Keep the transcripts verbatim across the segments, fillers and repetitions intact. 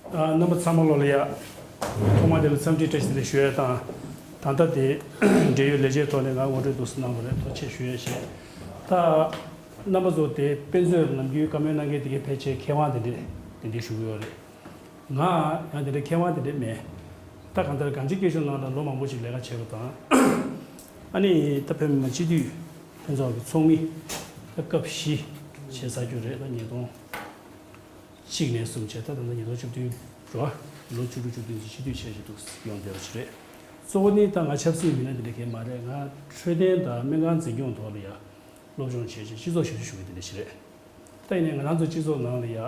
ཨ། རྣམ་པ་ཚང་མ་ལོ་ལ་ཡ། ཐོག་མ་དེ་ལ་འཚམས་འདྲི་བཀྲ་ཤིས་བདེ་ལེགས་ཞུ་ཡས་དང་། ད་ལྟ་དེ་འབྲེལ་ཡོད་ལས་བྱེད་ཐོག་ནས་ང་ངོ་སྤྲོད་འདུག་སེ་གནང་བ་རེད། ཐུགས་རྗེ་ཆེ་ཞུ་ཡས་བྱས། ད་རྣམ་པ་ཚོ་དེ་དཔེ་མཛོད་ནམ་རྒྱུན་བཀའ་མོལ་གནང་མཁན་དེ་གའི་ཕལ་ཆེར་མཁས་དབང་དེ་འདྲས་དེ་འདྲས་ཞུ་གི་ཡོད་རེད། ང་ཡང་དེ་འདྲའི་མཁས་དབང་དེ་འདྲས་མེད། ད་གང་ལྟར་གངས་ཅན་སྐྱིད་གཤོངས་ནང་ལ་ལོ་མང་པོ་ཞིག་ལས་ཀ་བྱས་པ་དང་། ཨ་ནི་ད་བོད་མི་མང་སྤྱི་འཐུས་ལྷན་ཚོགས་ཀྱི་ཚོགས་མི་ད་སྐབས་བཞི་བྱས་ཚར་རྒྱུ་རེད། ད་ཉིས་སྟོང་གཅིག་ནས་བཟུང་བྱས་ད་ད་ལྟ་ཉིས་སྟོང་བཅུ་བདུན་རེད་བ། ལོ་བཅུ་དྲུག་བཅུ་བདུན་གྱི་སྤྱི་འཐུས་བྱས་བྱས་འདུག་ཡོང་བསྡད་པ་ཞིག་རེད། གཙོ་བོ་ནི་ད་ང་ཆབ་སྲིད་མི་སྣ་དེ་འདྲ་གང་མ་རེད། ང་འཕྲོད་བསྟེན་དང་སྨན་ཁང་འཛིན་སྐྱོང་ཐོག་ལ་ཡ་སློབ་སྦྱོང་བྱས་བྱས་སྤྱི་ཚོགས་ཞབས་ཞུ་ཞུ་མཁན་དེ་འདྲ་ཞིག་རེད། ད་ཡིན་ནའི་ང་རང་ཚོ་སྤྱི་ཚོགས་ནང་ལ་ཡ།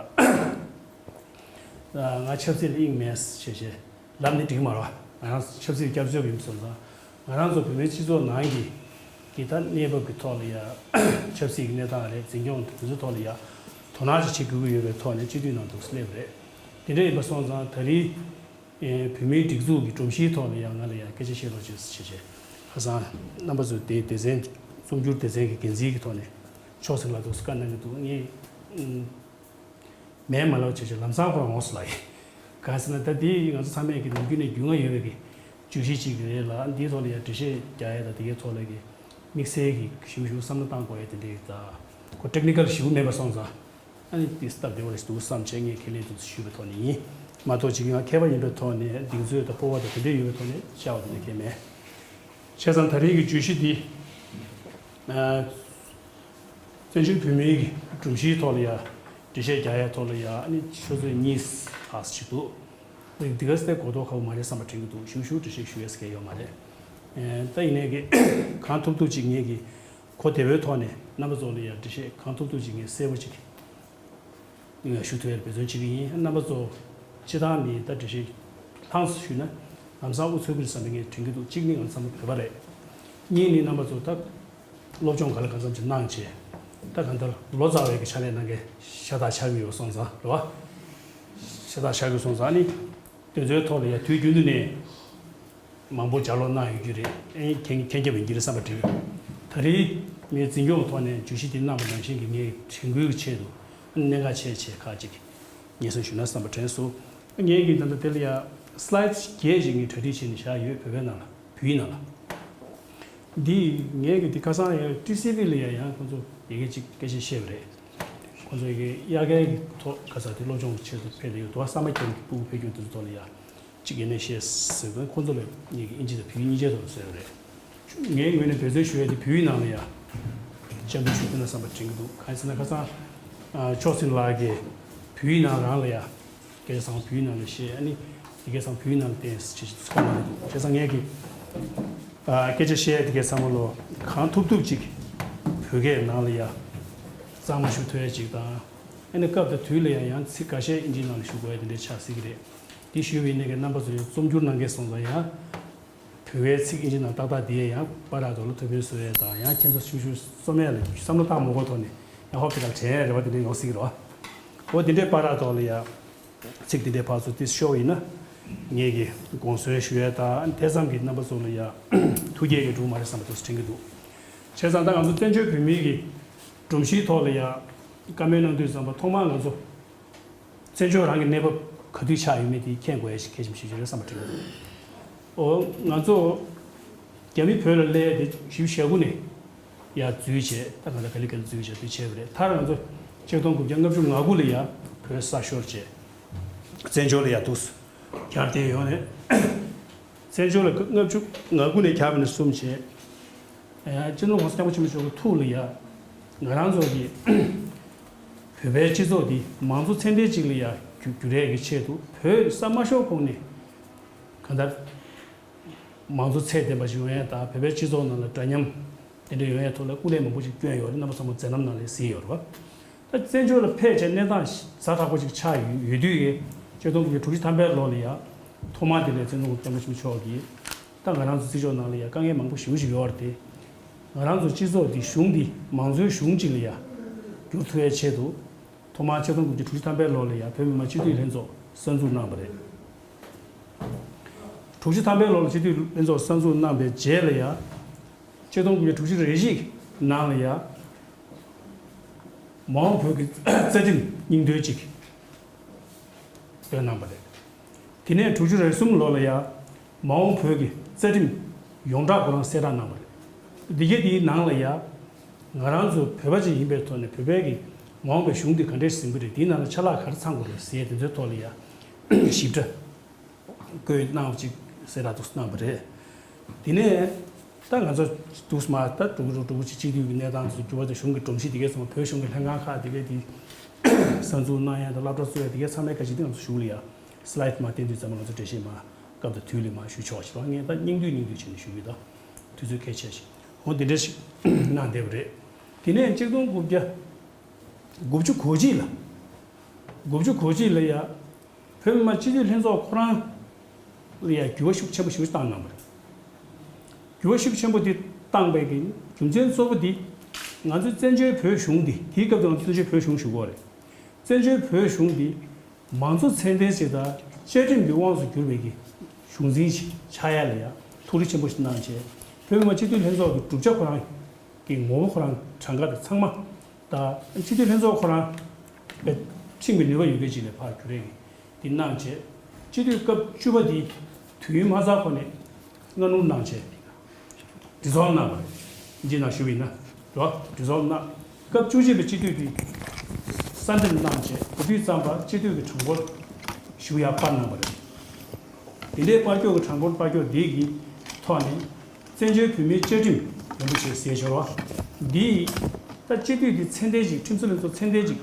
ང་ཆབ་སྲིད་ལ་དབྱིངས་མེད་བྱས་བྱས་ལབ་ནི་འགྲིག་མ་རེད་བ། ང་རང་ཆབ་སྲིད་སྐྱབས་བཅོལ་བ་ཡིན་སོང་ཙང་། ང་རང་ཚོ་བོད་མིའི་སྤྱི་ཚོགས་ནང་གི་གི་ད་གནས་བབ་ཀྱི་ཐོག་ལ་ཡ། ཆབ་སྲིད་ཀྱི་གནས་སྟངས་རེད། འཛིན་སྐྱོང་དེ་ཚོའི་ཐོག་ལ་ཡ། དོ་སྣང་ཅིག་བྱེད་དགོས་ཀྱི་ཡོད་པའི་ཐོག་ནས་སྤྱི་འཐུས་ནང་འདུག་སླེབས་རེད། དེ་འདྲ་ཡིན་པ་སོང་ཙང་ད་རེས། ཨེ། བོད་མིའི་སྒྲིག་འཛུགས་ཀྱི་སྒྲོམ་གཞིའི་ཐོག་ལ་ཡང་ང་ལ་ཡང་སྐད་ཆ་བཤད་རོགས་བྱེད་ཟེར་བྱས་བྱས། ཁ་སང་རྣམ་པ་ཚོས་དེའི་སྡེ་ཚན། རྩོམ་སྒྱུར་སྡེ་ཚན་གྱི་འགན་འཛིན་གྱི་ཐོག་ནས་ཕྱོགས་གཅིག་ལ་འདུག་སེ་བཀའ་གནང་གི་འདུག་ངས། ཨུམ། མེད་མ་ལབ་བྱས་བྱས་ལམ་སང་ཁོ་རང་འོང་སོང་ལབ་ཡིན། གང་ཟེར་ན་ད་འདི་ང་ཚོ་ཚང་མས་ཀྱི་ནམ་རྒྱུན་ནས་རྒྱུས་མངའ་ཡོད་པའི་གི་བརྗོད་གཞི་གཅིག་རེད་ལ། འདིའི་ཐོག་ལ་ཡང་འགྲེལ་བཤད་རྒྱག་ཡས་དང་དེ་གའི་ཐོག་ལ་གི་དམིགས་བསལ་གྱི་ཞིབ་ཞིབ་བསམ་བློ་བཏང་དགོས་ཡས་དེ་འདྲའི་ད་ཁོ་ཊེག་ནི་ཀལ་ཞིབ་མེད་པ་སོང་ཙང་། ཨ་ནི་དེ་སྟབས་བདེ་བོ་རེད་འདུག་བསམ་བྱས་ངས་ཁས་ལེན་དུ་ཞུས་པའི་ཐོག་ནས་ཡིན། མ་གཏོགས་ཅིག་ང་མཁས་པ་ཡིན་པའི་ཐོག་ནས་གདེང་ཚོད་དང་སྤོབས་པ་དང་དེ་འདྲ་ཡོད་པའི་ཐོག་ནས་བཤད་པ་དེ་འདྲ་གང་ཡང་མེད། བྱས་ཙང་ད་རེས་ཀྱི་བརྗོད་གཞི་འདི། ཨ། བཙན་བྱོལ་བོད་མིའི་གི་སྒྲོམ་གཞིའི་ཐོག་ལ་ཡ། འགྲེལ་བཤད་རྒྱག་ཡའི་ཐོག་ལ་ཡ། ཨ་ནི་ཆུ་ཚོད་གཉིས་ལྷག་ཅིག་འདུག་འདི་ག་སེ་གོ་རྟོགས་ཁག་པོ་མ་རེད་བསམ་པ་དྲན་གྱི་འདུག་ཞུ་ཞུ་འགྲེལ་བཤད་ཞུ་ཡས་ཀྱི་ཡོད་མ་རེད། ཨེ། ད་ཡིན་ནའི་གི་གང་ཐུབ་ཐུབ་ཅིག་ངས་གི་གོ་བདེ་བོའི་ཐོག་ནས་རྣམ་པ་ཚོ་ལ་ཡ་འགྲེལ་བཤད་གང་ཐུབ་ཐུབ་ཅིག་ངས་གསལ་པོ་ཅིག་ཞུ་ཐུབ་ཡ་འབད་བརྩོན་བྱེད་ཀྱི་ཡིན། རྣམ་པ་ཚོ་སྤྱིར་བཏང་ནས་ད་འགྲེལ་བཤད་ལྷངས་སུ་ཞུས་ན་ལམ་སང་ཨུ་ཚུགས་ཀྱི་རེད་བསམ་པའི་ངས་དྲན་གྱི་འདུག་གཅིག་ནི་ང་ཚོ་ཚང་མ་བོད་པ་རེད། གཉིས་ནི་རྣམ་པ་ཚོ་ད་སློབ་སྦྱོང་ག་ལ་གང་འཚམ་ཅིག་གནང་བྱས། ད་གང་ལྟར་ལོ་ཙཱ་བའི་གི་ཕྱག་ལས་གནང་མཁན་ཤ་སྟག་ཆགས་ཀྱི་ཡོད་སོང་ཙང་རེད་བ། ཤ་སྟག་ཆགས་ཀྱི་སོང་ཙང་ནི། དེ་ཚོའི་ཐོག་ལ་ཡ་དུས་རྒྱུན་དུ་ནས་མང་པོ་ལྗགས་ཀློག་གནང་ཡོད་རྒྱུ་རེད། ཨེ། མཁྱེན་མཁྱེན་རྒྱ་ཡོད་རྒྱུ་རེད་བསམ་པ་དྲན། ད་རེས་ངས་འཛིན་སྐྱོང་གི་ཐོག་ནས་བརྗོད་གཞི་འདི་གནང་བ་ནང་བཞིན་གྱི་ངས་དྲན་སྐུལ་གྱི་ཆེད་དུ་གནད་འགག་ཆེ་ཆེ་ཁག་ཅིག་སྙན་སེང་ཞུས་ན་བསམ་པ་དྲན་སོང་། ངས་ཀྱི་ད་ལྟ་དེ་ལ་ཡ་སི་ལའེ་ཌི་བརྒྱད་ཅིག་ངས་གྲ་སྒྲིག་བྱས་ནས་བཞག་ཡོད། བོད་པའི་ནང་ལ། བོད་ཡིག་ནང་ལ། འདི་ངས་ཀྱི་འདི་ཁ་སང་ཡང་ཊི་སི་ཝི་ལ་ཡ་ཡང་ཁོང་ཚོ་ཡི་གེ་གཅིག་སྐད་ཆ་བཤད་པ་རེད། ཁོང་ཚོ་ཡི་གེ་དབྱར་ཁའི་གི་ཐོག་ག་ས་དེ་སློབ་སྦྱོང་གི་ཆེད་དུ་ཕེབས་ཡོད་འདུག་ས་མ་རྒྱ་མི་གི་སྤུ་གུ་ཕེབས་རྒྱུ་དེ་ཚོ་ཐོག་ལ་ཡ་གཅིག་ཡིན་ནའི་བཤད་ཟེར་དུས་ཁོང་ཚོ་ལ་ངས་ཀྱི་དབྱིན་ཇི་དང་བོད་ཡིག་གཉིས་ཆ་དུ་ཟེར་བ་རེད། ངའི་ངོས་ནས་འབད་བརྩོན་ཞུ་ཡ་དེ་བོད་ཡིག་ནང་ལ་ཡ་སྤྱན་འབུལ་ཞུ་ཐུབ་ན་བསམ་པ་དྲན་གྱི་འདུག་གང་ཡིན་ཟེར་ན་ཁ་སང་ཨ་ཕྱོགས་སེང་ལགས་ཀྱིས་བོད་ཡིག་ནང་རང་ལ་ཡ། སྐད་ཆ་ཚང་མ་བོད་ཡིག་ནང་ལ་བཤད། ཨ་ནི་དེ་གས་ཚང་མ་བོད་ཡིག་ནང་ལ་བསྟན་ཟེར་ཅིག་ཚོགས་གནང་གི་འདུག་བྱས་ཙང་ངས་ཀྱི་ཨ་སྐད་ཆ་བཤད་ཡ་དེ་གས་ཚང་མ་ལོ་གང་ཐུབ་ཐུབ་ཅིག་བོད་སྐད་ནང་ལ་ཡ་གཙང་མ་ཞུ་ཐུབ་ཡ་ཅིག་དང་། ཨ་ནི་སྐབས་དང་དུས་ལ་ཡ་ཡང་ཚིག་འགའ་ཤས་དབྱིན་ཇིའི་ནང་ལ་ཞུ་དགོས་ཡ་དེ་འདྲས་ཆགས་སྲིད་ཀྱི་རེད། དེ་ཞུས་པ་ཡིན་ནའི་གི་རྣམ་པ་ཚོ་ཡང་རྩོམ་སྒྱུར་གནང་མཁན་སོང་ཙང་ཡང་། བོད་པའི་ཚིག་དབྱིན་ཇི་ནང་ཏག་ཏག་འདི་ཡང་པར་ར་ཐོག་ལ་ཐུགས་ཕན་གསོས་ཡས་དང་ཡང་ཁྱེད་ཚོ་ཤུགས་ཤུགས་རྩོམ་ཡས་ལ་བསམ་བློ་བཏང་མ་དགོས་ཐོག་ནས་ཡང་ཧོབ་ཏེ་ལ་དྲན་ཡས་རེ་བ་དེ་འདྲ་ཡོང་སྲིད་ཀྱི་རེད་བ། འོ་དེ་འདྲའི་པར་ར་ཐོག་ལ་ཡ་ཚིག་དེ་འདྲའི་ཕར་ཚུར་ཏིས་ཤོར་བ་ཡིན་ན་ངེད་ཀྱི་དགོངས་ཚུལ་ཞུ་ཡས་དང་དེ་ཙམ་གྱི་རྣམ་པ་ཚོ་ལ་ཡ་ཐུགས་དགྱེས་ཀྱི་འགྲོ་མ་རེད་བསམ་པ་དེ་ཚོ་དྲན་གྱི་འདུག་བྱས་ཙང་ད་ང་ཚོ་བཙན་བྱོལ་བོད་མིའི་གི་སྒྲོམ་གཞིའི་ཐོག་ལ་ཡ་བཀའ་མོལ་གནང་དུས་ཙམ་པ་ཐོག་མར་ང་ཚོ། བཙན་བྱོལ་རང་གི་གནས་བབ་ག་དུས་ཆགས་ཡོད་མེད་དེ་མཁྱེན་དགོས་ཡ་ཞིག་གལ་ཆེན་པོ་ཞིག་རེད་བསམ་པ་དྲན་གྱི་འདུག་འོ་ང་ཚོ་རྒྱ་མི་བོད་ལ་སླེབས་ཏེ་བཞི་བཅུ་ཞེ་དགུ་ནས་ཡར་འཛུལ་བྱས་ད་ག་ལ་ག་ལེ་ག་ལེ་འཛུལ་བྱས་དུས་བྱས་པ་རེད། མཐར་ང་ཚོ་ཆིག་སྟོང་དགུ་བརྒྱ་ལྔ་བཅུ་ང་དགུ་ལ་ཡར་བོད་ས་ཤོར་བྱས་བཙན་བྱོལ་ལ་ཡར་འདུག་གྱར་ཏེ་ཡོང་ནས་བཙན་བྱོལ་ལ་ལྔ་བཅུ་ང་དགུ་ནས་གྱར་བ་ནས་བཟུང་བྱས། སྤྱི་ནོར་༸གོང་ས་༸སྐྱབས་མགོན་ཆེན་པོ་མཆོག་གི་ཐུགས་ལ་ཡ། ང་རང་ཚོ་གི་བོད་པའི་སྤྱི་ཚོགས་འདི་མང་གཙོ་ཚད་ལྡན་ཅིག་ལ་ཡ་འགྱུར་འགྱུར་ཡས་ཀྱི་ཆེད་དུ་བོད་ས་མ་ཤོར་གོང་ནས་གང་ལྟར་མང་གཙོ་ཚད་ལྡན་པ་ཞིག་ཡོང་ཡས་དང་བོད་པའི་སྤྱི་ཚོགས་ནང་ལ་འདྲ་མཉམ་དེ་འདྲ་ཡོང་ཡས་ཐོག་ལ་སྐུ་ལས་མང་པོ་ཞིག་བསྐྱོན་ཡོད་རེད། རྣམ་པ་ཚང་མ་མཛད་རྣམ་ནང་ལ་གཟིགས་ཡོད་རེད་བ། ད་བཙན་བྱོལ་ལ་ཕེབས་བྱས་གནས་སྟངས་ཛ་དྲག་པོ་ཞིག་ཆགས་ཡོད་ཡོད་དུས་ཀྱི་ཆིག་སྟོང་དགུ་བརྒྱ་དྲུག་ཅུ་ཐམ་པའི་ལོ་ལ་ཡ་ཐོག་མ་དེ་ལས་བཙན་བྱོལ་སྐྱབས་མགོན་ཆེན་པོ་མཆོག་གིས། ད་ང་རང་ཚོ་སྲིད་ཕྱོགས་ནང་ལ་ཡ་དཀའ་ངལ་མང་པོ་ཞེ་པོ་ཞིག་ཡོད་རེད་དེ། ང་རང་ཚོ་སྤྱི་ཚོགས་འདི་གཞུང་འདི་མང་གཙོའི་གཞུང་ཅིག་ལ་ཡ་བསྒྱུར་ཐུབ་ཡའི་ཆེད་དུ། ཐོག་མར་ཆིག་སྟོང་དགུ་བརྒྱ་དྲུག་ཅུ་ཐམ་པའི་ལོ་ལ་ཡ་བོད་མི་མང་སྤྱི་འཐུས་ལྷན་ཚོགས་གསར་འཛུགས་གནང་བ་རེད། དྲུག་ཅུ་ཐམ་པའི་ལོ་ལ་སྤྱི་འཐུས་ལྷན་ཚོགས་གསར་འཛུགས་གནང་བའི་རྗེས་ལ་ཡ། ཆིག་སྟོང་དགུ་བརྒྱ་དྲུག་ཅུ་རེ་བཞི་ནང་ལ་ཡ། མ་འོངས་བོད་ཀྱི་རྩ་ཁྲིམས་སྙིང་དོན་གཅིག་བཏོན་གནང་བ་རེད། དེ་ནས་དྲུག་ཅུ་རེ་གསུམ་ལོ་ལ་ཡ། མ་འོངས་བོད་ཀྱི་རྩ་ཁྲིམས་ཡོངས་གྲགས་ཁོ་རང་གསལ་བསྒྲགས་གནང་བ་རེད། འདི་གའི་དེའི་ནང་ལ་ཡ། ང་རང་ཚོ་བོད་པ་ཅིག་ཡིན་པའི་ཐོག་ནས་བོད་པའི་གི་མ་འོངས་པའི་གཞུང་འདི་ག་འདྲས་ཟིན་གྱི་རེད། དེའི་ནང་ལ་ཆ་ལག་ག་རེ་ཚང་དགོས་རེད་ཟེར་དེ་ཚོའི་ཐོག་ལ་ཡ། ཞིབ་ཕྲ་བཀོད་གནང་བ་ཅིག་གསལ་བསྒྲགས་འདུག་གནང་བ་རེད། དེ་ནས་ད་ང་ཚོ་འདུག་སེ་མར་ད་དྲུག་དྲུག་དྲུག་ཅུ་གཅིག་བསྡུས་ཀྱི་གནས་སྟངས་ཚོ་འགྱུར་བ་དང་གཞུང་གི་སྒྲོམ་གཞི་དེ་གའི་ཚོ་བོད་གཞུང་གི་ལྷན་ཁང་ཁག་དེ་གའི་དེ་གསར་འཛུགས་གནང་ཡ་དང་སློབ་གྲྭ་གསོ་ཡ་དེ་གའི་ཚང་མའི་བཀའ་སྤྱི་དེ་ང་ཚོ་གཞུང་ལ་ཡ་སི་ལའེ་ཌི་མར་བསྟན་དུས་ཙམ་པ་ང་ཚོ་འགྲེལ་བཤད་མར་སྐབས་དང་དུས་ལ་མར་ཞུ་ཆོག་ཞིག་རོགས། ངས་ད་སྙིང་བསྡུས་སྙིང་བསྡུས་བྱས་ནས་ཞུ་གི་ད་དུས་ཚོད་གལ་ཆེ་ཞིག་འོ་དེ་འདྲ་ཞིག་གནང་བསྡད་པ་རེད། དེ་ནས་གཅིག་སྟོང་དགུ་བརྒྱ་དགུ་བཅུ་གོ་གཅིག་ལ། དགུ་བཅུ་གོ་གཅིག་ལ་ཡ། བོད་མི་མང་སྤྱི་འཐུས་ལྷན་ཚོགས་ཁོ་རང་ལ་ཡ་འགྱུར་བ་ཤུགས་ཆེན་པོ་ཞིག་བཏང་གནང་བ་རེད། འགྱུར་བ་ཤུགས་ཆེན་པོ་འདི་བཏང་པའི་གི་རྒྱུ་མཚན་གཙོ་བོ་འདི། ང་ཚོའི་བཙན་བྱོལ་བོད་གཞུང་འདི་དེའི་སྐབས་དུ་ང་ཚོ་བཙན་བྱོལ་བོད་གཞུང་ཞུ་གི་ཡོད་རེད། བཙན་བྱོལ་བོད་གཞུང་འདི་མང་གཙོ་ཚད་ལྡན་ཞིག་དང་བཅའ་ཁྲིམས་ཀྱི་དབང་དུ་གྱུར་པའི་གི་གཞུང་འཛིན་ཞིག་ཆགས་ཡ་ལ་ཡ་ཐུགས་རེ་ཆེན་པོ་ཞིག་གནང་བྱས། བོད་མི་མང་སྤྱི་འཐུས་ལྷན་ཚོགས་ཀྱི་གྲུབ་ཆ་ཁོ་རང་གི་ངོ་བོ་ཁོ་རང་གྲངས་ཀ་དང་ཚང་མ་དང་སྤྱི་འཐུས་ལྷན་ཚོགས་ཁོ་རང་ཁྲིམས་ཀྱི་ནུས་པ་ཡོད་མཁན་ཅིག་ལ་ཕར་གྱུར་རེད། འདི་གནང་བྱས། སྤྱི་འཐུས་སྐབས་བཅུ་པ་འདི་དུས་ཡུན་མ་ཚར་གོང་ནས་སྔ་སྣུར་གནང་བྱས། ཌི་སོལབ་གནང་བ་རེད། འདི་ནང་ཞུ་བ་ཡིན་ན་རོ། ཌི་སོལབ་གནང་། སྐབས་བཅུ་གཅིག་པའི་སྤྱི་འཐུས་འདི་གསར་འདེམས་གནང་བྱས་དེ་དུས་ཙམ་པ་སྤྱི་འཐུས་ཀྱི་གྲངས་འབོར་ཞུ་ཡག་སྤར་གནང་བ་རེད། དེ་འདྲའི་སྤར་སྐྱོར་གྱི་གྲངས་འབོར་སྤར་སྐྱོར་འདི་གི་ཐོག་ནས་བཙན་བྱོལ་བོད་མིའི་བཅའ་ཁྲིམས་རིན་པོ་ཆེ་ཟེར་ཞོར་བ་འདི་ད་སྤྱི་འཐུས་འདི་ཚད་ལྡན་ཅིག་ཁྲིམས་བཟོ་ལྷན་ཚོགས་ཚད་ལྡན་ཅིག་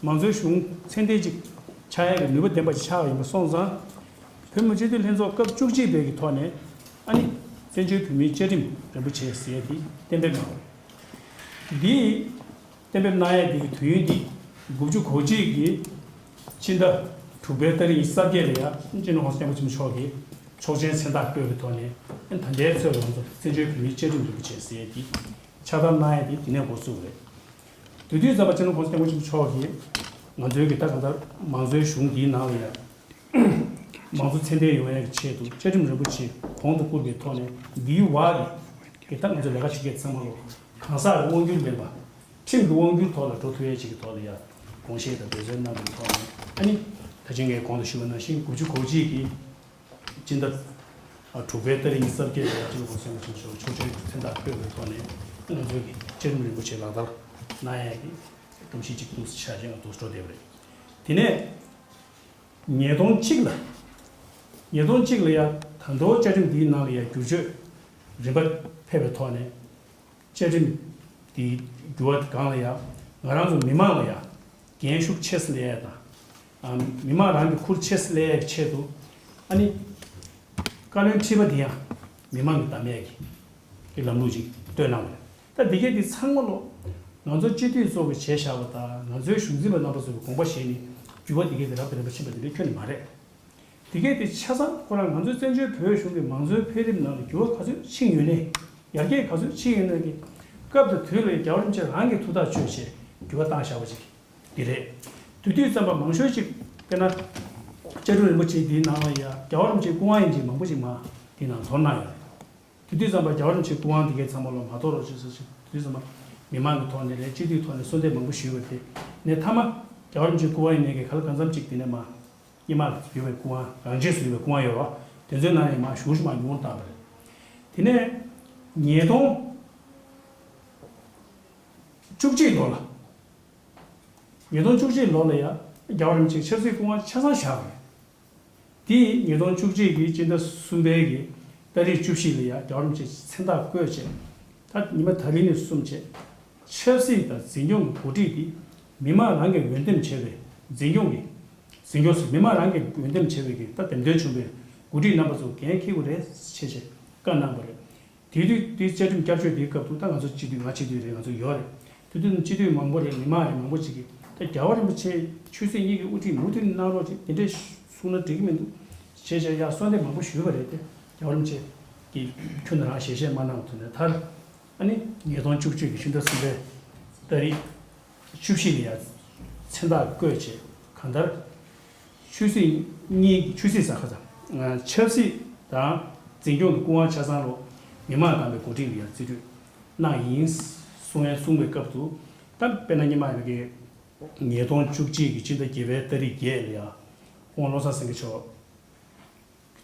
མང་གཙོའི་གཞུང་ཚད་ལྡན་ཅིག་ཆགས་ཡག་གི་ནུས་པ་ལྡན་པ་ཅིག་ཆགས་པ་ཡིན་པ་སོང་ཙང་། བོད་མི་སྤྱི་འཐུས་ལྷན་ཚོགས་སྐབས་བཅུ་གཅིག་པའི་གི་ཐོག་ནས་ཨ་ནི་བཙན་བྱོལ་བོད་མིའི་བཅའ་ཁྲིམས་རིན་པོ་ཆེ་ཟེར་ཡ་དེ་གཏན་འབེབས་གནང་བ་རེད། འདི་གཏན་འབེབས་གནང་ཡ་དེ་གི་དུས་ཡུན་འདི་དགུ་བཅུ་གོ་གཅིག་གི་སྤྱི་ཟླ་དྲུག་པའི་ཏ་རིག་ཉི་ཤུ་རྩ་བརྒྱད་ལ་ཡ་སྤྱི་ནོར་༸གོང་ས་༸སྐྱབས་མགོན་ཆེན་པོ་མཆོག་གིས་ཆོག་མཆན་མཚན་རྟགས་བཀོད་པའི་ཐོག་ནས་ད་ལྟའི་ཚོད་ལ་ང་ཚོ་བཙན་བྱོལ་བོད་མིའི་བཅའ་ཁྲིམས་རིན་པོ་ཆེ་ཟེར་ཡ་དེ་ཕྱག་བསྟར་གནང་ཡ་དེ་དེ་ནས་འགོ་བཙུགས་པ་རེད། དེ་དུས་ཙམ་པ་སྤྱི་ནོར་༸གོང་ས་༸སྐྱབས་མགོན་ཆེན་པོ་མཆོག་གིས་ང་ཚོའི་གི་ད་གང་ལྟར་མང་གཙོའི་གཞུང་འདིའི་ནང་ལ་ཡ་མང་གཙོ་ཚད་ལྡན་ཡོང་ཡ་གི་ཆེད་དུ་བཅའ་ཁྲིམས་རིན་པོ་ཆེ་གོང་དུ་བཀུར་བའི་ཐོག་ནས་འདིའི་བར་གི་གི་ད་ང་ཚོ་ལས་ཀ་བྱེད་མཁན་ཚང་མ་ལོ་གང་ཟག་གི་དབང་སྒྱུར་མིན་པ་ཁྲིམས་ཀྱི་དབང་སྒྱུར་ཐོག་ལ་འགྲོ་ཐུབ་ཡ་ཅིག་གི་ཐོག་ལ་ཡ་དགོངས་བཞེས་དང་འབད་བརྩོན་གནང་བའི་ཐོག་ནས་ཨ་ནི་ད་ཅི་ངས་གོང་དུ་ཞུས་པ་ནང་བཞིན་དགུ་བཅུ་གོ་གཅིག་གི་སྤྱི་ཟླ་དྲུག་པའི་ཏ་རིག་ཉི་ཤུ་རྩ་བརྒྱད་ལ་ཡ་སྤྱི་ནོར་༸གོང་ས་༸སྐྱབས་མགོན་ཆེན་པོ་མཆོག་ཆོག་མཆན་མཚན་རྟགས་བཀོད་པའི་ཐོག་ནས་ང་ཚོའི་གི་བཅའ་ཁྲིམས་རིན་པོ་ཆེ་ལག་བསྟར་གནང་ཡ་གི་གཏམ་གཤིས་ཅིག་འདུག་ཆ་ཅན་འདུག་འགྲོ་བསྡད་པ་རེད། དེ་ནས་ཉིས་སྟོང་གཅིག་ལ། ཉིས་སྟོང་གཅིག་ལ་ཡ་ད་མདོ་བཅའ་ཁྲིམས་འདིའི་ནང་ལ་ཡ་བསྒྱུར་བཅོས་རིམ་པ་ཕེབས་པའི་ཐོག་ནས་བཅའ་ཁྲིམས་འདིའི་འགྱུར་བ་སྒང་ལ་ཡ་ང་རང་ཚོ་མི་མང་ལ་ཡ་འགན་ཤུགས་ཆེ་ས་སླེབས་ཡ་དང་། ཨ་མི་མང་རང་གི་ཁུར་ཆེ་ས་སླེབས་ཡ་གི་ཆེད་དུ་ཨ་ནི་བཀའ་བློན་ཁྲི་པ་འདི་ཡང་མི་མང་གི་གདམ་ཡ་གི་གི་ལམ་ལུགས་ཅིག་བཏོན་གནང་བ་རེད། ད་འདི་གས་འདི་ཚང་མ་ལོ་ང་ཚོ་སྤྱི་འཐུས་ཚོ་གི་བྱས་བཞག་པ་དང་ང་ཚོའི་གཞུང་འཛིན་པ་རྣམ་པ་ཚོ་གི་དགོངས་པ་བཞེས་ནས་འགྱུར་བ་འདི་གས་འདི་རབ་དང་རིམ་པ་ཕྱིན་པ་འདི་འདྲ་ཁྱོན་ནས་མ་རེད། འདི་གས་འདི་ཆ་ཚང་ཁོ་རང་ང་ཚོའི་བཙན་བྱོལ་བོད་གཞུང་གི་མང་གཙོའི་འཕེལ་རིམ་ནང་ལ་འགྱུར་བ་ག་ཚོད་ཕྱིན་ཡོད་ནའི་ཡར་རྒྱས་ག་ཚོད་ཕྱིན་ཡོད་ནའི་གི་སྐབས་དང་དུས་ལ་རྒྱལ་བ་རིན་པོ་ཆེ་རང་གིས་ཐུགས་ཐག་གཅོད་བྱས་འགྱུར་བ་བཏང་བཞག་པ་ཅིག་འདི་རེད། དེ་དུས་ཙམ་པ་མང་ཤོས་ཅིག་དཔེར་ན་བཅའ་ཁྲིམས་རིན་པོ་ཆེ་འདིའི་ནང་ལ་ཡ་རྒྱལ་བ་རིན་པོ་ཆེའི་སྐུ་དབང་ཡིན་གཅིག་མང་པོ་ཅིག་མ་འདི་ནང་དོར་གནང་ཡོད་རེད། དེ་དུས་ཙམ་པ་རྒྱལ་བ་རིན་པོ་ཆེའི་སྐུ་དབང་དེ་གའི་ཚང་མ་ལོ་མ་གཏོགས་རོགས་ཅེས་སོ་ཞིག་དེ་དུས་ཙམ་པ་མི་མང་གི་ཐོག་ནས་རེད། སྤྱི་འཐུས་ཐོག་ནས་གསོལ་འདེབས་མང་པོ་ཞུས་པ་དེ་ནས་མཐའ་མ་རྒྱལ་བ་རིན་པོ་ཆེའི་སྐུ་དབང་ཡིན་ནའི་གི་ག་ལ་གང་འཚམ་ཅིག་དེ་ནས་མ་སྔོན་མ་ཡོད་པའི་སྐུ་དབང་རང་རྗེས་སུ་ཡོད་པའི་སྐུ་དབང་ཡོད་རོགས་དེ་ཚོའི་ནང་ནས་མ་ཞུ་ཞུ་མ་ཉུང་བཏང་བ་རེད། དེ་ནས་ཉིས་སྟོང་བཅུ་གཅིག་ལོ་ལ་ཉིས་སྟོང་བཅུ་གཅིག་ལོ་ལ་ཡ་རྒྱལ་བ་རིན་པོ་ཆེའི་ཆབ་སྲིད་སྐུ་དབང་ཆ་ཚང་བཞག་པ་རེད། དེ་ཡིས་ཉིས་སྟོང་བཅུ་གཅིག་གི་སྤྱི་ཟླ་གསུམ་པའི་གི་ཏ་རིག་བཅུ་བཞི་ལ་ཡ་རྒྱལ་བ་རིན་པོ་ཆེ་མཚན་རྟགས་བཀོད་བྱས། ད་ཉི་མ་ད་རིང་ནས་བཟུང་བྱས་ཆབ་སྲིད་དང་འཛིན་སྐྱོང་གི་འགོ་ཁྲིད་དེ་མི་མང་རང་གིས་འོས་འདེམས་བྱས་པའི་འཛིན་སྐྱོང་གི་འཛིན་སྐྱོང་ཟེར་མི་མང་རང་གིས་འོས་འདེམས་བྱས་པའི་གི་ད་འདེམས་ཐོན་བྱུང་བའི་འགོ་ཁྲིད་རྣམ་པ་ཚོ་འགན་འཁྱེར་དགོས་རེད་ཅེས་བྱས་བཀའ་གནང་བ་རེད། དེ་དུས་དེ་བཅའ་ཁྲིམས་བསྐྱར་བཅོས་དེའི་སྐབས་དུ་ད་ང་ཚོ་སྤྱི་འཐུས་ང་སྤྱི་འཐུས་རེད། ང་ཚོ་ཡོད་རེད། དེ་དུས་སྤྱི་འཐུས་མང་པོ་རེད། མི་མང་རེད། མང་པོ་ཅིག་གིས་ད་རྒྱལ་བ་རིན་པོ་ཆེ་ཆོས་སྲིད་གཉིས་ཀྱི་དབུ་ཁྲིད་མུ་མཐུད་གནང་རོགས་ཅིག་དེ་འདྲས་གསུངས་ན་འགྲིག་གི་མི་འདུག་ཅེས་བྱས་ཡར་གསོལ་འདེབས་མང་པོ་ཞུས་པ་རེད་དེ་རྒྱལ་བ་རིན་པོ་ཆེ་གིས་ཁྱོན་ནས་རང་ཞལ་བཞེས་མ་གནང་བ་དེ་ནས་མཐར་ཨ་ནི་ཉིས་སྟོང་བཅུ་གཅིག་གི་ཕྱི་ཟླ་གསུམ་པའི་ཏ་རིག་བཅུ་བཞི་ལ་ཡར་མཚན་རྟགས་བཀོད་བྱས་གང་ལྟར། ཆོས་སྲིད་གཉིས་ཆོས་སྲིད་ས་ཁ་དང་ཆབ་སྲིད་དང་འཛིན་སྐྱོང་གི་སྐུ་དབང་ཆ་ཚང་ལོ་མི་མང་བདམས་པའི་འགོ་ཁྲིད་ལ་ཡང་རྩིས་སྤྲོད་གནང་ཡིན་གསུང་ཡ་གསུང་བའི་སྐབས་སུ་ད་དཔེར་ན་སྔོན་མ་ཡོད་པའི་ཉིས་སྟོང་བཅུ་གཅིག་གི་སྤྱི་ཟླ་བརྒྱད་པའི་ཏ་རིག་བརྒྱད་ལ་ཡང་དབང་བློ་བཟང་སེང་གེ་མཆོག་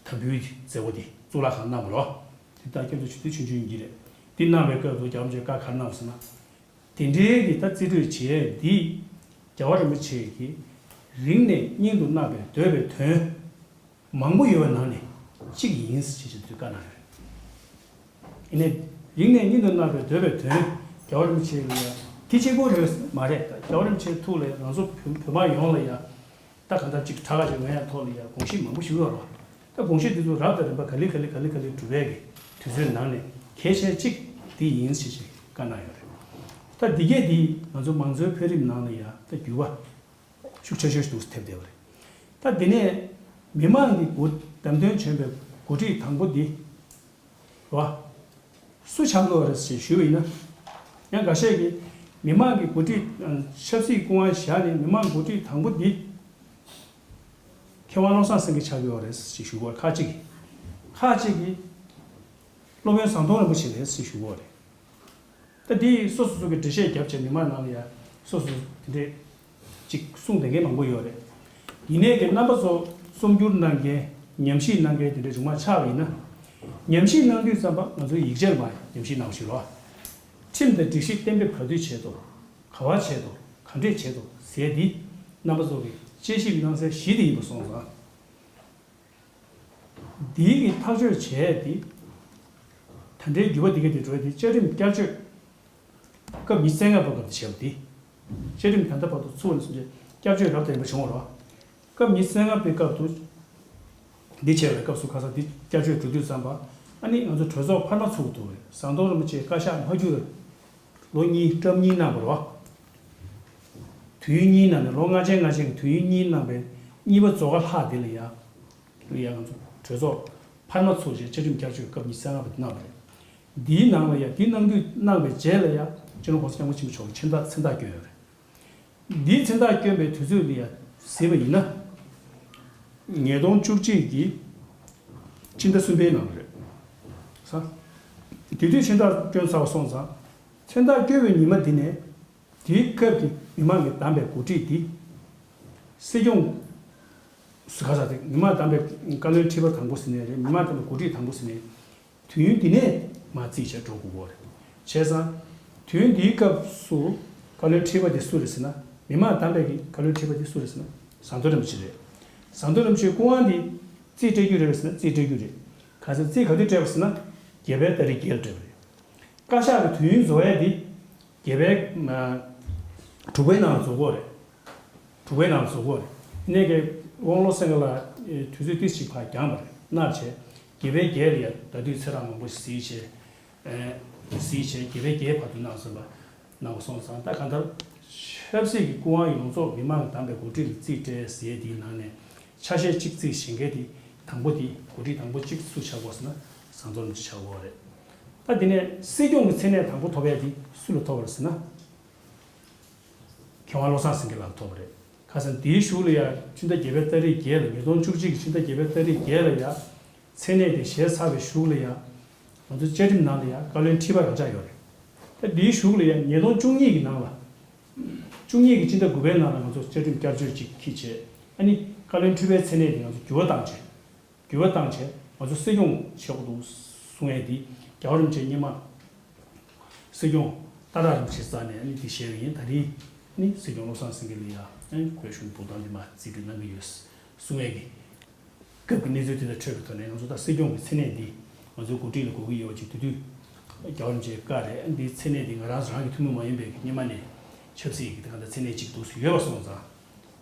དམ་འབུལ་མཛད་སྒོ་དེ་གཙུག་ལག་ཁང་གནང་བ་རེད། དེ་ད་སྐྱབས་མགོན་ཆེན་པོ་ཆུང་ཆུང་ཡིན་གྱི་རེད། དེ་གནང་བའི་སྐབས་སུ་རྒྱལ་བ་རིན་པོ་ཆེས་བཀའ་ག་རེ་གནང་བ་ཟེར་ན། དེ་འདྲའི་གི་ད་རྩིས་སྤྲོད་བྱས་འདི་རྒྱལ་བ་རིན་པོ་ཆེ་གིས་རིང་ནས་སྙིང་དུ་བརྣག་པའི་འདོད་པའི་དོན་མང་པོ་ཡོད་པའི་ནང་ནས་གཅིག་ཡིན་ཞེས་བྱས་དུས་བཀའ་གནང་ཡོད་རེད། ཡིན་ནའི་རིང་ནས་སྙིང་དུ་བརྣག་པའི་འདོད་པའི་དོན་རྒྱལ་བ་རིན་པོ་ཆེ་ལ་ཡང་དེ་གཅིག་པོ་རེད་མ་རེད། རྒྱལ་བ་རིན་པོ་ཆེའི་ཐུགས་ལ་ཡང་ང་ཚོ་བོད་བོད་དམག་ཡོངས་ལ་ཡང་ད་གང་ལྟར་གཅིག་དྲག་ག་ཅིག་ངོས་ཡང་ཐོག་ལ་ཡང་དགོངས་གཞི་མང་པོ་ཞིག་ཡོད་རེད། ད་དགོངས་གཞི་འདི་ཚོ་རབ་དང་རིམ་པ་ག་ལེ་ག་ལེ་ག་ལེ་ག་ལེ་གྲུབ་པའི་གི་དུས་ཚོད་ནང་ནས་གལ་ཆེ་གཅིག་འདི་ཡིན་ཞེས་ཞིག་བཀའ་གནང་ཡོད་རེད། ད་འདི་གས་འདི་ང་ཚོ་མང་གཙོའི་འཕེལ་རིམ་ནང་ལ་ཡང་ད་འགྱུར་བ་ཤུགས་ཆེ་ཤོས་ཤིག་ཐེབས་བསྡད་པ་རེད། ད་འདི་ནས་མི་མང་གི་འགོ་བདམས་ཐོན་བྱོན་པའི་འགོ་ཁྲིད་དང་པོ་འདི་རེད་བ། སུ་ཆགས་ཀྱི་ཡོད་རེད་ཞེས་ཞུས་པ་ཡིན་ན། ཡང་འགའ་ཤས་ཀྱིས་མི་མང་གི་འགོ་ཁྲིད་ཨ་ཆབ་སྲིད་སྐུ་དབང་བཞག་ནས་མི་མང་འགོ་ཁྲིད་དང་པོ་འདི་མཁས་དབང་བློ་བཟང་སེང་གེ་ཆགས་ཀྱི་ཡོད་རེད་ཞེས་ཞུ་གི་ཡོད་རེད། ཁ་ཅིག་གིས། ཁ་ཅིག་གིས་སློབ་དཔོན་ཟམ་གདོང་རིན་པོ་ཆེ་རེད་ཞེས་ཞུ་གི་ཡོད་རེད། ད་འདི་སོ་སོ་སོ་གི་འགྲེལ་བཤད་བརྒྱབ་བྱས་མི་མང་ནང་ལ་ཡང་སོ་སོ་དེ་འདྲས་ཅིག་གསུངས་བསྡད་མཁན་མང་པོ་ཡོད་རེད། ཡིན་ནའི་གི་རྣམ་པ་ཚོ་རྩོམ་སྒྱུར་གནང་མཁན་ཉམས་ཞིབ་གནང་མཁན་དེ་འདྲས་བྱུང་མ་ཆགས་པ་ཡིན་ན། ཉམས་ཞིབ་གནང་དུས་ཙམ་པ་ང་ཚོའི་ཡིག་ཆ་ལ་མ་ཉམས་ཞིབ་གནང་བ་ཞིག་རོགས། ཁྲིམས་དང་སྒྲིག་གཞི་གཏན་འབེབས་ག་དུས་བྱས་འདུག་ག་བ་བྱས་འདུག་ག་འདྲས་བྱས་འདུག་ཟེར་འདི་རྣམ་པ་ཚོ་གི་དཔྱད་ཞིབ་གནང་སའི་གཞི་དེ་ཡིན་པ་སོང་ཙང་། འདིའི་གི་ཐག་གཅོད་བྱས་ཏེ། ད་ལྟའི་འགྱུར་བ་འདི་ག་དེ་འགྲོ་ཡ་དེ་བཅའ་ཁྲིམས་བསྐྱར་བཅོས་སྐབས་ཉི་ཤུ་རྩ་ལྔ་པའི་སྐབས་དེ་བྱས་པ་དེ། བཅའ་ཁྲིམས་ད་ལྟ་བར་དུ་ཚུགས་པ་ནས་བཟུང་སྟེ་བསྐྱར་བཅོས་རབ་དང་རིམ་པ་བྱུང་བ་རེད། སྐབས་ཉི་ཤུ་རྩ་ལྔ་པའི་སྐབས་དུ། འདི་བྱས་པའི་སྐབས་སུ་ཁ་སང་འདི་བསྐྱར་བཅོས་འགྲོ་དུས་ཙམ་པ། ཨ་ནི་ང་ཚོ་གྲོས་ཚོགས་འཕར་མ་ཚུགས་འདུག་བས་ཟམ་གདོང་རིན་པོ་ཆེ་བཀའ་ཤག་མ་བསྒྱུར་བའི་ལོ་གཉིས་སྐབས་གཉིས་གནང་བ་རེད་བ། དུས་ཡུན་གཉིས་ནང་ནས་ལོ་ལྔ་ཆེན་ལྔ་ཆེན་གྱི་དུས་ཡུན་གཉིས་གནང་བའི་གཉིས་པ་རྫོགས་ཁ་ལྷག་འདི་ལ་ཡ། ལ་ཡ་ང་ཚོ་གྲོས་ཚོགས་འཕར་མ་ཚུགས་རྗེས་བཅའ་ཁྲིམས་བསྐྱར་བཅོས་སྐབས་ཉི་ཤུ་རྩ་ལྔ་པ་འདི་གནང་བ་རེད། འདིའི་ནང་ལ་ཡ་འདི་གནང་དུས་གནང་བའི་རྗེས་ལ་ཡ་སྤྱི་ནོར་༸གོང་ས་༸སྐྱབས་མགོན་ཆེན་པོ་མཆོག་གིས་མཚན་རྟགས་མཚན་རྟགས་བསྐྱོན་ཡོད་རེད། འདིའི་མཚན་རྟགས་བསྐྱོན་པའི་དུས་ཚོད་ལ་ཡ་གཟིགས་པ་ཡིན་ན། ཉིས་སྟོང་བཅུ་གཅིག་གི་སྤྱི་ཟླ་གསུམ་པའི་ནང་ལ་རེད། ས། དེ་དུས་མཚན་རྟགས་བསྐྱོན་ཚར་བ་སོང་ཙང་། མཚན་རྟགས་བསྐྱོན་པའི་ཉི་མ་འདི་ནས། དེའི་སྐབས་ཀྱི་མི་མང་གིས་བདམས་པའི་འགོ་ཁྲིད་འདི། སྲིད་སྐྱོང་། སུ་ག་ས་དེ་མི་མང་བདམས་པའི་བཀའ་བློན་ཁྲི་པ་དང་པོ་ཟེར་ནས་རེད། མི་མང་བདམས་པའི་འགོ་ཁྲིད་དང་པོ་ཟེར་ནས། དུས་ཡུན་འདི་ནས་མར་རྩིས་བྱས་འགྲོ་དགོས་ཀྱི་རེད། བྱས་ཙང་། དུས་ཡུན་འདིའི་སྐབས་སུ་བཀའ་བློན་ཁྲི་པ་དེ་སུ་རེད་ཟེར་ན། མི་མང་བདམས་པའི་གི་བཀའ་བློན་ཁྲི་པ་དེ་སུ་རེད་ཟེར་ན། ཟམ་གདོང་རིན་པོ་ཆེ་རེད། ཟམ་གདོང་རིན་པོ་ཆེའི་སྐུ་དབང་འདི་རྩིས་སྤྲད་རྒྱུ་རེད་ཟེར་ན་རྩིས་སྤྲད་རྒྱུ་རེད། ག་ཚོད་རྩིས་ག་དུས་སྤྲད་པ་ཟེར་ན། རྒྱལ་པོའི་ཏ་རིག་བརྒྱད་ལ་སྤྲད་པ་རེད། བཀའ་ཤག་གི་དུས་ཡུན་རྫོགས་ཡས་འདི། རྒྱལ་པོའི། དྲུག་པའི་ནང་ལ་རྫོགས་ཀྱི་ཡོད་རེད། དྲུག་པའི་ནང་ལ་རྫོགས་ཀྱི་ཡོད་རེད། ཡིན་ནའི་གི་དབང་ལོ་སེང་གེ་ལགས་དུས་ཚོད་ཏོག་ཙམ་ཅིག་ཕར་འགྱངས་པ་རེད། གནང་བྱས། རྒྱལ་པོའི་བརྒྱད་ལ་ཡ་ད་དུས་ཚེ་རིང་མང་པོ་ཞིག་གཟིགས་བྱས། གཟིགས་བྱས་རྒྱལ་པོའི་བརྒྱད་བར་དུ་གནང་ཟིན་པ། གནང་བ་སོང་ཙང་ད་གང་ལྟར། ཆབ་སྲིད་ཀྱི་སྐུ་དབང་ཡོངས་རྫོགས་མི་མང་གིས་བདམས་པའི་འགོ་ཁྲིད་ལ་རྩིས་སྤྲད་ཟེར་ཡས་དེའི་ནང་ནས། ཆ་ཤས་གཅིག་རྩིས་བྱེད་མཁན་དེ། དང་པོ་དེ་འགོ་ཁྲིད་དང་པོ་གཅིག་སུ་ཆགས་ཀྱི་ཡོད་ཟེར་ན། ཟམ་གདོང་རིན་པོ་ཆེ་ཆགས་ཀྱི་ཡོད་རེད། ད་དེ་ནས་སྲིད་སྐྱོང་གི་མཚན་གནས་དང་པོ་ཐོབ་ཡས་དེ་སུ་ལ་ཐོབ་པ་རེད་ཟེར་ན། མཁས་དབང་བློ་བཟང་སེང་གེ་ལགས་ལ་ཐོབ་པ་རེད། ཁ་སང་དེའི་གཞུག་ལ་ཡ་ཕྱི་ཟླ་བརྒྱད་པའི་ཏ་རིག་བརྒྱད་ལ། ཉིས་སྟོང་བཅུ་གཅིག་གི་ཕྱི་ཟླ་བརྒྱད་པའི་ཏ་རིག་བརྒྱད་ལ་ཡ། མཚན་གནས་དེ་བཞེས་ཚར་བའི་གཞུག་ལ་ཡ། ང་ཚོ་བཅའ་ཁྲིམས་ནང་ལ་ཡ་བཀའ་བློན་ཁྲི་པ་རང་ཆགས་ཡོད་རེད། ད་དེའི་གཞུག་ལ་ཡ་ཉིས་སྟོང་བཅུ་གཉིས་ཀྱི་ནང་ལ། བཅུ་གཉིས་ཀྱི་ཕྱི་ཟླ་དགུ་པའི་ནང་ལ་ང་ཚོ་བཅའ་ཁྲིམས་བསྐྱར་བཅོས་ཅིག་ཁྱེར་བྱས། ཨ་ནི་བཀའ་བློན་ཁྲི་པའི་མཚན་གནས་དེ་ང་ཚོ་འགྱུར་བ་བཏང་བྱས། འགྱུར་བ་བཏང་བྱས་ང་ཚོ་སྲིད་སྐྱོང་བྱེད་དགོས་འདུག་གསུང་ཡས་དེ་རྒྱལ་བ་རིན་པོ་ཆེ་སྔོན་མ། སྲིད་སྐྱོང་སྟག་བྲག་རིན་པོ་ཆེའི་རྩ་ནས་ཨ་ནི་དེ་བཞེས་པ་ཡིན། ད་རེས་ནི་སྲིད་སྐྱོང་བློ་བཟང་སེང་གེ་ལགས་ཡ་ཨ་ནི་ཁོའི་གཞུང་འབུལ་སྟངས་དེ་མར་རྩིས་སྤྲོད་གནང་གི་ཡོད་གསུང་ཡས་ཀྱི། སྐབས་ཀྱི་གནས་ཚུལ་དེ་དང་འཕྲོད་པའི་ཐོག་ནས་ང་ཚོ་ད་སྲིད་སྐྱོང་གི་མཚན་གནས་འདི་ང་ཚོའི་འགོ་ཁྲིད་ལ་དགོས་ཀྱི་ཡོད་པ་ཅིག་དེ་དུས་རྒྱལ་བ་རིན་པོ་ཆེའི་བཀའ་རེད། འདིའི་མཚན་གནས་འདི་ང་རང་ཚོ་རང་གི་ཐུན་མོང་མ་ཡིན་པའི་སྔོན་མ་ནས་ཆབ་སྲིད་ཀྱི་གང་ལྟར་མཚན་གནས་གཅིག་འདུག་སེ་ཡོད་པ་སོང་ཙང་།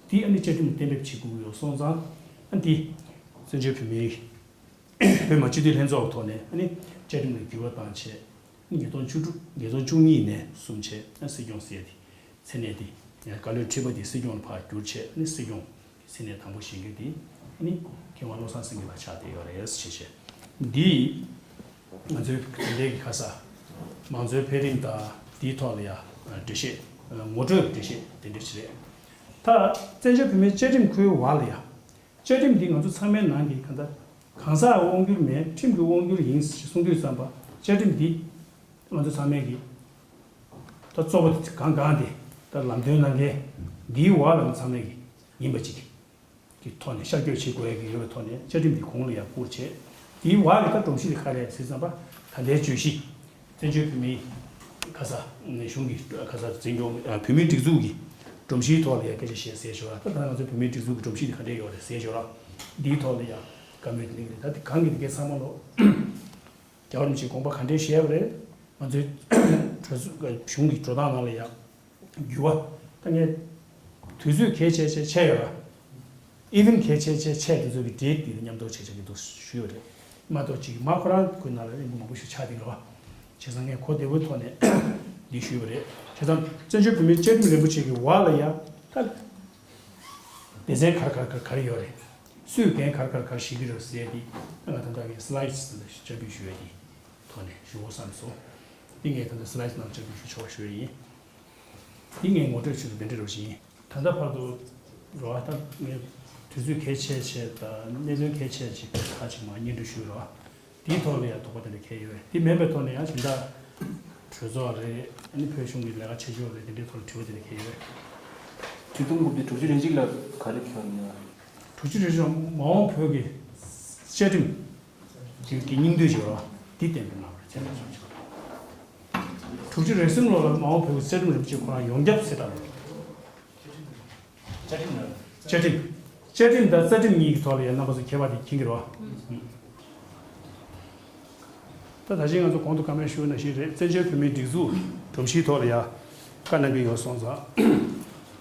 འདི་ཨ་ནི་བཅའ་ཁྲིམས་ལ་གཏན་འབེབས་བྱེད་དགོས་ཀྱི་ཡོད་སོང་ཙང་། ཨ་འདི་བཙན་བྱོལ་བོད་མིའི་བོད་མི་སྤྱི་འཐུས་ལྷན་ཚོགས་ཀྱི་ཐོག་ནས་ཨ་ནི་བཅའ་ཁྲིམས་ལ་འགྱུར་བ་བཏང་བྱས། ཉིས་སྟོང་བཅུ་དྲུག་ཉིས་སྟོང་བཅུ་གཉིས་ནས་བཟུང་བྱས་ཨ་སྲིད་སྐྱོང་ཟེར་ཡ་དེ། མཚན་གནས་དེ། ཡང་བཀའ་བློན་ཁྲི་པ་དེ་སྲིད་སྐྱོང་ལ་ཕར་བསྒྱུར་བྱས་ནི་སྲིད་སྐྱོང་གི་མཚན་གནས་དང་པོ་བཞེས་མཁན་དེ་ནི་མཁས་དབང་བློ་བཟང་སེང་གེ་ལགས་ཆགས་བསྡད་ཡོད་རེད་ཞེས་བཤད། འདི་ང་ཚོའི་དེ་འདྲའི་གི་ཁ་ས་མང་གཙོའི་འཕེལ་རིམ་དང་དེའི་ཐོག་ལ་ཡང་འགྲེལ་བཤད། ངོ་སྤྲོད་ཀྱི་འགྲེལ་བཤད་དེ་འདྲ་ཞིག་རེད། ད་བཙན་བྱོལ་བོད་མིའི་བཅའ་ཁྲིམས་ཁོའི་བར་ལ་ཡང་། བཅའ་ཁྲིམས་འདི་ང་ཚོ་ཚང་མའི་ནང་གི་གང་ལྟར་གང་ཟག་དབང་སྒྱུར་མེད། ཁྲིམས་ཀྱི་དབང་སྒྱུར་ཡིན་ཞེས་གསུངས་དུས་ཙམ་པ་བཅའ་ཁྲིམས་འདི་ང་ཚོ་ཚང་མས་ཀྱི་ད་གཙོ་བོ་དེ་གང་གང་དེ་ད་ལམ་སྟོན་གནང་མཁན་འདིའི་བར་ལ་ང་ཚང་མས་ཀྱི་ཡིན་པ་ཅིག་གི་ཐོག་ནས་ཤར་བསྐྱོད་བྱེད་དགོས་ཡ་གི་ཡོད་པའི་ཐོག་ནས་བཅའ་ཁྲིམས་འདི་གོང་ལ་ཡར་བསྐུར་བྱས། དེའི་བར་ལ་ད་སྒྲོམ་གཞི་དེ་ག་རེ་རེད་ཟེར་ཙམ་པ། ད་ལྟའི་བརྗོད་གཞི། བཙན་བྱོལ་བོད་མིའི་ག་ས་གཞུང་གི་ག་ས་འཛིན་སྐྱོང་ཨ་བོད་མིའི་སྒྲིག་འཛུགས་ཀྱི་སྒྲོམ་གཞིའི་ཐོག་ལ་ཡ་སྐད་ཆ་བཤད་ཟེར་ཞོར་ལ། ད་ད་ང་ཚོའི་བོད་མིའི་སྒྲིག་འཛུགས་ཀྱི་སྒྲོམ་གཞི་དེ་ག་འདྲས་ཡོད་རེད་ཟེར་ཞོར་ལ། འདིའི་ཐོག་ལ་ཡ་བཀའ་མོལ་དེ་གླེང་གི་རེད། ད་དེ་གང་གི་དེ་གའི་ཚང་མ་ལོ། རྒྱལ་བ་རིན་པོ་ཆེས་དགོངས་པ་ག་འདྲས་བཞེས་པ་རེད། ང་ཚོའི་གྲོས་ཚོགས་གཞུང་གི་འགྲོ་སྟངས་ནང་ལ་ཡ། འགྱུར་བ། ད་ངས་དུས་ཚོད་གལ་ཆེ་ཆེ་ཆེ་ཡོད་ར། ཨི་ཝེན་གལ་ཆེ་ཆེ་ཆེ་དེ་ཚོ་གི་འབྲེལ་དེ་མཉམ་དུ་བྱེད་ཆོག་གི་འདུག་ཞུས་པ་རེད། མ་གཏོགས་ཅིག་མ་ཁོ་རང་ཁོའི་ནང་ལ་རིང་པོ་མང་པོ་ཞིག་ཆགས་བསྡད་ཀྱི་རེད་བ། བྱས་ཙང་ངས་གོ་བདེ་པོའི་ཐོག་ནས་འདི་ཞུས་པ་རེད། བྱས་ཙང་བཙན་བྱོལ་བོད་མིའི་བཅའ་ཁྲིམས་རིན་པོ་ཆེ་གི་འོག་ལ་ཡ། ད་སྡེ་ཚན་ག་རེ་ག་རེ་ག་རེ་ག་རེ་ཡོད་རེད། སུས་འགན་ག་རེ་ག་རེ་ག་རེ་བཞེས་ཀྱི་རེད་ཟེར་ཡ་དེ། ད་ང་ད་ལྟ་གི་སི་ལའེ་ཌི་ཟེར་ནས་བསྐྱར་ཟློས་ཞུ་ཡ་དེ་ཐོག་ནས་ཞུ་དགོས་བསམ་སོང་། འདི་ངས་ད་ལྟ་སི་ལའེ་ཌི་ནང་བསྐྱར་ཟློས་ཞུ་ཆོག་པ་ཞུ་ཡ་ཡིན། འདི་ངས་ངོ་སྤྲོད་ཞུས་པ་འདི་འདྲ་རེད་ཞིང་། ད་ལྟ་བར་དུ་རོ་ཨ་ད་ངས་དུས་ཚོད་གལ་ཆེ་ཆེ་དང་གནད་དོན་གལ་ཆེ་ཆེ་ཁག་ཅིག་མར་སྙན་སྒྲོན་ཞུས་རོ། དེའི་ཐོག་ལ་ཡང་དོགས་པ་དེ་འདྲ་གང་ཡང་ཡོད་པས། དེ་མེད་པའི་ཐོག་ནས་ཡང་སྦྱིན་བདག་གྲོས་ཚོགས་རེད། ཨ་ནི་བོད་གཞུང་གི་ལས་ཀ་བྱེད་ཕྱོགས་རེད། དེ་འདྲའི་ཐོག་ལ་དྲི་བ་དེ་འདྲ་གང་ཡང་ཡོད་པས། ཁྲི་སྟོང་དགུ་བརྒྱ་དྲུག་ཅུ་རེ་གཅིག་ལ་ག་རེ་ཁྱོན་ཡིན་ན། དྲུག་ཅུ་རེ་གཅིག་མ་འོངས་བོད་ཀྱི་བཅའ་ཁྲིམས་ཀྱི་སྙིང་བསྡུས་བྱེད་རོགས་འདི་གཏན་འབེབས་གནང་བ་རེད། བཅའ་ཁྲིམས་བཟོ་བྱེད་རོགས། དྲུག་ཅུ་རེ་གསུམ་ལོ་ལ་མ་འོངས་བོད་ཀྱི་བཅའ་ཁྲིམས་རིན་པོ་ཆེ་ཁོ་རང་ཡོངས་ཁྱབ་གསལ་བསྒྲགས་རེད། བཅའ་ཁྲིམས་ནང་། བཅའ་ཁྲིམས། བཅའ་ཁྲིམས་དང་རྩ་ཁྲིམས་གཉིས་ཀྱི་ཐོག་ལ་ཡང་རྣམ་པ་ཚོ་ཁྱད་པར་དེ་མཁྱེན་གྱི་རེད་བ། ད་ད་ཅི་ང་ཚོ་གོང་དུ་བཀའ་མོལ་ཞུས་ནང་བཞིན་རེད། བཙན་བྱོལ་བོད་མིའི་སྒྲིག་འཛུགས་སྒྲོམ་གཞིའི་ཐོག་ལ་ཡང་བཀའ་གནང་གི་ཡོད་སོང་ཙང་།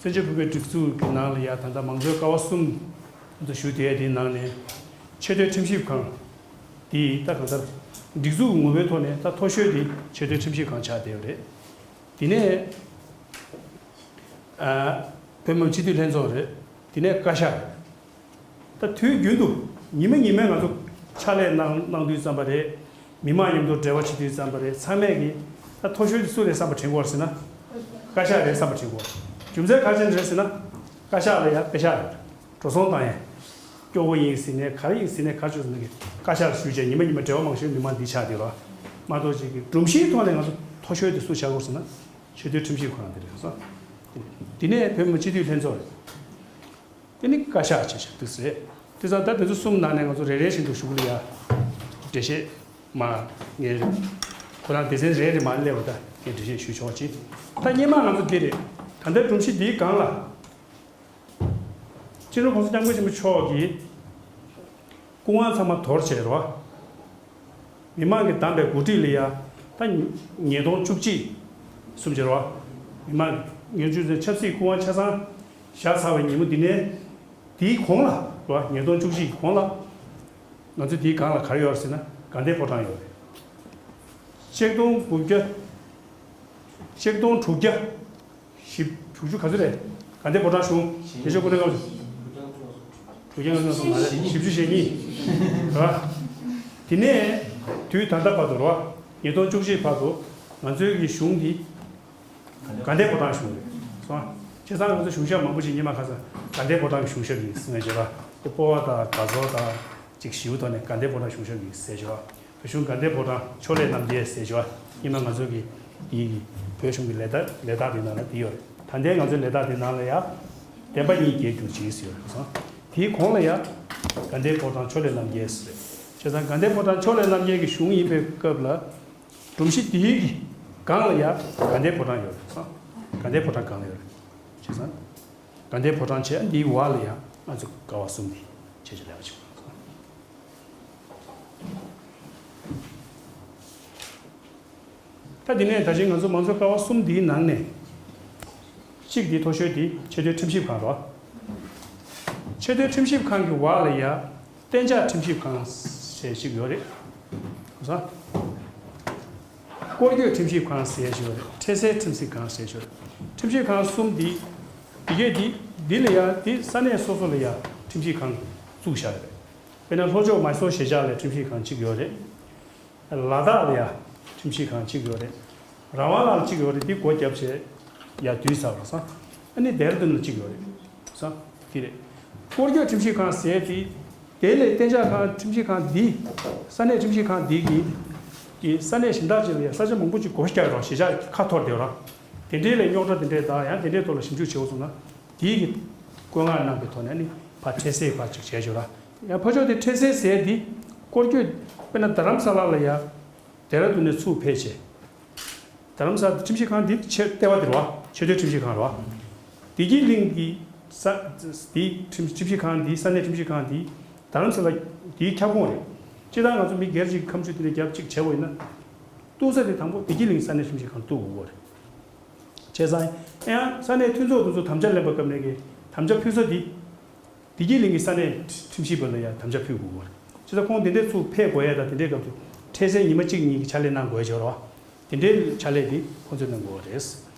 བཙན་བྱོལ་བོད་མིའི་སྒྲིག་འཛུགས་ཀྱི་ནང་ལ་ཡང་ད་ལྟ་མང་གཙོའི་ཀ་བ་གསུམ་ང་ཚོ་ཞུ་བསྡད་དེའི་ནང་ནས་ཆེས་མཐོའི་ཁྲིམས་ཞིབ་ཁང་དེ་ད་གང་ལྟར་སྒྲིག་འཛུགས་ཀྱི་ངོ་བོའི་ཐོག་ནས་ད་མཐོ་ཤོས་དེ་ཆེས་མཐོའི་ཁྲིམས་ཞིབ་ཁང་ཆགས་བསྡད་ཡོད་རེད། དེ་ནས། ཨ། བོད་མི་མང་སྤྱི་འཐུས་ལྷན་ཚོགས་རེད། དེ་ནས་བཀའ་ཤག་རེད། ད་དུས་རྒྱུན་དུ་ཉི་མ་ཉི་མས་ང་ཚོ་ཕྱག་ལས་གནང་གནང་དུས་ཙམ་པ་རེད། མི་མང་མཉམ་དུ་འབྲེལ་བ་བྱེད་དུས་ཙམ་པ་རེད། ཚང་མས་ཀྱིས་ད་མཐོ་ཤོས་དེ་སུ་རེད་བསམ་པ་དྲན་གྱི་ཡོད་རེད་ཟེར་ན། བཀའ་ཤག་རེད་བསམ་པ་དྲན་གྱི་ཡོད་རེད། རྒྱུ་མཚན་ག་རེ་བྱས་ནས་རེད་ཟེར་ན། བཀའ་ཤག་ལ་ཡང་པེ་ཤག་ཡོད་རེད། འགྲོ་སོང་བཏང་ཡས། སྐྱོ་བོ་ཡིན་ཟེར་ནས་ག་རེ་ཡིན་ཟེར་ནས་ག་རེ་བྱུང་ཟེར་ན་གི་བཀའ་ཤག་ལ་ཞུས་བྱས་ཉི་མ་ཉི་མ་འབྲེལ་བ་མང་ཤོས་མི་མང་འདི་ཆགས་བསྡད་རོགས། མ་གཏོགས་ཅིག་གི་སྒྲོམ་གཞིའི་ཐོག་ནས་ང་ཚོ་མཐོ་ཤོས་དེ་སུ་ཆགས་ཀྱི་ཡོད་རེད་ཟེར་ན། ཆེས་མཐོའི་ཁྲིམས་ཞིབ་ཁང་དེ་རེད་སོང་། དེ་ནས་བོད་མི་སྤྱི་འཐུས་ལྷན་ཚོགས་རེད། དེ་ནི་བཀའ་ཤག་བྱས་བྱས་འདུག་ཟེར། དེ་ཙང་ད་དེ་ཚོ་གསུམ་ནང་ནས་ང་ཚོ་རེ་རེ་བཞིན་དུ་ཞུ་གི་ལ་ཡ། འགྲེལ་བཤད་མ་ངས་ཁོ་རང་སྡེ་ཚན་རེ་རེ་མ་སླེབས་པ་ད་ངས་འགྲེལ་བཤད་ཞུ་ཆོག་ཅིག་ད་སྔོན་མ་ང་ཚོ་འདི་རེད། ད་ལྟའི་སྒྲོམ་གཞི་འདིའི་སྒང་ལ། སྤྱི་ནོར་༸གོང་ས་༸སྐྱབས་མགོན་ཆེན་པོ་མཆོག་གིས་སྐུ་དབང་ཚང་མ་དོར་བྱས་རོ། མི་མང་གིས་བདམས་པའི་འགོ་ཁྲིད་ལ་ཡ་ད་ཉིས་སྟོང་བཅུ་གཅིག་གསུམ་བྱས་རོ། མི་མང་ཉིས་སྟོང་བཅུ་གཅིག་ཆབ་སྲིད་སྐུ་དབང་ཆ་ཚང་བཞག་ཚར་བའི་ཉིན་མོ་འདི་ནས་དེའི་གོང་ལ་རོ། ཉིས་སྟོང་བཅུ་གཅིག་གི་གོང་ལ་ང་ཚོ་དེའི་སྒང་ལ་ག་རེ་ཡོད་རེད་ཟེར་ན་དགའ་ལྡན་ཕོ་བྲང་ཡོད་རེད། ཆིག་སྟོང་དགུ་བརྒྱ། ཆིག་སྟོང་དྲུག་བརྒྱ། བཞི། དྲུག་ཅུ་ག་ཚོད་རེད། དགའ་ལྡན་ཕོ་བྲང་གཞུང་། དེ་ཚོ་སྐུ་ཕྲེང་ལྔ་བཅུ། དྲུག་བརྒྱ་ལྔ་བཅུ་ང་ཚོ་མ་རེད། བཞི་བཅུ་ཞེ་གཉིས། རེད་བ། དེ་ནས་དུས་ད་ལྟ་བར་དུ་རེད་བ། ཉིས་སྟོང་བཅུ་གཅིག་བར་དུ་ང་ཚོའི་གི་གཞུང་འདི་དགའ་ལྡན་ཕོ་བྲང་གཞུང་རེད་སོང་། བྱས་ཙང་ང་ཚོ་གཞུང་ཞབས་མང་པོ་ཞིག་སྔོན་མ་ཁ་སང་དགའ་ལྡན་ཕོ་བྲང་གི་གཞུང་ཞབས་ཡིན་ཟེར་ནས་བྱས་པ། སྤོ་བོ་དང་དགའ་ཚོར་དང་ཅིག་ཞིའུ་ཐོག་ནས་དགའ་ལྡན་ཕོ་བྲང་གཞུང་ཞབས་ཡིན་ཟེར་བྱས་པ། བོད་གཞུང་དགའ་ལྡན་ཕོ་བྲང་ཕྱོགས་ལས་རྣམ་རྒྱལ་ཟེར་བྱས་པ། སྔོན་མ་ང་ཚོ་གི་དེའི་གི་བོད་གཞུང་གི་ལས་ད་ལས་དག་དེ་ནང་ལ་དེ་ཡོད་རེད། ད་ལྟའི་ང་ཚོའི་ལས་དག་དེ་ནང་ལ་ཡ། བདེན་པ་གཉིས་རྒྱལ་གྱུར་ཅིག་ཟེར་ཡོད་རེད་སོང་། དེའི་གོང་ལ་ཡ། དགའ་ལྡན་ཕོ་བྲང་ཕྱོགས་ལས་རྣམ་རྒྱལ་ཟེར་རེད། བྱས་ཙང་དགའ་ལྡན་ཕོ་བྲང་ཕྱོགས་ལས་རྣམ་རྒྱལ་གྱི་གཞུང་ཡིན་པའི་སྐབས་ལ། སྒྲོམ་གཞི་དེའི་གི་སྒང་ལ་ཡ་དགའ་ལྡན་ཕོ་བྲང་ཡོད་རེད་སོང་། དགའ་ལྡན་ཕོ་བྲང་སྒང་ལ་ཡོད་རེད། བྱས་ཙང་། དགའ་ལྡན་ཕོ་བྲང་བྱས། འདིའི་འོག་ལ་ཡ་ང་ཚོ་ཀ་བ་གསུམ་འདི་བྱས་བྱས་ལས་ཀ་བྱེད་དགོས་རེད་སོང་། ད་འདི་ནས་ད་ཅི་ང་ཚོ་མང་གཙོའི་ཀ་བ་གསུམ་འདིའི་ནང་ནས་གཅིག་འདི་མཐོ་ཤོས་འདི་ཆེས་མཐོའི་ཁྲིམས་ཞིབ་ཁང་རེད་བ། ཆེས་མཐོའི་ཁྲིམས་ཞིབ་ཁང་གི་འོག་ལ་ཡ་གཏན་འཇགས་ཁྲིམས་ཞིབ་ཁང་ཞེས་ཞིག་ཡོད་རེད། གོ་ས། སྐོར་སྐྱོད་ཁྲིམས་ཞིབ་ཁང་ཟེར་ཞིག་ཡོད་རེད། འཕྲལ་སེལ་ཁྲིམས་ཞིབ་ཁང་ཟེར་ཞིག་ཡོད་རེད། ཁྲིམས་ཞིབ་ཁང་གསུམ་འདི། འདི་གས་འདི། འདི་ལ་ཡ་འདི་ས་གནས་སོ་སོ་ལ་ཡ་ཁྲིམས་ཞིབ་ཁང་བཙུགས་བཞག་ཡོད་རེད། དཔེར་ན་ལྷོ་ཕྱོགས་མའི་སོར་གཞིས་ཆགས་ལ་ཁྲིམས་ཞིབ་ཁང་གཅིག་ཡོད་རེད། ལ་དྭགས་ལ་ཡ་ཁྲིམས་ཞིབ་ཁང་གཅིག་ཡོད་རེད། རང་དབང་ལ་གཅིག་ཡོད་རེད། འདི་སྒོ་བརྒྱབ་བྱས་ཡར་བསྡུས་ཚར་བ་སོང་། ཨ་ནི་ལྡེ་ར་ལྡུན་ལ་གཅིག་ཡོད་རེད་སོང་། འདི་རེད། སྐོར་སྐྱོད་ཁྲིམས་ཞིབ་ཁང་ཟེར་དེ། དེ་ལས་གཏན་འཇགས་ཁང་ཁྲིམས་ཞིབ་ཁང་འདི། ས་གནས་ཁྲིམས་ཞིབ་ཁང་འདི་གི་གི་ས་གནས་གཞན་དག་ཅིག་ལ་ཡ་ས་ཆ་མང་པོ་ཅིག་སྒོ་རྒྱག་རོགས། གཞིས་ཆགས་ཁ་འཐོར་བསྡད་རོགས། དེ་འདྲའི་ལས་རྙོག་དྲ་དེ་འདྲས་དང་ཡང་དེ་འདྲའི་ཐོག་ལ་ཞིབ་འཇུག་བྱེད་དགོས་སོང་ན། དེའི་གི་བཀོད་མངགས་གནང་པའི་ཐོག་ནས་ནི་ ཕར་འཕྲལ་སེལ་ཕར་ཅིག་བྱས་ཆོག་ར། ཡང་ཕར་ཕྱོགས་དེ་འཕྲལ་སེལ་ཟེར་འདི་སྐོར་སྐྱོད། དཔེར་ན་རྡ་རམ་ས་ལ་ལ་ཡ་ལྡེ་ར་ལྡུན་ནས་ཚུར་ཕེབས་བྱས། རྡ་རམ་ས་ལ་ཁྲིམས་ཞིབ་ཁང་འདི་ཆེ་ལྟེ་བ་དེ་རེད་བ། ཆེས་མཐོའི་ཁྲིམས་ཞིབ་ཁང་རེད་བ། བདེ་སྐྱིད་གླིང་གི་ས་འདི་ཁྲིམས་ཁྲིམས་ཞིབ་ཁང་འདི་ས་གནས་ཁྲིམས་ཞིབ་ཁང་འདི་རྡ་རམ་ས་ལ་འདིའི་ཁྱབ་ཁོངས་རེད། སྤྱིར་བཏང་ང་ཚོ་མི་སྒེར་གཅིག་ཁ་མཆུ་དེ་འདྲ་རྒྱབ་གཅིག་བྱས་པ་ཡིན་ན། གཏུག་ས་དེ་དང་པོ་བདེ་སྐྱིད་གླིང་ས་གནས་ཁྲིམས་ཞིབ་ཁང་གཏུག་དགོས་ཀྱི་རེད། བྱས་ཙང་ཡང་ས་གནས་མཐུན་ཚོགས་དེ་ཚོ་དམ་བཅའ་ལེན་པའི་སྐབས་ནས་ཀྱི་དམ་བཅའ་ཕུལ་ས་འདི། བདེ་སྐྱིད་གླིང་གི་ས་གནས་ཁྲིམས་ཞིབ་པ་ལ་ཡང་དམ་བཅའ་ཕུལ་དགོས་པ་རེད། བྱས་ཙང་ཁོང་དེ་འདྲའི་ཚུར་ཕེབས་དགོས་ཡ་དང་དེ་འདྲའི་སྐབས་སུ་འཕྲལ་སེལ་ཉི་མ་གཅིག་གཉིས་ཀྱི་ཕྱག་ལས་གནང་དགོས་ཡ་ཅིག་ཡོད་རེད་བ། དེ་འདྲའི་ཕྱག་ལས་དེ་ཁོང་ཚོས་གནང་དགོས་པ་རེད།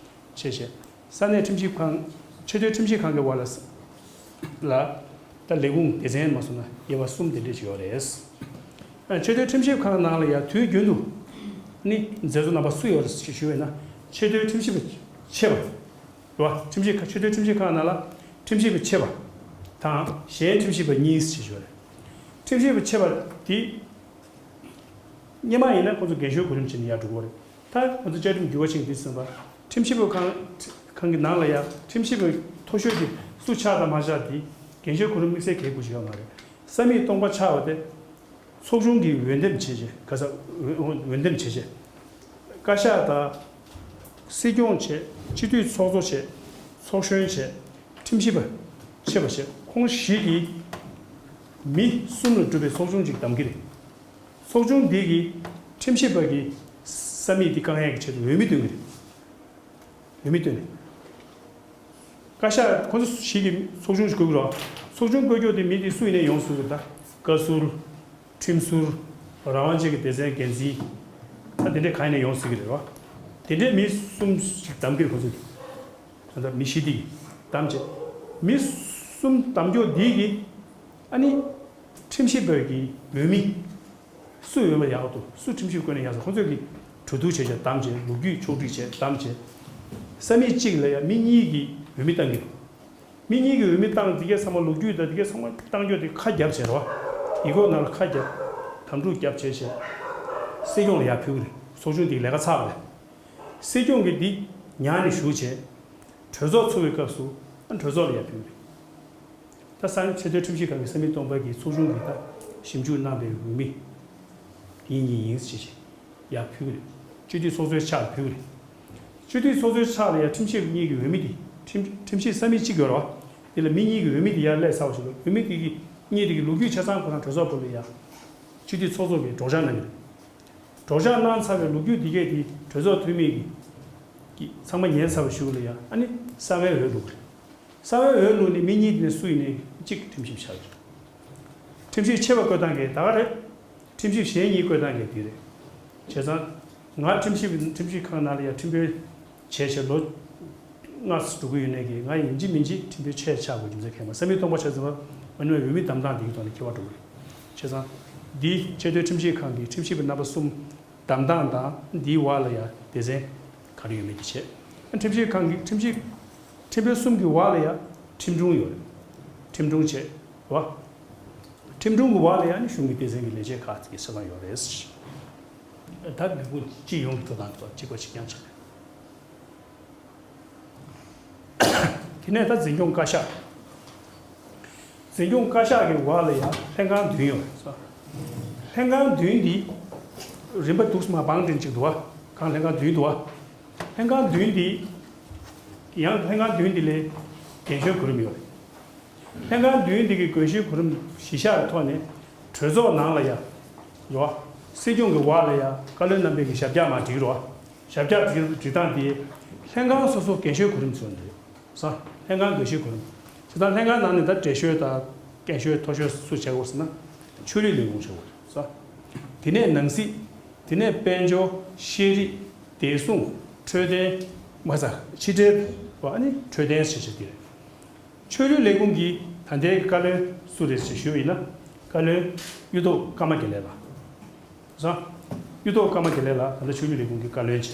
ཞེས་བཤད། ས་གནས་ཁྲིམས་ཞིབ་ཁང་། ཆེས་མཐོའི་ཁྲིམས་ཞིབ་ཁང་གི་བར་ལ་ལ་ད་ལས་ཁུངས་སྡེ་ཚན་མ་སོང་ན་དབྱེ་བ་གསུམ་དེ་འདྲ་ཅིག་ཡོད་རེད། ཨ། ཆེས་མཐོའི་ཁྲིམས་ཞིབ་ཁང་ནང་ལ་ཡང་དུས་རྒྱུན་དུ་ནི་མཛད་གཙོ་རྣམ་པ་སུ་ཡོད་རེད་ཞེས་ཞུས་པ་ཡིན་ན། ཆེས་མཐོའི་ཁྲིམས་ཞིབ་པ་ཆེ་བ། རེད་བ། ཁྲིམས་ཞིབ་ཁ་ཆེས་མཐོའི་ཁྲིམས་ཞིབ་ཁང་ནང་ལ་ཁྲིམས་ཞིབ་པ་ཆེ་བ་དང་གཞན་ཁྲིམས་ཞིབ་པ་གཉིས་ཞེས་ཞུ་བ་རེད། ཁྲིམས་ཞིབ་པ་ཆེ་བ་དེ་སྔོན་མ་ཡིན་ན་ཁོང་ཚོ་རྒན་ཤོས་གོ་རིམ་བྱས་ནས་ཡར་འགྲོ་གི་རེད། ད་ང་ཚོ་བཅའ་ཁྲིམས་འགྱུར་བ་ཕྱིན་འདི་ཟིན་པ། ཁྲིམས་ཞིབ་པ་ཁང་ཁང་གི་ནང་ལ་ཡང་ཁྲིམས་ཞིབ་པ་མཐོ་ཤོས་དེ་སུ་ཆགས་དང་མ་ཆགས་དེ་རྒན་ཤོས་གོ་རིམ་དམིགས་བསལ་གལ་དགོས་ཀྱི་ཡོད་མ་རེད། ས་མིག་སྟོང་པ་ཆགས་པ་དེ། ཚོགས་ཆུང་གིས་འོས་འདེམས་བྱས་རྗེས། ག་ས་འོས་འོས་འདེམས་བྱས་རྗེས། བཀའ་ཤག་དང་། སྲིད་སྐྱོང་བྱས། སྤྱི་འཐུས་ཚོགས་གཙོ་བྱས། ཚོགས་གཞོན་བྱས། ཁྲིམས་ཞིབ་པ་ཆེ་བ་བྱས། ཁོང་བཞི་གིས་མི་གསུམ་ལ་གྲུབ་པའི་ཚོགས་ཆུང་ཅིག་བདམས་ཀྱི་རེད། ཚོགས་ཆུང་འདི་གིས་ཁྲིམས་ཞིབ་པ་གི་ས་མིག་འདི་བསྐང་ཡས་ཀྱི་ཆེད་དུ་འོས་མི་འདོན་གྱི་རེད། འོས་མི་བཏོན་ནས། བཀའ་ཤག་ཁོ་ཚོ་ཞིག་གིས་ཚོགས་ཆུང་ཞིག་བསྐོ་གི་རེད། ཚོགས་ཆུང་བསྐོ་རྒྱུ་དེ་མི་དེ་སུ་ཡིན་ནའི་ཡོང་སྲིད་གི་རེད། ད་བཀའ་ཟུར། ཁྲིམས་ཟུར། རང་དབང་ཅན་གྱི་སྡེ་ཚན་འགན་འཛིན། ད་དེ་འདྲའི་གང་ཡིན་ནའི་ཡོང་སྲིད་གི་རེད་བ། དེ་འདྲའི་མི་གསུམ་ཞིག་བདམས་ཀྱི་རེད་ཁོ་ཚོ་གིས། ད་ལྟ་མི་བཞི་དེ་གིས་བདམས་བྱས། མི་གསུམ་བདམས་རྒྱུ་དེ་གིས་ཨ་ནི་ཁྲིམས་ཞིབ་པ་གི་འོས་མི། སུ་འོས་པ་ཡག་འདུག་སུ་ཁྲིམས་ཞིབ་བསྐོ་ན་ཡག་ས། ཁོང་ཚོས་ཀྱིས་གྲོས་བསྡུར་བྱས་བྱས་བདམས་བྱས། ལོ་རྒྱུས་ཕྱོགས་སྒྲིག་བྱས་བདམས་བྱས། ས་མིག་གཅིག་ལ་ཡང་མི་གཉིས་ཀྱིས་འོས་མི་བཏང་གི་འདུག་མི་གཉིས་ཀྱིས་འོས་མི་བཏང་། འདི་གའི་ཚང་མ་ལོ་རྒྱུས་དང་འདི་གའི་ཚང་མ་བཏང་རྒྱུ་དེ་ཁ་བརྒྱབ་བྱས་རེད་བ། ཡིག་སྐོགས་ནང་ལ་ཁ་བརྒྱབ། དམ་ཕྲུག་བརྒྱབ་བྱས་བྱས། སྲིད་སྐྱོང་ལ་ཡར་ཕུལ་གི་རེད། ཚོགས་ཆུང་འདིའི་ལས་ཀ་ཚར་བ་རེད། སྲིད་སྐྱོང་གིས་འདི་ཉར་ནས་བཞུགས་བྱས། གྲོས་ཚོགས་ཚོགས་པའི་སྐབས་སུ་ཨ་གྲོས་ཚོགས་ལ་ཡར་ཕུལ་གི་རེད། ད་ས་གནས་ཆེས་མཐོའི་ཁྲིམས་ཞིབ་ཁང་གི་ས་མིག་སྟོང་པ་གི་ཚོགས་ཆུང་གིས་ད་ཞིབ་འཇུག་གནང་པའི་འོས་མི་དེ་གཉིས་ཡིན་ཞེས་ཡར་ཕུལ་གི་རེད། སྤྱི་འཐུས་ཚོགས་གཙོའི་ཕྱག་ལ་ཕུལ་གི་རེད། སྤྱི་འཐུས་ཚོགས་གཙོའི་ཕྱག་ལ་ཡང་ཁྲིམས་ཞིབ་གཉིས་ཀྱི་འོས་མི་དེ། ཁྲིམས་ཁྲིམས་ཞིབ་ས་མིག་གཅིག་ཡོད་རེད་བ། དེ་ལ་མི་གཉིས་ཀྱི་འོས་མི་དེ་ཡར་སླེབས་ཚར་བ་ཞིག་ལ། འོས་མི་དེ་གི་གཉིས་དེ་གི་ལོ་རྒྱུས་ཆ་ཚང་ཁོ་རང་གྲོས་ཚོགས་ཕུག་ལ་ཡར་སྤྱི་འཐུས་ཚོགས་གཙོ་གིས་སྒྲོག་སྦྱང་གནང་གི་རེད། སྒྲོག་སྦྱང་གནང་ཚར་བའི་ལོ་རྒྱུས་དེ་གས་དེ་གྲོས་ཚོགས་འཐུས་མི་གིས་ཀྱིས་ཚང་མ་ཉན་ཚར་བའི་གཞུག་ལ་ཡང་ཨ་ནི་གསང་བའི་འོས་བླུགས་རེད། གསང་བའི་འོས་བླུགས་ནས་མི་གཉིས་དེ་ནས་སུ་ཡིན་ནའི་གཅིག་ཁྲིམས་ཞིབ་བྱ་རེད། ཁྲིམས་ཞིབ་ཆེ་བ་བསྐོས་སྟངས་ཀྱི་ད་ག་རེད། ཁྲིམས་ཞིབ་གཞན་གཉིས་བསྐོས་སྟངས་ཀྱི་དེ་རེད། བྱས་ཙང་། ང་ཁྲིམས་ཞིབ་ཁྲིམས་ཞིབ་ཁང་ནང་ལ་ཡང་ཁྲིམས་དཔོན་བྱས་བྱས་ལོ་ལྔ་ཙམ་འགྲོ་གི་ཡོད་ནའི་གི་ང་ཡིན་གཅིག་མིན་གཅིག་ཁྲིམས་དཔོན་ཆེ་ཆགས་དགོས་རྒྱུ་མཚན་གང་ཡང་མ། ས་མིག་སྟོང་པ་ཆགས་ཟིན་པ་ཨ་ནི་འོས་མི་བདམས་སྟངས་དེ་གི་ཐོག་ནས་ཁྱད་པར་འགྲོ་གི་རེད། བྱས་ཙང་། འདི་ཆེས་མཐོའི་ཁྲིམས་ཞིབ་ཁང་གི་ཁྲིམས་ཞིབ་པ་རྣམ་པ་གསུམ་བདམས་སྟངས་དང་། འདིའི་འོག་ལ་ཡང་སྡེ་ཚན་ག་རེ་ཡོད་མེད་ཀྱི་བྱས། ཁྲིམས་ཞིབ་ཁང་གི་ཁྲིམས་ཞིབ་ཁྲིམས་དཔོན་གསུམ་གྱི་འོག་ལ་ཡང་ཁྲིམས་དྲུང་ཡོད་རེད། ཁྲིམས་དྲུང་བྱས་བ། ཁྲིམས་དྲུང་གི་འོག་ལ་ཡང་ནི་གཞུང་གི་སྡེ་ཚན་གྱི་ལས་བྱེད་ཁག་ཅིག་གི་ཆ་ཚང་ཡོད་རེད། ད་མི་བུ་སྤྱི་ཡོངས་ཀྱི་འགྲོ་སྟངས་ཐོག་གཅིག་པ་གཅིག་རྐྱང་ཆགས་རེད། དེ་ནས་ད་འཛིན་སྐྱོང་བཀའ་ཤག་འཛིན་སྐྱོང་བཀའ་ཤག་གི་འོག་ལ་ཡང་ལྷན་ཁང་བདུན་ཡོད་རེད། ལྷན་ཁང་བདུན་འདི་རིམ་པ་འདུག་སེ་མར་བང་སྒྲིག་ཅིག་འདུག་བ། གང་ལྷན་ཁང་བདུན་འདུག་བ། ལྷན་ཁང་བདུན་འདི་ཡང་ལྷན་ཁང་བདུན་འདི་ལ་རྒན་གཞོན་གོ་རིམ་ཡོད་རེད། ལྷན་ཁང་བདུན་འདི་གི་དགོངས་གཞིའི་གོ་རིམ་གཞི་བཞག་གི་ཐོག་ནས་གྲོས་ཚོགས་ནང་ལ་ཡང་རོ། སྲིད་སྐྱོང་གི་འོག་ལ་ཡང་བཀའ་བློན་རྣམ་པས་ཀྱི་ཞབས་བཀྱག་མར་བསྒྲིགས་རོ། ཞབས་བཀྱག་སྒྲིག་སྒྲིག་སྟངས་དེ་ལྷན་ཁང་སོ་སོ་རྒན་གཞོན་གོ་རིམ་བཟོས་འདུག་ས། ལྷན་ཁང་དགོངས་གཞིའི་གོ་རིམ། བྱས་ཙང་ལྷན་ཁང་ནང་ནས་ད་བགྲེས་གཞོན་དང་རྒན་གཞོན་མཐོ་གཞོན་སུ་བྱེད་དགོས་ཟེར་ན། ཆོས་རིག་ལས་ཁུངས་བྱེད་དགོས་ས། དེ་ནས་ནང་སྲིད། དེ་ནས་དཔལ་འབྱོར། ཤེས་རིག། བདེ་སྲུང་། འཕྲོད་བསྟེན། མ་ཚ་ཕྱི་དྲིལ་བ་ནི་འཕྲོད་བསྟེན་ཞེས་བྱ་དེ་རེད། ཆོས་རིག་ལས་ཁུངས་ཀྱི་ད་ལྟའི་བཀའ་བློན་སུ་རེད་ཞེས་ཞུས་པ་ཡིན་ན། བཀའ་བློན་གཡུ་ཐོག་ཀརྨ་དགེ་ལེགས་ལགས། བཟང་། གཡུ་ཐོག་ཀརྨ་དགེ་ལེགས་ལགས་ད་ལྟ་ཆོས་རིག་ལས་ཁུངས་ཀྱི་བཀའ་བློན་བྱས།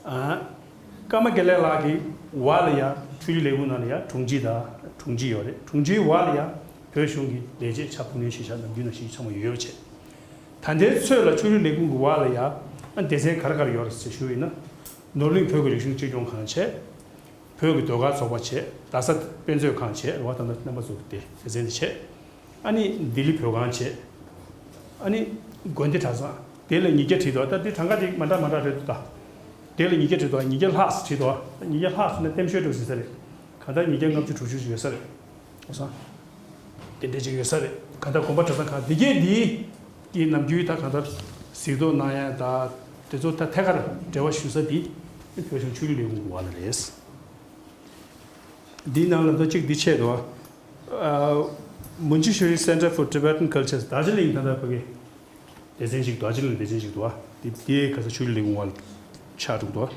ཨ། ཀརྨ་དགེ་ལེགས་ལགས་ཀྱི་འོག་ལ་ཡང་ཆོས་རིག་ལས་ཁུངས་ནང་ལ་ཡང་དྲུང་ཆེ་དང་དྲུང་ཆེ་ཡོད་རེད། དྲུང་ཆེའི་འོག་ལ་ཡང་བོད་གཞུང་གི་ལས་བྱེད་བྱ་བུ་ནས་ཤེས་བྱ་ནམ་རྒྱུན་ནང་བཞིན་ཚང་མ་ཡོད་པ་བྱས། ད་ལྟའི་ཚོད་ལ་ཆོས་རིག་ལས་ཁུངས་ཀྱི་འོག་ལ་ཡང་སྡེ་ཚན་ག་རེ་ག་རེ་ཡོད་རེད་ཟེར་ཞུ་བ་ཡིན་ན། ནོར་གླིང་བོད་ཀྱི་རིག་གཞུང་གཅེས་སྐྱོང་ཁང་བྱས། བོད་ཀྱི་ཟློས་གར་ཚོགས་པ་བྱས། རྡ་ས་དཔེ་མཛོད་ཁང་བྱས། རེད་བ། ད་ལྟ་རྣམ་པ་ཚོ་དེ་སྡེ་ཚན་དེ་བྱས། ཨ་ནི་ལྡི་ལི་བོད་ཁང་བྱས། ཨ་ནི་དགོན་སྡེ་གྲྭ་ཚང་། དེ་ལ་ཉིས་བརྒྱ་བྲིས་འདུག་ད་དེ་གྲངས་ཀ་དེ་མ་འདྲ་མ་འདྲ་རེད་འདུག་ད་དེ་ལ་ཉིས་བརྒྱ་བྲིས་འདུག་ཉིས་བརྒྱ་ལྷག་བྲིས་འདུག་ཉིས་བརྒྱ་ལྷག་བྲིས་ན་ལྟད་མོ་ཤོད་འགྲོ་ཟིན་ས་རེད། གང་ལྟར་ཉིས་བརྒྱ་ལྔ་བཅུ་དྲུག་ཅུ་ཡོད་ས་རེད། ཨོ་སང་། དེ་འདྲ་ཅིག་ཡོད་ས་རེད། གང་ལྟར་དགོན་པ་གྲྭ་ཚང་ཁག་འདི་གས་འདི་གི་ནམ་རྒྱུན་ད་གང་ལྟར་གཟིགས་རྟོག་གནང་ཡ་ད་དེ་ཚོ་ད་ཐད་ཀར་འབྲེལ་བ་ཞུ་ས་འདི་བོད་གཞུང་ཆོས་རིག་ལས་ཁུངས་ཀྱི་འོག་ལ་རེད། འདིའི་ནང་ལ་ད་གཅིག་འདི་ཆད་འདུག་ཨ། Munjishri Center for Tibetan Cultures། རྡོ་རྗེ་གླིང་ད་ལྟ་ཕ་གི་སྡེ་ཚན་ཞིག་རྡོ་རྗེ་གླིང་སྡེ་ཚན་ཞིག་འདུག་ཨ། འདི་འདི་ག་ས་ཆོས་རིག་ལས་ཁུངས་འོག་ལ་ཆགས་འགྲོ་འདུག་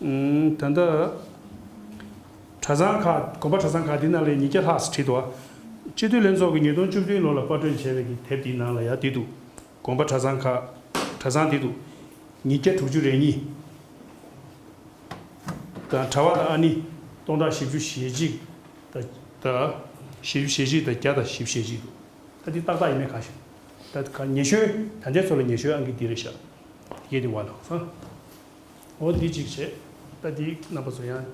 ཨ། ད་ལྟ་གྲྭ་ཚང་ཁག་དགོན་པ་གྲྭ་ཚང་ཁག་འདི་ནང་ལ་ཉིས་བརྒྱ་ལྷག་ཙམ་བྲིས་འདུག་སྤྱི་འཐུས་ལྷན་ཚོགས་ཀྱིས་ཉིས་སྟོང་བཅུ་བདུན་ལོ་ལ་པར་སྐྲུན་བྱས་པའི་གི་དེབ་འདིའི་ནང་ལ་ཡ་འདི་འདུག་དགོན་པ་གྲྭ་ཚང་ཁག་གྲྭ་ཚང་འདི་འདུག་ཉིས་བརྒྱ་དྲུག་ཅུ་རེ་གཉིས། དང་གྲྭ་བ་དང་ཨ་ནི་སྟོང་ཕྲག་བཞི་བཅུ་ཞེ་གཅིག་དང་། དང་། བཞི་བཅུ་ཞེ་གཅིག་དང་བརྒྱ་དང་བཞི་བཅུ་ཞེ་གཅིག་འདུག་ད་འདི་ཏག་ཏག་ཡིན་མིན་གང་ཤེས། ད་ག་ཉེ་ཤོས་ད་ལྟའི་ཚོ་ལ་ཉེ་ཤོས་ཨང་ཀི་འདི་རེད་ཤག་ཡེ་འདི་བ་ལ་སང་། འོ་འདི་གཅིག་བྱས། ད་འདི་རྣམ་པ་ཚོ་ཡང་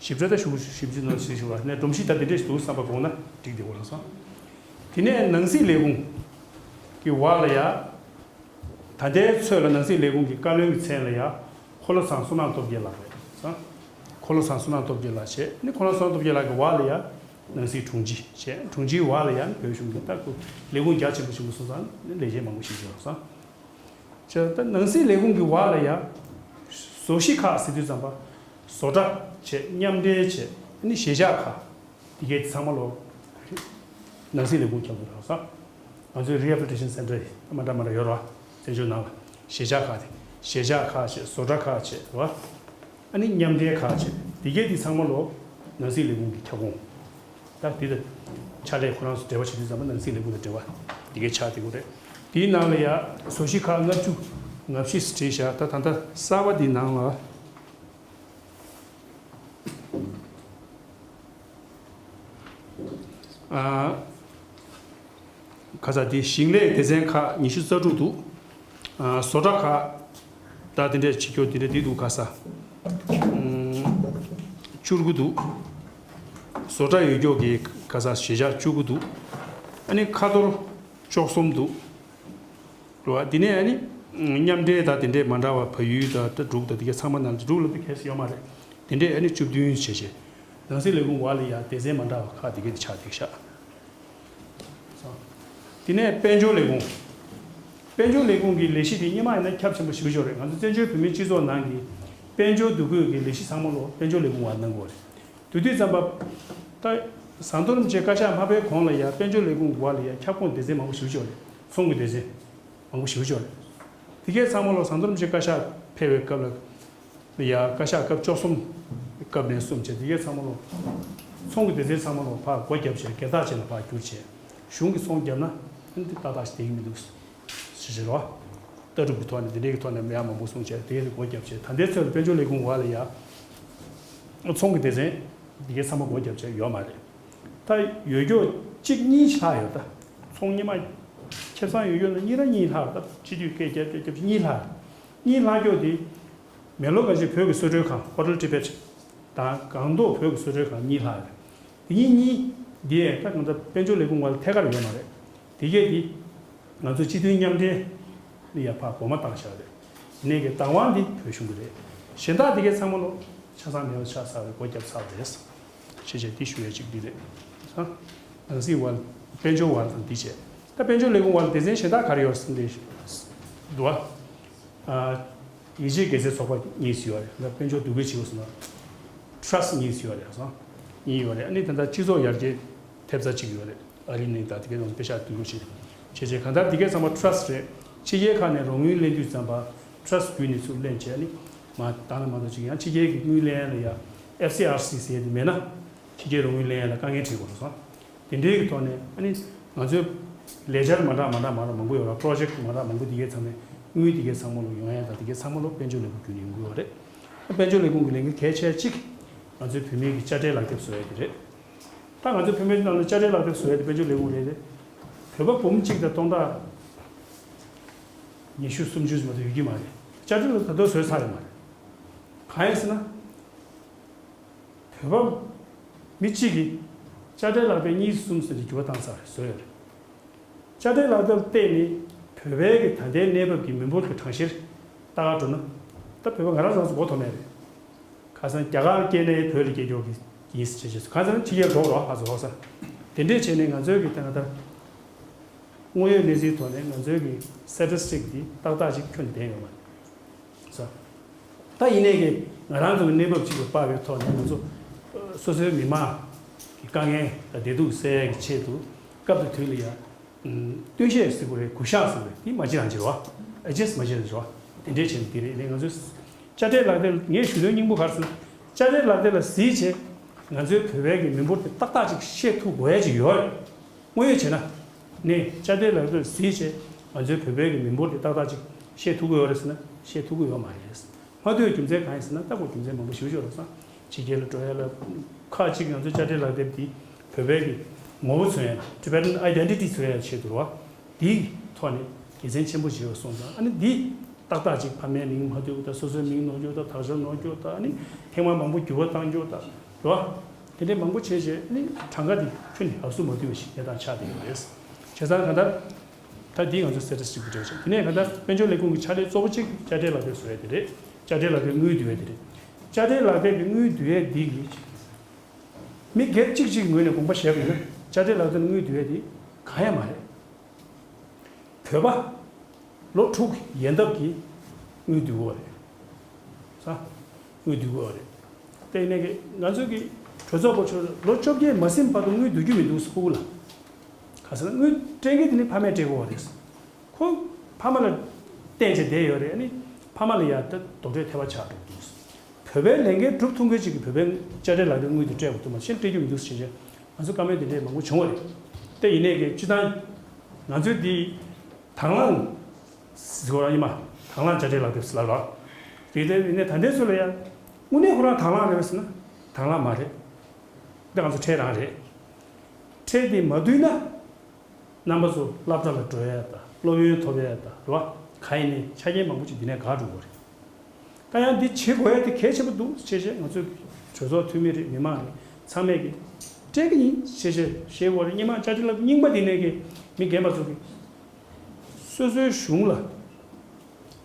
ཞིབ་ཕྲ་ད་ཞུ་ཞིབ་འཇུག་གནང་ཞིག་ཞུ་བ་ནས་སྒྲོམ་གཞི་ད་འདི་འདྲས་འདུག་བསམ་པ་དགོངས་ན་འགྲིག་འདི་བ་ལ་སང་། དེ་ནས་ནང་སྲིད་ལས་ཁུངས་ཀྱི་བ་ལ་ཡ། ད་ལྟའི་ཚོད་ལ་ནང་སྲིད་ལས་ཁུངས་ཀྱི་བཀའ་བློན་གྱི་མཚན་ལ་ཡ། འཁོར་ལོ་ཚང་བསོད་ནམས་སྟོབས་རྒྱལ་ལགས་རེད་སང་། འཁོར་ལོ་ཚང་བསོད་ནམས་སྟོབས་རྒྱལ་ལགས་བྱས། ནི་འཁོར་ལོ་ཚང་སྟོབས་རྒྱལ་ལགས་ཀྱི་བ་ལ་ཡ། ནང་སྲིད་དྲུང་ཆེ་བྱས། དྲུང་ཆེའི་བ་ལ་ཡ་བོད་གཞུང་གི་ད་ཁུ་ལས་ཁུངས་རྒྱ་ཆེན་པོ་ཞིག་གི་སོང་ཙང་ནི་ལས་བྱེད་མང་པོ་ཞིག་ཡོད་སང་། བྱས་ད་ནང་སྲིད་ལས་ཁུངས་ཀྱི་བ་ལ་ཡ། བཟོ་གཞིས་ཁག་ཟེར་དུས་ཙམ་པ། བཟོ་གྲྭ་བྱས། མཉམ་འབྲེལ་བྱས། ནི་གཞིས་ཆགས་ཁག་འདི་གའི་ཚང་མ་ལོ། ནང་སྲིད་ལས་ཁུངས་ཁྱབ་འདུག་ར་སང་། ང་ཚོའི་རི་ཧེ་བྷི་ལི་ཊེ་ཤན་སེན་ཊར་མ་འདྲ་མ་འདྲ་ཡོད་ར། བཙན་བྱོལ་ནང་ལ་གཞིས་ཆགས་ཁག་དེ། གཞིས་ཆགས་ཁག་བྱས། བཟོ་གྲྭ་ཁག་བྱས་ར། ཨ་ནི་མཉམ་འབྲེལ་ཁག་བྱས། འདི་གའི་འདི་ཚང་མ་ལོ། ནང་སྲིད་ལས་ཁུངས་ཀྱི་ཁྱབ་ཁོངས། ད་འདི་ལ་ཕྱག་ལས་ཁོ་རང་ཚོ་འབྲེལ་བ་བྱེད་དུས་ཙམ་པ་ནང་སྲིད་ལས་ཁུངས་དང་འབྲེལ་བ་འདི་གའི་ཆགས་བསྡད་ཀྱི་རེད། དེའི་ནང་ལ་ཡ་བཟོ་གཞིས་ཁག་ལྔ་བཅུ་ང་བཞི་བྲིས་བཞག་ད་ད་ལྟ་གསར་པ་འདི་ནང་ལ། ཨ། ག་ས་དེ་ཞིང་ལས་སྡེ་ཚན་ཁག་ཉི་ཤུ་རྩ་དྲུག་འདུག་ཨ། བཟོ་གྲྭ་ཁག་ད་དེ་འདྲས་བྱེད་རྒྱུ་དེ་འདྲས་འདི་འདུག་ག་ས། ཨུམ། བཅུ་དགུ་འདུག་བཟོ་གྲྭ་ཡོད་རྒྱུ་གི་ག་ས་གཞིས་ཆགས་བཅུ་དགུ་འདུག་ཨ་ནི་ཁ་ཐོར་བཅུ་གསུམ་འདུག་རེད་བ། དེ་ནས་ཨ་ནི་མཉམ་འབྲེལ་དང་དེ་འདྲས་མ་འདྲ་བ་བལ་ཡུལ་དང་ད་འབྲུག་དང་དེ་གའི་ཚང་མ་ནང་ལ་འབྲུག་ལ་དེ་གས་ཡོད་མ་རེད། དེ་འདྲས་ཨ་ནི་བཅུ་བདུན་བྱས་བྱས། ནང་སྲིད་ལས་ཁུངས་བར་ལ་ཡ་སྡེ་ཚན་མ་འདྲ་བ་ཁག་དེ་གས་དེ་ཆགས་བསྡད་ཤག་དེ་ནས་དཔལ་འབྱོར་ལས་ཁུངས། དཔལ་འབྱོར་ལས་ཁུངས་ཀྱི་ལས་གཞི་དེ་སྔོན་མ་ཡིན་ན་ཁྱབ་ཆེན་པོ་ཞེ་པོ་ཅིག་རེད། ང་ཚོ་བཙན་བྱོལ་བོད་མིའི་སྤྱི་ཚོགས་ནང་གི་དཔལ་འབྱོར་འདུ་འགོད་ཀྱི་ལས་གཞི་ཚང་མ་ལོ་དཔལ་འབྱོར་ལས་ཁུངས་བར་གནང་དགོས་རེད། དེ་དུས་ཙམ་པ། ད། ཟམ་གདོང་རིན་པོ་ཆེ་བཀའ་ཤག་མ་ཕེབས་གོང་ལ་ཡ་དཔལ་འབྱོར་ལས་ཁུངས་བར་ལ་ཡ་ཁྱབ་ཁོངས་སྡེ་ཚན་མང་པོ་ཞེ་པོ་ཅིག་ཡོད་རེད། ཚོང་གི་སྡེ་ཚན་མང་པོ་ཞེ་པོ་ཅིག་ཡོད་རེད། དེ་གས་ཚང་མ་ལོ་ཟམ་གདོང་རིན་པོ་ཆེ་བཀའ་ཤག་ཕེབས་པའི་སྐབས་ལ་ཡ། བཀའ་ཤག་སྐབས་བཅུ་གསུམ་སྐབས་ནས་གསུམ་བྱས། དེ་གས་ཚང་མ་ལོ་ཚོང་གི་སྡེ་ཚན་ཚང་མ་ལོ་ཕར་སྒོ་བརྒྱབ་བྱས། སྒེར་བདག་ཅན་ལ་ཕར་བསྒྱུར་བྱས། གཞུང་གིས་ཚོང་བརྒྱབ་ན་འདི་ཏག་ཏག་ཞིག་བསྡད་ཀྱི་མི་འདུག་ཞེས་བྱས་རོ། ལྟ་གྲུབ་ཀྱི་ཐོག་ནས་འདི་འདྲའི་གི་ཐོག་ནས་མི་ཡག་མང་པོ་གསུངས་བྱས། དེ་གས་སྒོ་བརྒྱབ་བྱས། ད་ལྟའི་ཚོད་ལ་དཔལ་འབྱོར་ལས་ཁུངས་བར་ལ་ཡ་ཚོང་གི་སྡེ་ཚན་འདི་གས་ཚང་མ་སྒོ་བརྒྱབ་བྱས་ཡོད་མ་རེད། ད་ཡོད་རྒྱུ་གཅིག་གཉིས་ལྷག་ཡོད། ད་ཚོང་སྔོན་མ་ཁེ་བཟང་ཡོད་རྒྱུ་ན་གཉིས་ར་གཉིས་ལྷག་ད་སྤྱི་འཐུས་སྐད་རྒྱབ་རྒྱབ་རྒྱབ་གཉིས་ལྷག་གཉིས་ལྷག་རྒྱུ་དེ། མེ་ལོ་ག་ཅིག་བོད་ཀྱི་བཟོ་གྲྭའི་ཁང་Hotel Tibet དང་སྒང་ཏོག་བོད་ཀྱི་བཟོ་གྲྭའི་ཁང་གཉིས་ལྷག་རེད། དེ་གཉིས་གཉིས་འདི་ད་གང་ལྟར་དཔལ་འབྱོར་ལས་ཁུངས་བར་ལ་ཐད་ཀར་ཡོད་མ་རེད། དེ་གས་དེ་ང་ཚོ་སྤྱི་མཐུན་མཉམ་འབྲེལ་ལ་ཡ་ཕར་སྒོ་མ་བཏང་བཞག་རེད། དེ་ནས་གི་བདག་དབང་འདི་བོད་གཞུང་གི་རེད། གཞན་དག་དེ་གས་ཚང་མ་ལོ་ཆ་ཚང་མེད་པ་ཆགས་ཚར་རེད། སྒོ་བརྒྱབ་ཚར་རེད། ཞེས་བྱས་འདི་ཞུ་ཡ་གཅིག་འདི་རེད། ཨ། ནང་སྲིད་བར། དཔལ་འབྱོར་བར་དང་འདི་བྱས། ད་དཔལ་འབྱོར་ལས་ཁུངས་བར་སྡེ་ཚན་གཞན་དག་ག་རེ་ཡོད་ཟེར་འདི་འདུག་ཨ། ཡིད་ཆེས་དགེ་རྩའི་ཚོགས་པ་གཉིས་ཡོད་རེད། ད་དཔལ་འབྱོར་འདུ་འགོད་བྱེད་དགོས་སོང་ན། Trust གཉིས་ཡོད་རེད་སོང་། གཉིས་ཡོད་རེད། ཨ་ནི་ད་ལྟ་སྤྱི་ཚོགས་ཡར་རྒྱས་ཐེབས་རྩ་གཅིག་ཡོད་རེད། ཨ་རི་ནས་ད་དེ་གའི་ནང་དཔེ་ཤག་བསྡུ་རོགས་བྱེད། བྱས་བྱས་གང་ལྟར་དེ་གའི་ཚང་མ་Trust རེད། ཕྱི་རྒྱལ་ཁག་ནས་རོགས་དངུལ་ལེན་དུས་ཙམ་པ་Trust བརྒྱུད་ནས་ཚུར་ལེན་བྱས་ནི། མ་ད་ལ་མ་གཏོགས་ཅིག་ཡང་ཕྱི་རྒྱལ་གྱི་དངུལ་ལེན་ལ་ཡ་F C R C ཟེར་དེ་མེད་ན། ཕྱི་རྒྱལ་རོགས་དངུལ་ལེན་ཡ་ལ་དཀའ་ངལ་འཕྲད་དགོས་རེད་སོང་། དེ་འདྲའི་གི་ཐོག་ནས་ཨ་ནི་ང་ཚོའི་ལས་འཆར་མ་འདྲ་མ་འདྲ་མ་འདྲ་མང་པོ་ཡོད་ར། Project མ་འདྲ་མང་པོ་དེ་གའི་ཚང་མས་དངུལ་དེ་གའི་ཚང་མ་ལོ་ཡོང་ཡ་དང་དེ་གའི་ཚང་མ་ལོ་དཔལ་འབྱོར་ལས་ཁུངས་བརྒྱུད་ནས་ཡོང་གི་ཡོད་རེད། དཔལ་འབྱོར་ལས་ཁུངས་ཀྱི་ལས་འགན་གལ་ཆེ་གཅིག་ང་ཚོའི་བོད་མིའི་གི་དཔྱ་ཁྲལ་ལག་དེབ་བཟོ་ཡ་དེ་རེད། ད་ང་ཚོའི་བོད་མིའི་ནང་ལ་དཔྱ་ཁྲལ་ལག་དེབ་བཟོ་ཡ་དེ་དཔལ་འབྱོར་ལས་ཁུངས་རེད་དེ། བོད་པ་འབུམ་གཅིག་དང་སྟོང་ཕྲག་ཉི་ཤུ་སུམ་ཅུ་ཙམ་མ་གཏོགས་ཡོད་ཀྱི་མ་རེད། དཔྱ་ཁྲལ་ལ་ད་དུང་བཟོས་ཚར་ཡོད་མ་རེད། གང་ཡིན་ཟེར་ན། བོད་པ་མི་གཅིག་གིས་དཔྱ་ཁྲལ་ལག་དེབ་གཉིས་གསུམ་ཟེར་ཏེ་འགྱུར་བ་བཏང་ཚར་བཟོས་ཡོད་རེད། དཔྱ་ཁྲལ་ལག་དེབ་ལ་བལྟས་ནས་བོད་པའི་གི་ད་ལྟའི་གནས་བབ་ཀྱི་མི་འབོར་གྱི་གྲངས་བཤེར་ལྟ་ག་འགྲོ་ན། ད་བོད་པ་ང་རང་ཚོ་མགོ་འཐོམ་ཡ་རེད། ཁ་སང་རྒྱ་གར་སྐྱེས་ནའི་བོད་ལ་སྐྱེས་རྒྱུ་གི་ཡིན་ཟེར་བྱས་བྱས་སོང་། ཁ་སང་ཕྱི་རྒྱལ་འགྲོ་རོགས་ཧ་ཟོ་ཧོ་ས། དེ་འདྲས་བྱས་ནས་ང་ཚོའི་གི་ད་ང་ད་དངོས་ཡོད་གནས་ཚུལ་ཐོག་ནས་ང་ཚོའི་གི་སི་ཊེ་ཊི་སི་ཊིག་འདི་ཏག་ཏག་ཅིག་ཁྱོན་ནས་བསྡད་ཡོད་མ་རེད་ས། ད་ཡིན་ནའི་གི་ང་རང་ཚོ་གི་གནས་བབ་ཅིག་ལ་དཔག་པའི་ཐོག་ནས་ང་ཚོ་སོ་སོའི་མི་མང་གི་དཀའ་ངལ་དང་བདེ་སྡུག་སེལ་ཡ་གི་ཆེད་དུ་སྐབས་དང་དུས་ལ་ཡ། ཨུམ། བསྟུན་ཤེས་ཟེར་དགོས་རེད། གུས་ཞབས་ཟེར་དགོས་རེད། དེ་མ་བྱེད་རང་བྱེད་རོགས། ཨེ་ཇེ་སི་མ་བྱེད་རང་བྱེད་རོགས། དེ་འདྲས་བྱས་ནས་དེ་རེད། ཨ་ནི་ང་ཚོས་དཔྱ་ཁྲལ་ལག་དེབ་ངས་ཞུ་དོན་སྙིང་པོ་ག་རེ་ཟེར་ན། དཔྱ་ཁྲལ་ལག་དེབ་ལ་གཟིགས་བྱས་ང་ཚོའི་བོད་པའི་གི་མི་འབོར་དེ་ཏག་ཏག་ཅིག་ཤེས་ཐུབ་དགོས་ཡ་ཅིག་ཡོད་རེད། དངོས་ཡོད་བྱས་ན། ནས་དཔྱ་ཁྲལ་ལག་དེབ་ལ་གཟིགས་བྱས་ང་ཚོའི་བོད་པའི་གི་མི་འབོར་དེ་ཏག་ཏག་ཅིག་ཤེས་ཐུབ་ཀྱི་ཡོད་རེད་ཟེར་ན་ཤེས་ཐུབ་ཀྱི་ཡོད་མ་རེད། མ་ཐུབ་པའི་རྒྱུ་མཚན་གང་ཡིན་ཟེར་ན། ལྟ་དགོས་རྒྱུ་མཚན་མང་པོ་ཞེ་པོ་ཅིག་ཡོད་རེད་ས། ཕྱི་རྒྱལ་ལ་འགྲོ་ཡ་ལ་ཁག་ཅིག་ང་ཚོའི་དཔྱ་ཁྲལ་ལག་དེབ་འདི་བོད་པའི་གི་ངོ་བོ་མཚོན་ཡ། Tibetan identity མཚོན་ཡ་ཆེད་དུ་རེད་བ། འདིའི་ཐོག་ནས་དགེ་མཚན་ཆེན་པོ་ཞིག་ཡོད་གསུངས་ཙང་། ཨ་ནི་འདི་ཏག་ཏག་ཅིག་ཕ་མའི་མིང་མ་འདུག་ད། སོ་སོའི་མིང་ནོར་རྒྱུ་ད། དག་ཆ་ནོར་རྒྱུ་ད། ཨ་ནི་ཐེངས་མ་མང་པོ་འགྱུར་བ་བཏང་རྒྱུ་ད་རེད་བ། དེ་འདྲའི་མང་པོ་བྱས་བྱས་ཨ་ནི་གྲངས་ཀ་འདི་ཁྱོན་ནས་ཧབ་སུ་མ་བསྡུས་པ་ཞིག་གནས་སྟངས་ཆགས་བསྡད་ཡོད་རེད། བྱས་ཙང་གང་ལྟར། ད་འདི་ང་ཚོ་སི་ཊེ་ཊི་སི་ཊིག་གི་འགྲེལ་བཤད། དེ་ནས་གང་ལྟར་དཔལ་འབྱོར་ལས་ཁུངས་ཀྱི་ཕྱག་ལས་གཙོ་བོ་གཅིག་དཔྱ་ཁྲལ་ལག་དེབ་བཟོ་ཡ་དེ་རེད། དཔྱ་ཁྲལ་ལག་དེབ་དངུལ་བསྡུ་ཡ་དེ་རེད། དཔྱ་ཁྲལ་ལག་དེབ་ཀྱི་དངུལ་བསྡུ་ཡ་འདི་གི་མི་སྒེར་གཅིག་གཅིག་གི་ངོས་ནས་དགོངས་པ་བཞེས་པ་ཡིན་ན། དཔྱ་ཁྲལ་ལག་དེབ་དངུལ་བསྡུ་ཡ་དེ་གང་ཡང་མ་རེད། བོད་པ་ལོ་དྲུག་ཡན་འདབ་ཀྱི་དངུལ་བསྡུ་དགོས་རེད། ས། དངུལ་བསྡུ་དགོས་རེད། དེ་ནས་གི་ང་ཚོའི་གི་གྲོས་ཚོགས་པ་ཚོ་ལོ་བཅོ་བརྒྱད་མ་ཟིན་བར་དུ་དངུལ་བསྡུ་རྒྱུ་མི་འདུག་ཕྲུ་གུ་ལ། ག་ཟེར་ན་དངུལ་སྤྲད་མཁན་དེ་ནི་ཕ་མས་སྤྲད་དགོས་པ་རེད། ཁོ་ཕ་མ་ལ་བརྟེན་བྱས་བསྡད་ཡོད་རེད། ཨ་ནི་ཕ་མ་ལ་ཡ་ད་དོགས་འདྲི་ཐེབས་པ་ཆགས་འགྲོ་གི་འདུག་བོད་པའི་ལས་འགན་སྒྲུབ་ཐུབ་མཁན་ཅིག་གིས་བོད་པའི་དཔྱ་ཁྲལ་ལག་དེབ་དངུལ་དེ་སྤྲད་དགོས་འདུག་མ་གཞི་སྤྲད་རྒྱུ་མི་འདུག་ཟེར་བྱས་ང་ཚོ་བཀའ་མོལ་དེ་འདྲས་མང་པོ་བྱུང་བ་རེད། དེ་ཡིན་ནའི་གི་སྤྱི་བཏང་ང་ཚོའི་འདི་དང་བླངས་ཟེར་བ་ཡིན་མ། དང་བླངས་དཔྱ་ཁྲལ་ལག་དེབ་ཟེར་ལབ་རོགས། དེ་དེ་ཡིན་ནའི་ད་ལྟའི་ཚོད་ལ་ཡ་དངོས་གནས་ཁོ་རང་དང་བླངས་རེད་པས་ཟེར་ན་དང་བླངས་མ་རེད། འདི་ང་ཚོ་ཁྲལ་རང་རེད། ཁྲལ་དེ་མ་བསྡུས་ན། རྣམ་པ་ཚོ་སློབ་གྲྭ་ལ་འགྲོ་ཡས་དང་སློབ་ཡོན་ཐོབ་ཡས་དང་རེད་བ། གང་ཡིན་ནའི་ཆ་རྐྱེན་མང་པོ་ཅིག་འདི་ནས་འགག་འགྲོ་གི་རེད། ད་ཡང་འདི་བྱེད་དགོས་ཡས་དེ་གལ་ཆེན་པོ་འདུག་ཅེས་བྱས་ང་ཚོའི་གྲོས་ཚོགས་འཐུས་མི་རེད། མི་མང་རེད། ཚང་མས་ཀྱི་སྤྲད་ཀྱི་ཡིན་ཅེས་བྱས་བཤད་དགོས་རེད། སྔོན་མ་དཔྱ་ཁྲལ་ལག་རྙིང་པ་འདི་ནས་ཀྱི་མི་རྒན་པ་ཚོ་གི་སོ་སོའི་གཞུང་ལ་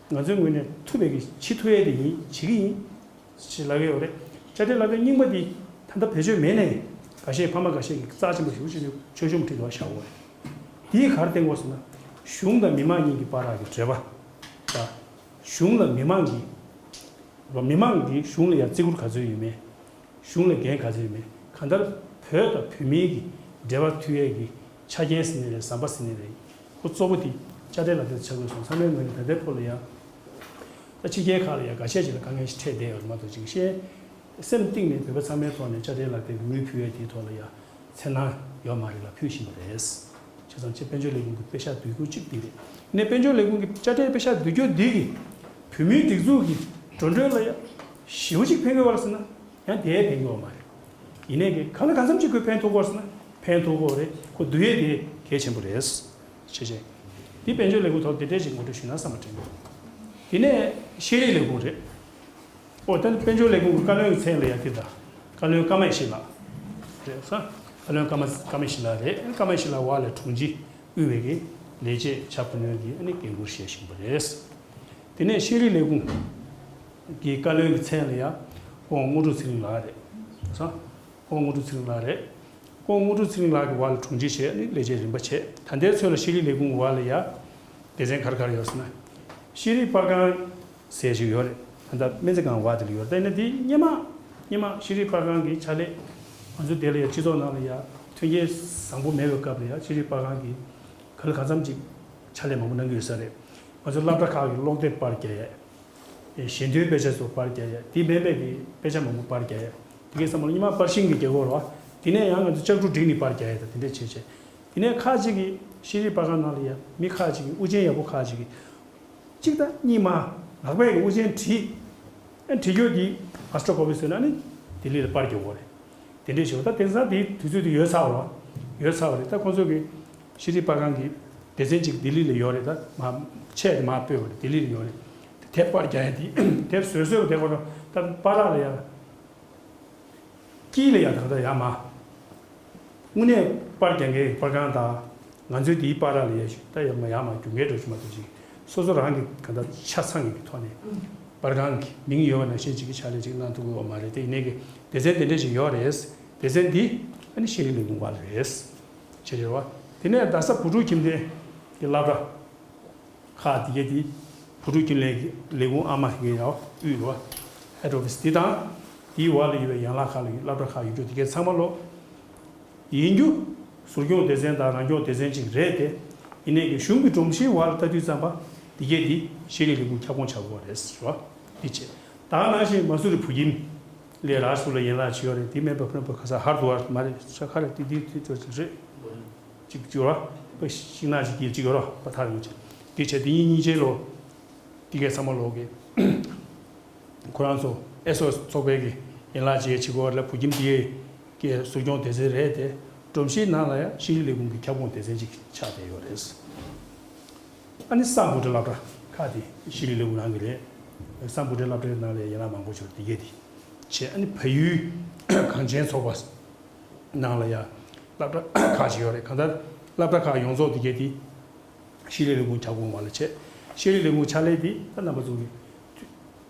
ང་ཚོའི་ངོས་ནས་ཐུབ་པའི་གི་བྱེད་ཐུབ་ཡས་དེ་ཡིན། བྱེད་ཀྱི་ཡིན། ཞེས་ལབ་ཀྱི་ཡོད་རེད། དཔྱ་ཁྲལ་ལག་དེབ་རྙིང་པ་འདི་ད་ལྟ་བེད་སྤྱོད་མེད་ནའི་འགའ་ཤས་ཕ་མ་འགའ་ཤས་ཀྱིས་རྩ་ཆེན་པོ་ཞེ་པོ་ཅིག་ཆེ་ཆུང་ཁྲིད་འདུག་བཞག་ཡོད་རེད། འདིས་ག་རེ་བསྟན་དགོས་ཟེར་ན། གཞུང་དང་མི་མང་གཉིས་ཀྱི་བར་གྱི་འབྲེལ་བ་དང་། གཞུང་ལ་མི་མང་གིས་མི་མང་གིས་གཞུང་ལ་ཡང་བརྩི་བཀུར་ག་ཚོད་ཡོད་མེད། གཞུང་ལ་འགན་ག་ཚོད་ཡོད་མེད། གང་ལྟར་བོད་དང་བོད་མིའི་གི་འབྲེལ་བ་མཐུད་ཡས་ཀྱི་ཆ་རྐྱེན་ཟེར་ནའི་རེད། ཟམ་པ་ཟེར་ནའི་རེད། ཁོ་གཙོ་བོ་དེ་དཔྱ་ཁྲལ་ལག་དེབ་ཆགས་དགོས་སོང་། ཚང་མའི་ངོས་ནས་ད་ལྟའི་བར་ལ་ཡང་ད་ཕྱི་རྒྱལ་ཁག་ལ་ཡང་འགའ་ཤས་ཅིག་ལ་དཀའ་ངལ་ཞིག་འཕྲད་བསྡད་ཡོད་རེད་མ་གཏོགས་ཅིག་ཤེས། སེམས་གཏིང་ནས་བོད་པ་ཚང་མའི་ཐོག་ནས་དཔྱ་ཁྲལ་ལག་དེབ་དངུལ་ཕུལ་ཡས་དེའི་ཐོག་ལ་ཡང་འཚེར་སྣང་ཡོད་མ་རེད་ལ་ཕུལ་བཞིན་པ་རེད། བྱས་ཙང་ཅིག་དཔལ་འབྱོར་ལས་ཁུངས་ཀྱི་པེ་ཤག་བསྡུ་རྒྱུ་གཅིག་འདི་རེད། ནས་དཔལ་འབྱོར་ལས་ཁུངས་ཀྱི་དཔྱ་ཁྲལ་པེ་ཤག་བསྡུ་རྒྱུ་འདི་གིས་བོད་མིའི་སྒྲིག་འཛུགས་ཀྱི་འགྲོ་གྲོན་ལ་ཡང་ཞེ་པོ་ཅིག་ཕན་གྱི་ཡོད་རེད་ཟེར་ན་ཡང་དེ་ཕན་གྱི་ཡོད་མ་རེད། ཡིན་ནའི་གི་གང་ལ་གང་འཚམ་ཅིག་ཁོས་ཕན་ཐོགས་ཀྱི་ཡོད་རེད་ཟེར་ན་ཕན་ཐོགས་ཀྱི་ཡོད་རེད། ཁོ་བསྡུ་ཡས་དེ་གལ་ཆེན་པོ་རེད། བྱས་བྱས། འདི་དཔལ་འབྱོར་ལས་ཁུངས་ཐོག་དེ་འདྲས་ཅིག་ངོ་སྤྲོད་ཞུས་ན་བསམ་པ་དྲན་གྱི་འདུག་དེ་ནས་ཤེས་རིག་ལས་ཁུངས་རེད། ཨོ་ད་དཔལ་འབྱོར་ལས་ཁུངས་ཀྱི་བཀའ་བློན་གྱི་མཚན་ལ་ཡང་དེ་དང་། བཀའ་བློན་ཀརྨ་ཡེ་ཤེས་ལགས་རེད་ས། བཀའ་བློན་ཀརྨ་ཀརྨ་ཡེ་ཤེས་ལགས་རེད། ཀརྨ་ཡེ་ཤེས་ལགས་འོག་ལ་དྲུང་ཆེ་དབུས་པའི་གི་ལས་བྱེད་བྱ་བུ་ནོན་གྱི་ཨ་ནི་འགན་འཁུར་བཞེས་བཞིན་པ་རེད། དེ་ནས་ཤེས་རིག་ལས་ཁུངས་ཀྱི་བཀའ་བློན་གྱི་མཚན་ལ་ཡང་ཁོང་དངོས་གྲུབ་ཚེ་རིང་ལགས་རེད་ས། ཁོང་དངོས་གྲུབ་ཚེ་རིང་ལགས་རེད། ཁོང་དངོས་གྲུབ་ཚེ་རིང་ལགས་ཀྱི་འོག་ལ་དྲུང་ཆེ་བྱས་ནས་ལས་བྱེད་རིམ་པ་བྱས། ད་ལྟའི་ཚོད་ལ་ཤེས་རིག་ལས་ཁུངས་འོག་ལ་ཡ་སྡེ་ཚན་ག་རེ་ག་རེ་ཡོད་ཟེར་ན། ཤེས་རིག་པར་ཁང་ཟེར་ཞིག་ཡོད་རེད། ད་ལྟ་སྨན་རྩིས་ཁང་འོག་དེ་ལ་ཡོད་རེད། ད་ཡིན་ན་དེ་སྔོན་མ་སྔོན་མ་ཤེས་རིག་པར་ཁང་གི་ཕྱག་ལས་ང་ཚོ་དེ་ལ་ཡ་སྤྱི་ཚོགས་ནང་ལ་ཡ་མཐུན་རྐྱེན་བཟང་པོ་མེད་པའི་སྐབས་ལ་ཡ་ཤེས་རིག་པར་ཁང་གིས་ག་ལ་གང་འཚམ་ཅིག་ཕྱག་ལས་མང་པོ་གནང་གི་ཡོད་ས་རེད། ང་ཚོ་སློབ་གྲྭ་ཁག་གི་ཀློག་དེབ་པར་རྒྱག་ཡས། ཞལ་འདོན་དཔེ་ཆ་ཚོ་པར་རྒྱག་ཡ། དེ་མིན་པའི་གི་དཔེ་ཆ་མང་པོ་པར་རྒྱག་ཡ། དེ་གའི་བསམ་བློ་སྔོན་མ་པར་ཤིང་གི་རྒྱག་གོ་རོ། དེ་ནས་ཡང་ང་ཚོ་ལྕགས་གྲུ་བསྒྲིགས་ནས་པར་རྒྱག་ཡ་དང་དེ་འདྲས་བྱས་བྱས། དེ་ནས་ཁག་ཅིག་གི་ཤེས་རིག་པར་ཁང་ནང་ལ་ཡ་མི་ཁག་ཅིག་གི་དབུ་ཅན་ཡག་པོ་ཁག་ཅིག་གི་གཅིག་དང་གཉིས་མ་ལག་པས་གི་དབུ་ཅན་བྲིས། ཨ་བྲིས་རྒྱུ་དེ་མཱ་སི་ཊར་ཀོ་པི་བཟོས་ན་ནི་ལྡི་ལི་ལ་པར་རྒྱག་གོ་རེད། དེ་འདྲས་བྱས། ད་དེང་སང་དེའི་དུས་ཚོད་དེ་ཡོལ་ཚར་བ་རེད། ཡོལ་ཚར་བ་རེད། ད་ཁོང་ཚོ་གི་ཤེས་རིག་པར་ཁང་གི་སྡེ་ཚན་གཅིག་ལྡི་ལི་ལ་ཡོད་རེད། ད་མ་ཆད་དེ་མ་སྤོས་པ་རེད། ལྡི་ལི་ལ་ཡོད་རེད། དེ་དེབ་པར་རྒྱག་ཡ་དེ་དེབ་བཟོས་བཟོས་པ་དེ་ཁོ་རང་ད་པར་རག་ལ་ཡ། གཅིག་ལ་ཡ་ད་ལྟ་ཡ་མ། དངོས་གནས་པར་རྒྱག་མཁན་གྱི་པར་ཁང་དང་ང་ཚོའི་དེའི་པར་ར་ལ་ཡ་ཞུ་ད་ཡ་མ་ཡ་མ་རྒྱུག་མཁན་འགྲོ་ཞུ་མ་ཐུབ་ཅིག་སོ་སོ་རང་གི་ག་ད་ཆ་ཚང་གི་ཐོག་ནས་པར་ཁང་གི་མིང་ཡོད་པ་ནང་བཞིན་ཅིག་གི་ཕྱག་ལས་ཅིག་གནང་ཐུབ་ཀྱི་ཡོད་མ་རེད་དེ་ཡིན་ནའི་གི་སྡེ་ཚན་དེ་འདྲས་ཅིག་ཡོད་རེད། སྡེ་ཚན་འདི་ཨ་ནི་ཤེས་རིག་ལས་ཁུངས་བར་རེད། བྱེད་རེད་བ། དེ་ནས་རྡ་ས་བུ་ཕྲུག་ཁྱིམ་སྡེ་གི་སློབ་གྲྭ། ཁག་དེ་གའི་དེ་བུ་ཕྲུག་ཁྱིམ་ལས་ལས་ཁུངས་ཨ་མ་གི་ཡང་དབུས་རེད་བ། ཧེཌ་ཨོ་ཕི་སི་དེ་དང་དེའི་འོག་ལ་ཡོད་པའི་ཡན་ལག་ཁག་ལ་ཡོད་སློབ་གྲྭ་ཁག་ཡོད་རྒྱུ་དེ་གའི་ཚང་མ་ལོ། ཡིན་རྒྱུ། ཟུར་སྐྱོང་སྡེ་ཚན་དང་རང་སྐྱོང་སྡེ་ཚན་གཅིག་རེད་དེ། ཡིན་ནའི་གི་གཞུང་གི་སྒྲོམ་གཞིའི་འོག་ལ་ལྟ་དུས་ཙམ་པ་དེ་གའི་དེ་ཤེས་རིག་ལས་ཁུངས་ཁྱབ་ཁོངས་ཆགས་དགོས་རེད་ཟེར་བ། དེ་བྱས། ད་ནང་བཞིན་མ་སུ་རི་བུ་ཁྱིམ་ལས་ར་སུ་ལ་ཡན་ལག་ཅིག་ཡོད་རེད་དེ་མེད་པ་ཕན་པ་ག་ས་ཧར་དུ་བར་མ་རེད་ཤ་ཁ་རེད་དེ་དེ་དེ་ཚོ་ཅིག་རེད། གཅིག་བསྒྱུར་བ། པ་ཤིང་ནགས་ཀྱི་དཀྱིལ་གཅིག་ཡོད་ར་པ་ཐག་ཡོད་ཅིག་དེ་བྱས་དེ་ཉིན་གཉིས་ཆའི་ལོ། དེ་གའི་ཚང་མ་ལོག་གི་ཁོ་རང་ཚོ་ཨེ་སོ་ཚོགས་པའི་གི་ཡན་ལག་བཅས་བྱེད་དགོས་ར་བུ་ཁྱིམ་དེ་གའི་ཟུར་སྐྱོང་སྡེ་ཚན་རེད་དེ་སྒྲོམ་གཞིའི་ནང་ལ་ཡང་ཤེས་རིག་ལས་ཁུངས་ཀྱི་ཁྱབ་ཁོངས་སྡེ་ཚན་ཅིག་ཆགས་བསྡད་ཡོད་རེད། ཨ་ནི་སམ་བྷོ་ཊ་སློབ་གྲྭ་ཁག་དེ་ཤེས་རིག་ལས་ཁུངས་ནང་གི་རེད། སམ་བྷོ་ཊ་སློབ་གྲྭའི་ནང་ལ་ཡན་ལག་མང་པོ་ཡོད་དེ་གའི་དེ་བྱས་ཨ་ནི་བལ་ཡུལ་གངས་ཅན་ཚོགས་པ། ནང་ལ་ཡ། སློབ་གྲྭ་ཁག་ཅིག་ཡོད་རེད་གང་ལྟར། སློབ་གྲྭ་ཁག་ཡོངས་རྫོགས་དེ་གའི་དེ། ཤེས་རིག་ལས་ཁུངས་ཁྱབ་ཁོངས་བར་ལ་བྱས། ཤེས་རིག་ལས་ཁུངས་ཕྱག་ལས་དེ་ད་རྣམ་པ་ཚོ་གི།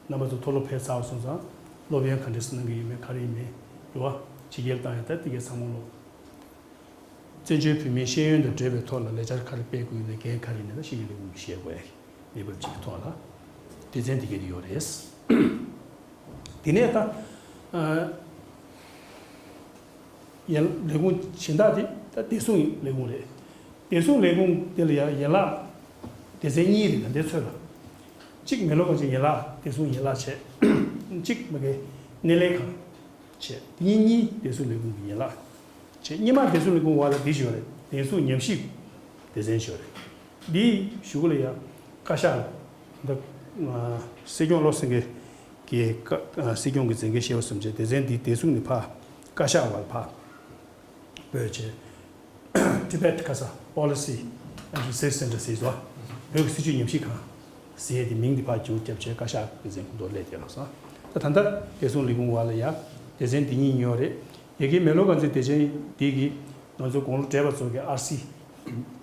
རྣམ་པ་ཚོ་མཐོ་སློབ་ཕེབས་ཚར་བ་སོང་ཙང་། སློབ་ཡོན་ག་འདྲས་སེ་གནང་གི་ཡོད་མེད་ག་རེ་ཡིན་མིན། རེད་བ། ཕྱི་རྒྱལ་བཏང་ཡ་ད་དེ་གའི་ཚང་མ་ལོ། བཙན་བྱོལ་བོད་མིའི་ཤེས་ཡོན་དང་འབྲེལ་བའི་ཐོག་ལ་ལས་འཆར་ག་རེ་སྤེལ་དགོས་ཡོད་ན་འགན་ག་རེ་ཡིན་ན་ད་ཤེས་རིག་ལས་ཁུངས་ཀྱིས་བཞེས་དགོས་ཡ་གི་གནས་བབ་ཅིག་གི་ཐོག་ལ། སྡེ་ཚན་དེ་གའི་དེ་ཡོད་རེད། དེ་ནས་ད། ཨ། ཡན་ལས་ཁུངས་གཞན་དག་དེ་ད་བདེ་སྲུང་ལས་ཁུངས་རེད། བདེ་སྲུང་ལས་ཁུངས་དེ་ལ་ཡང་ཡན་ལག་སྡེ་ཚན་གཉིས་རེད་ད་ལྟའི་ཚོད་ལ། གཅིག་མེ་ལོ་ག་ཅིག་ཡན་ལག་བདེ་སྲུང་ཡན་ལག་བྱས། གཅིག་མ་གི་སྣེ་ལེན་ཁང་བྱས། དེ་གཉིས་གཉིས་བདེ་སྲུང་ལས་ཁུངས་ཀྱི་ཡན་ལག་བྱས། སྔོན་མ་བདེ་སྲུང་ལས་ཁུངས་འོག་ལ་འདི་ཞིག་ཡོད་རེད་བདེ་སྲུང་ཉམས་ཞིབ་སྡེ་ཚན་ཞིག་ཡོད་རེད། འདི་གཞུག་ལ་ཡང་བཀའ་ཤག་ལ་འདི་སྲིད་སྐྱོང་བློ་སེང་གེ་གི་བཀའ་སྲིད་སྐྱོང་གི་མཛད་འགན་བཞེས་པ་སོང་ཙང་སྡེ་ཚན་འདི་བདེ་སྲུང་ནས་ཕར་བཀའ་ཤག་བར་ཕར་སྤོས་བྱས། Tibet Khalsa Policy and Research Center ཟེར་བ། བོད་ཀྱི་སྲིད་བྱུས་ཉམས་ཞིབ་ཁང་ཟེར་ཡས་དེ་མིང་དེ་ཕར་བསྒྱུར་བརྒྱབ་བྱས་བཀའ་ཤག་གི་མཛད་འགན་དུ་སླེབས་བསྡད་ལགས་སོ། ད་ད་ལྟ་བདེ་སྲུང་ལས་ཁུངས་བར་ལ་ཡ་སྡེ་ཚན་འདི་གཉིས་ཡོད་རེད། དེ་གའི་མེ་ལོ་ག་ཚོད་སྡེ་ཚན་འདི་གི་ང་ཚོ་དགུང་ལོ་བགྲེས་པ་ཚོ་གི་ཨར་སི་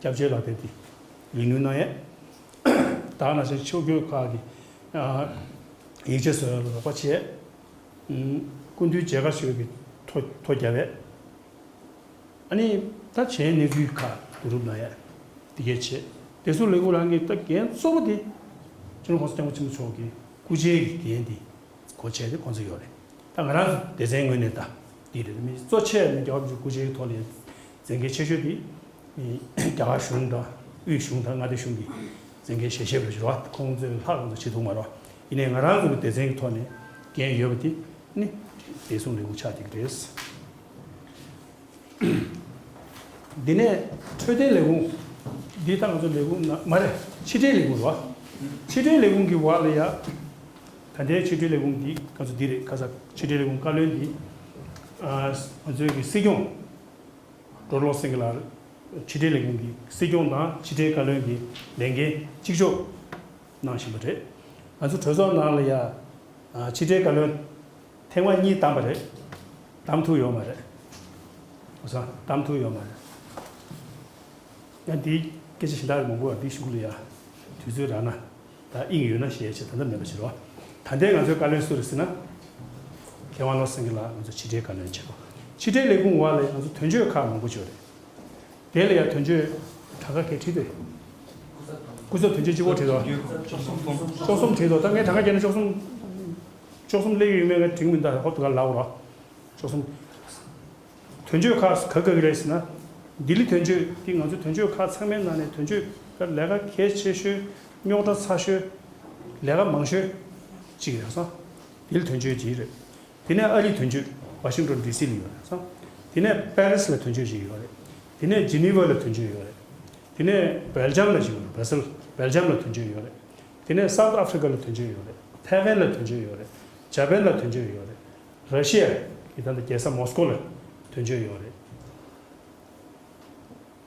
སྐྱབས་བཅོལ་ལག་དེབ་དེ་རིན་བསྡུར་གནང་ཡས། ད་ནང་བཞིན་ཕྱོགས་བསྐྱོད་ཁག་གི་ཡིག་ཆ་བཟོ་ཡ་ལ་རོགས་པ་བྱས། སྐུ་མདུན་མཇལ་ཁ་ཞུ་ཡ་གི་ཐོ་ཐོ་རྒྱབ་ཡས། ཨ་ནི་ད་གཞན་གནས་ཚུལ་ཁག་བསྡུ་རུབ་གནང་ཡས། འདི་གས་བྱས། བདེ་སྲུང་ལས་ཁུངས་རང་གི་ད་འགན་གཙོ་བོ་དེ་སྤྱི་ནོར་༸གོང་ས་༸སྐྱབས་མགོན་ཆེན་པོ་མཆོག་གི་སྐུ་ཕྱྭའི་འགན་དེ་གོ་བྱས་ཏེ་ཁོང་ཚོ་ཡོད་རེད། ད་ང་རང་ཚོ་སྡེ་ཚན་ངོས་ནས་ད་འདི་རེད་མི་གཙོ་ཆེ་ནས་རྒྱལ་བ་རིན་པོ་ཆེ་སྐུ་ཕྱྭའི་ཐོག་ནས་མཛད་འགན་ཆེ་ཤོས་དེ་རྒྱ་གར་གཞུང་དང་དབུས་གཞུང་དང་མངའ་སྡེ་གཞུང་གི་མཛད་འགན་ཞལ་བཞེས་རེད་ཞུ་རོགས། ཁོང་ཚོས་ལྷག་ཙམ་བྱེད་ཐུབ་མ་རེད། ཡིན་ནའི་ང་རང་ཚོ་གི་སྡེ་ཚན་གྱི་ཐོག་ནས་འགན་ཡོད་པ་དེ་ནི་བདེ་སྲུང་ལས་ཁུངས་ཆགས་བསྡད་ཀྱི་རེད། འདི་ནས་འཕྲོད་བསྟེན་ལས་ཁུངས། འདི་ད་ང་ཚོ་ལས་ཁུངས་ན་མ་རེད་ཕྱི་འབྲེལ་ལས་ཁུངས་རེད་བ། ཕྱི་འབྲེལ་ལས་ཁུངས་ཀྱི་འོག་ལ་ཡ། ད་ལྟའི་ཕྱི་འབྲེལ་ལས་ཁུངས་འདི་ང་ཚོ་འདི་རེད་ཁ་ས་ཕྱི་འབྲེལ་ལས་ཁུངས་བཀའ་བློན་འདི། ཨ་ང་ཚོའི་གི་སྲིད་སྐྱོང་། ཌོ་བློ་སེང་གེ་ལགས་ཕྱི་འབྲེལ་ལས་ཁུངས་ཀྱི་སྲིད་སྐྱོང་དང་ཕྱི་འབྲེལ་བཀའ་བློན་གྱི་ལས་འགན་གཅིག་ལྕོགས་གནང་བཞིན་པ་རེད། ང་ཚོ་གྲོས་ཚོགས་ནང་ལ་ཡ། ཕྱི་འབྲེལ་བཀའ་བློན་ཐེངས་མ་གཉིས་བདམས་པ་རེད། བདམས་ཐུབ་ཡོད་མ་རེད། ཨོ་ས་བདམས་ཐུབ་ཡོད་མ་རེད། ཡང་འདིའི་སྐད་ཆ་གཞན་དག་མང་པོ་ཡང་འདི་གཞུག་ལ་ཡ། དུས་ཚོད་རག་ན། ད་དབྱིངས་ཡོད་ན་ཞེས་བྱས་ད་ལྟ་མེད་པ་ཞིག་རེད་བ། ད་ལྟའི་ང་ཚོའི་བཀའ་བློན་སུ་རེད་ཟེར་ན། མཁས་དབང་བློ་སེང་གེ་ལགས་ང་ཚོ་ཕྱི་འབྲེལ་བཀའ་བློན་བྱེད་དོ། ཕྱི་འབྲེལ་ལས་ཁུངས་འོག་ལ་ང་ཚོ་དོན་གཅོད་ཁག་མང་པོ་ཅིག་ཡོད་རེད། དེ་ལ་ཡང་དོན་གཅོད་གྲངས་ཀ་གས་བྲིས་ཏེ། སྐུ་ཚབ་དོན་གཅོད་གཅིག་པོ་བྲིས་དོ། བཅུ་གསུམ་བྲིས་དོ། ད་ངས་གྲངས་ཀ་བརྒྱབ་ན་བཅུ་གསུམ། བཅུ་གསུམ་སླེབས་ཡོད་མེད་ང་དྲན་གྱི་མི་འདུག་ཧོབ་ཏེ་ག་ལབ་རོགས། བཅུ་གསུམ། དོན་གཅོད་ཁག་ག་ག་གི་རེད་ཟེར་ན། ལྡི་ལི་དོན་གཅོད་འདི་ང་ཚོ་དོན་གཅོད་ཁག་ཚང་མའི་ནང་ནས་དོན་གཅོད་ལས་ཀ་གལ་ཆེ་ཤོས་རྙོག་དྲ་ཚ་ཤོས་ལས་ཀ་མང་ཤོས་གཅིག་རེད་སོང་། ལྡི་ལི་དོན་གཅོད་གཅིག་རེད། དེ་ནས་ཨ་རིའི་དོན་གཅོད་ཝ་ཤིང་ཊོན་ཌི་སི་ལ་ཡོད་རེད་སོང་། དེ་ནས་པེ་རིས་ལ་དོན་གཅོད་གཅིག་ཡོད་རེད། དེ་ནས་ཇི་ནི་ཝ་ལ་དོན་གཅོད་ཡོད་རེད། དེ་ནས་སྦེལ་ཇམ་ལ་གཅིག་ཡོད་རེད། བྷ་སེལ་སྦེལ་ཇམ་ལ་དོན་གཅོད་ཡོད་རེད། དེ་ནས་སའུ་ཐི་ཨ་ཕི་རི་ཀ་ལ་དོན་གཅོད་ཡོད་རེད། ཐའེ་ཝན་ལ་དོན་གཅོད་ཡོད་རེད། འཇར་པན་ལ་དོན་གཅོད་ཡོད་རེད། ར་ཤི་ཡ་གི་ད་ལྟ་རྒྱལ་ས་མོ་སི་ཀོ་ལ་དོན་གཅོད་ཡོད་རེད།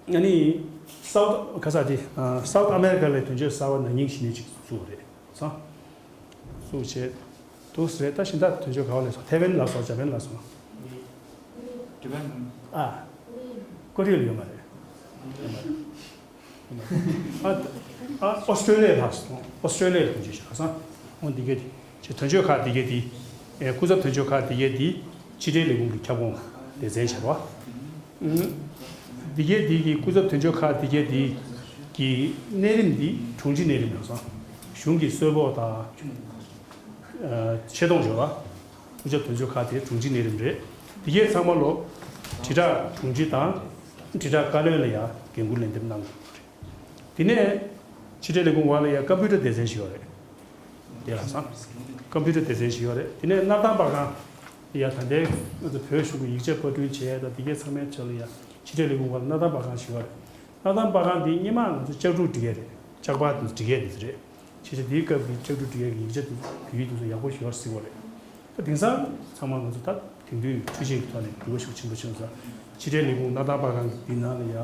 ཨ་ནི། སའུ་ཐི་ག་ས་དེ། ཨ་སའུ་ཐི་ཨ་མེ་རི་ཀ་ལ་དོན་གཅོད་གསར་པ་ན་ནིང་གཞི་ནས་ཅིག་བཙུགས་རེད་སོང་། བཙུགས་བྱས། འདུག་ཟེར་ད་གཞན་དག་དོན་གཅོད་ག་བ་ལས་སོང་ཐའེ་ཝན་ལ་སོང་འཇར་པན་ལ་སོང་། ཨ། ཀོ་རི་ཡ་ལ་ཡོད་མ་རེད། ཨ། ཨ། ཨོ་སི་ཀྲོ་ལི་ཡ་ལ་སོང་། ཨོ་སི་ཀྲོ་ལི་ཡ་ལ་དོན་གཅོད་བྱས་ཁ་སང་། འོ་འདི་གས་དེ། ཅེས་དོན་གཅོད་ཁག་འདི་གས་དེ། ཨེ། སྐུ་ཚབ་དོན་གཅོད་ཁག་འདི་གས་དེ། ཕྱི་དྲིལ་ལས་ཁུངས་ཀྱི་ཁྱབ་ཁོངས་སྡེ་ཚན་བྱས་པ། ཨུམ། འདི་གས་དེ་གི་སྐུ་ཚབ་དོན་གཅོད་ཁག་འདི་གས་དེ་གི་གནས་རིམ་འདི་དྲུང་ཆེ་གནས་རིམ་ལ་སོང་། གཞུང་གི་གསོལ་ཕོགས་དང་། ཨ། ཆེ་མཐོང་བརྗོད་པ། སྐུ་ཚབ་དོན་གཅོད་ཁག་དེ་དྲུང་ཆེ་གནས་རིམ་རེད། དེ་གས་ཚང་མ་ལོ། དྲིལ་བསྒྲགས་དྲུང་ཆེ་དང་། དྲིལ་བསྒྲགས་བཀའ་བློན་ལ་ཡང་འགན་འཁུར་ལེན་འདེབས་གནང་དགོས་རེད། དེ་ནས་ཕྱི་དྲིལ་ལས་ཁུངས་འོག་ལ་ཡང་ཀམ་པུ་ཊར་སྡེ་ཚན་ཞིག་ཡོད་རེད། དེ་ལ་སང་། ཀམ་པུ་ཊར་སྡེ་ཚན་ཞིག་ཡོད་རེད། དེ་ནས་སྣར་ཐང་པར་ཁང་ལ་ཡང་ད་ལྟའི་ང་ཚོ་བོད་གཞུང་གི་ཡིག་ཆ་པར་སྐྲུན་བྱས་དང་དེ་གས་ཚང་མའི་ཆ་ལ་ཡང་ཕྱི་དྲིལ་ལས་ཁུངས་འོག་ལ་སྣར་ཐང་པར་ཁང་ཞིག་ཡོད་རེད། སྣར་ཐང་པར་ཁང་འདི་སྔོན་མ་ང་ཚོ་ལྕགས་འབྲུག་སྒྲིག་ཡས་རེད། ལྕགས་པར་འདི་སྒྲིག་ཡས་འདི་ཚོ་རེད། ཕྱིས་ཆད་དེའི་སྐབས་ཀྱི་ལྕགས་འབྲུག་སྒྲིག་ཡས་ཀྱི་ཡིག་ཆ་དེ་བོད་ཡིག་དེ་ཚོ་ཡག་པོ་ཞེ་པོ་གཟིགས་པ་རེད། ད་དེང་སང་ཚང་མ་ང་ཚོ་ད་དེང་དུས་འཕྲུལ་ཆས་ཀྱི་ཐོག་ནས་འགྱུར་བ་ཤུགས་ཆེན་པོ་བྱུང་སོང་། ཕྱི་དྲིལ་ལས་ཁུངས་སྣར་ཐང་པར་ཁང་གི་འདི་ནང་ལ་ཡ་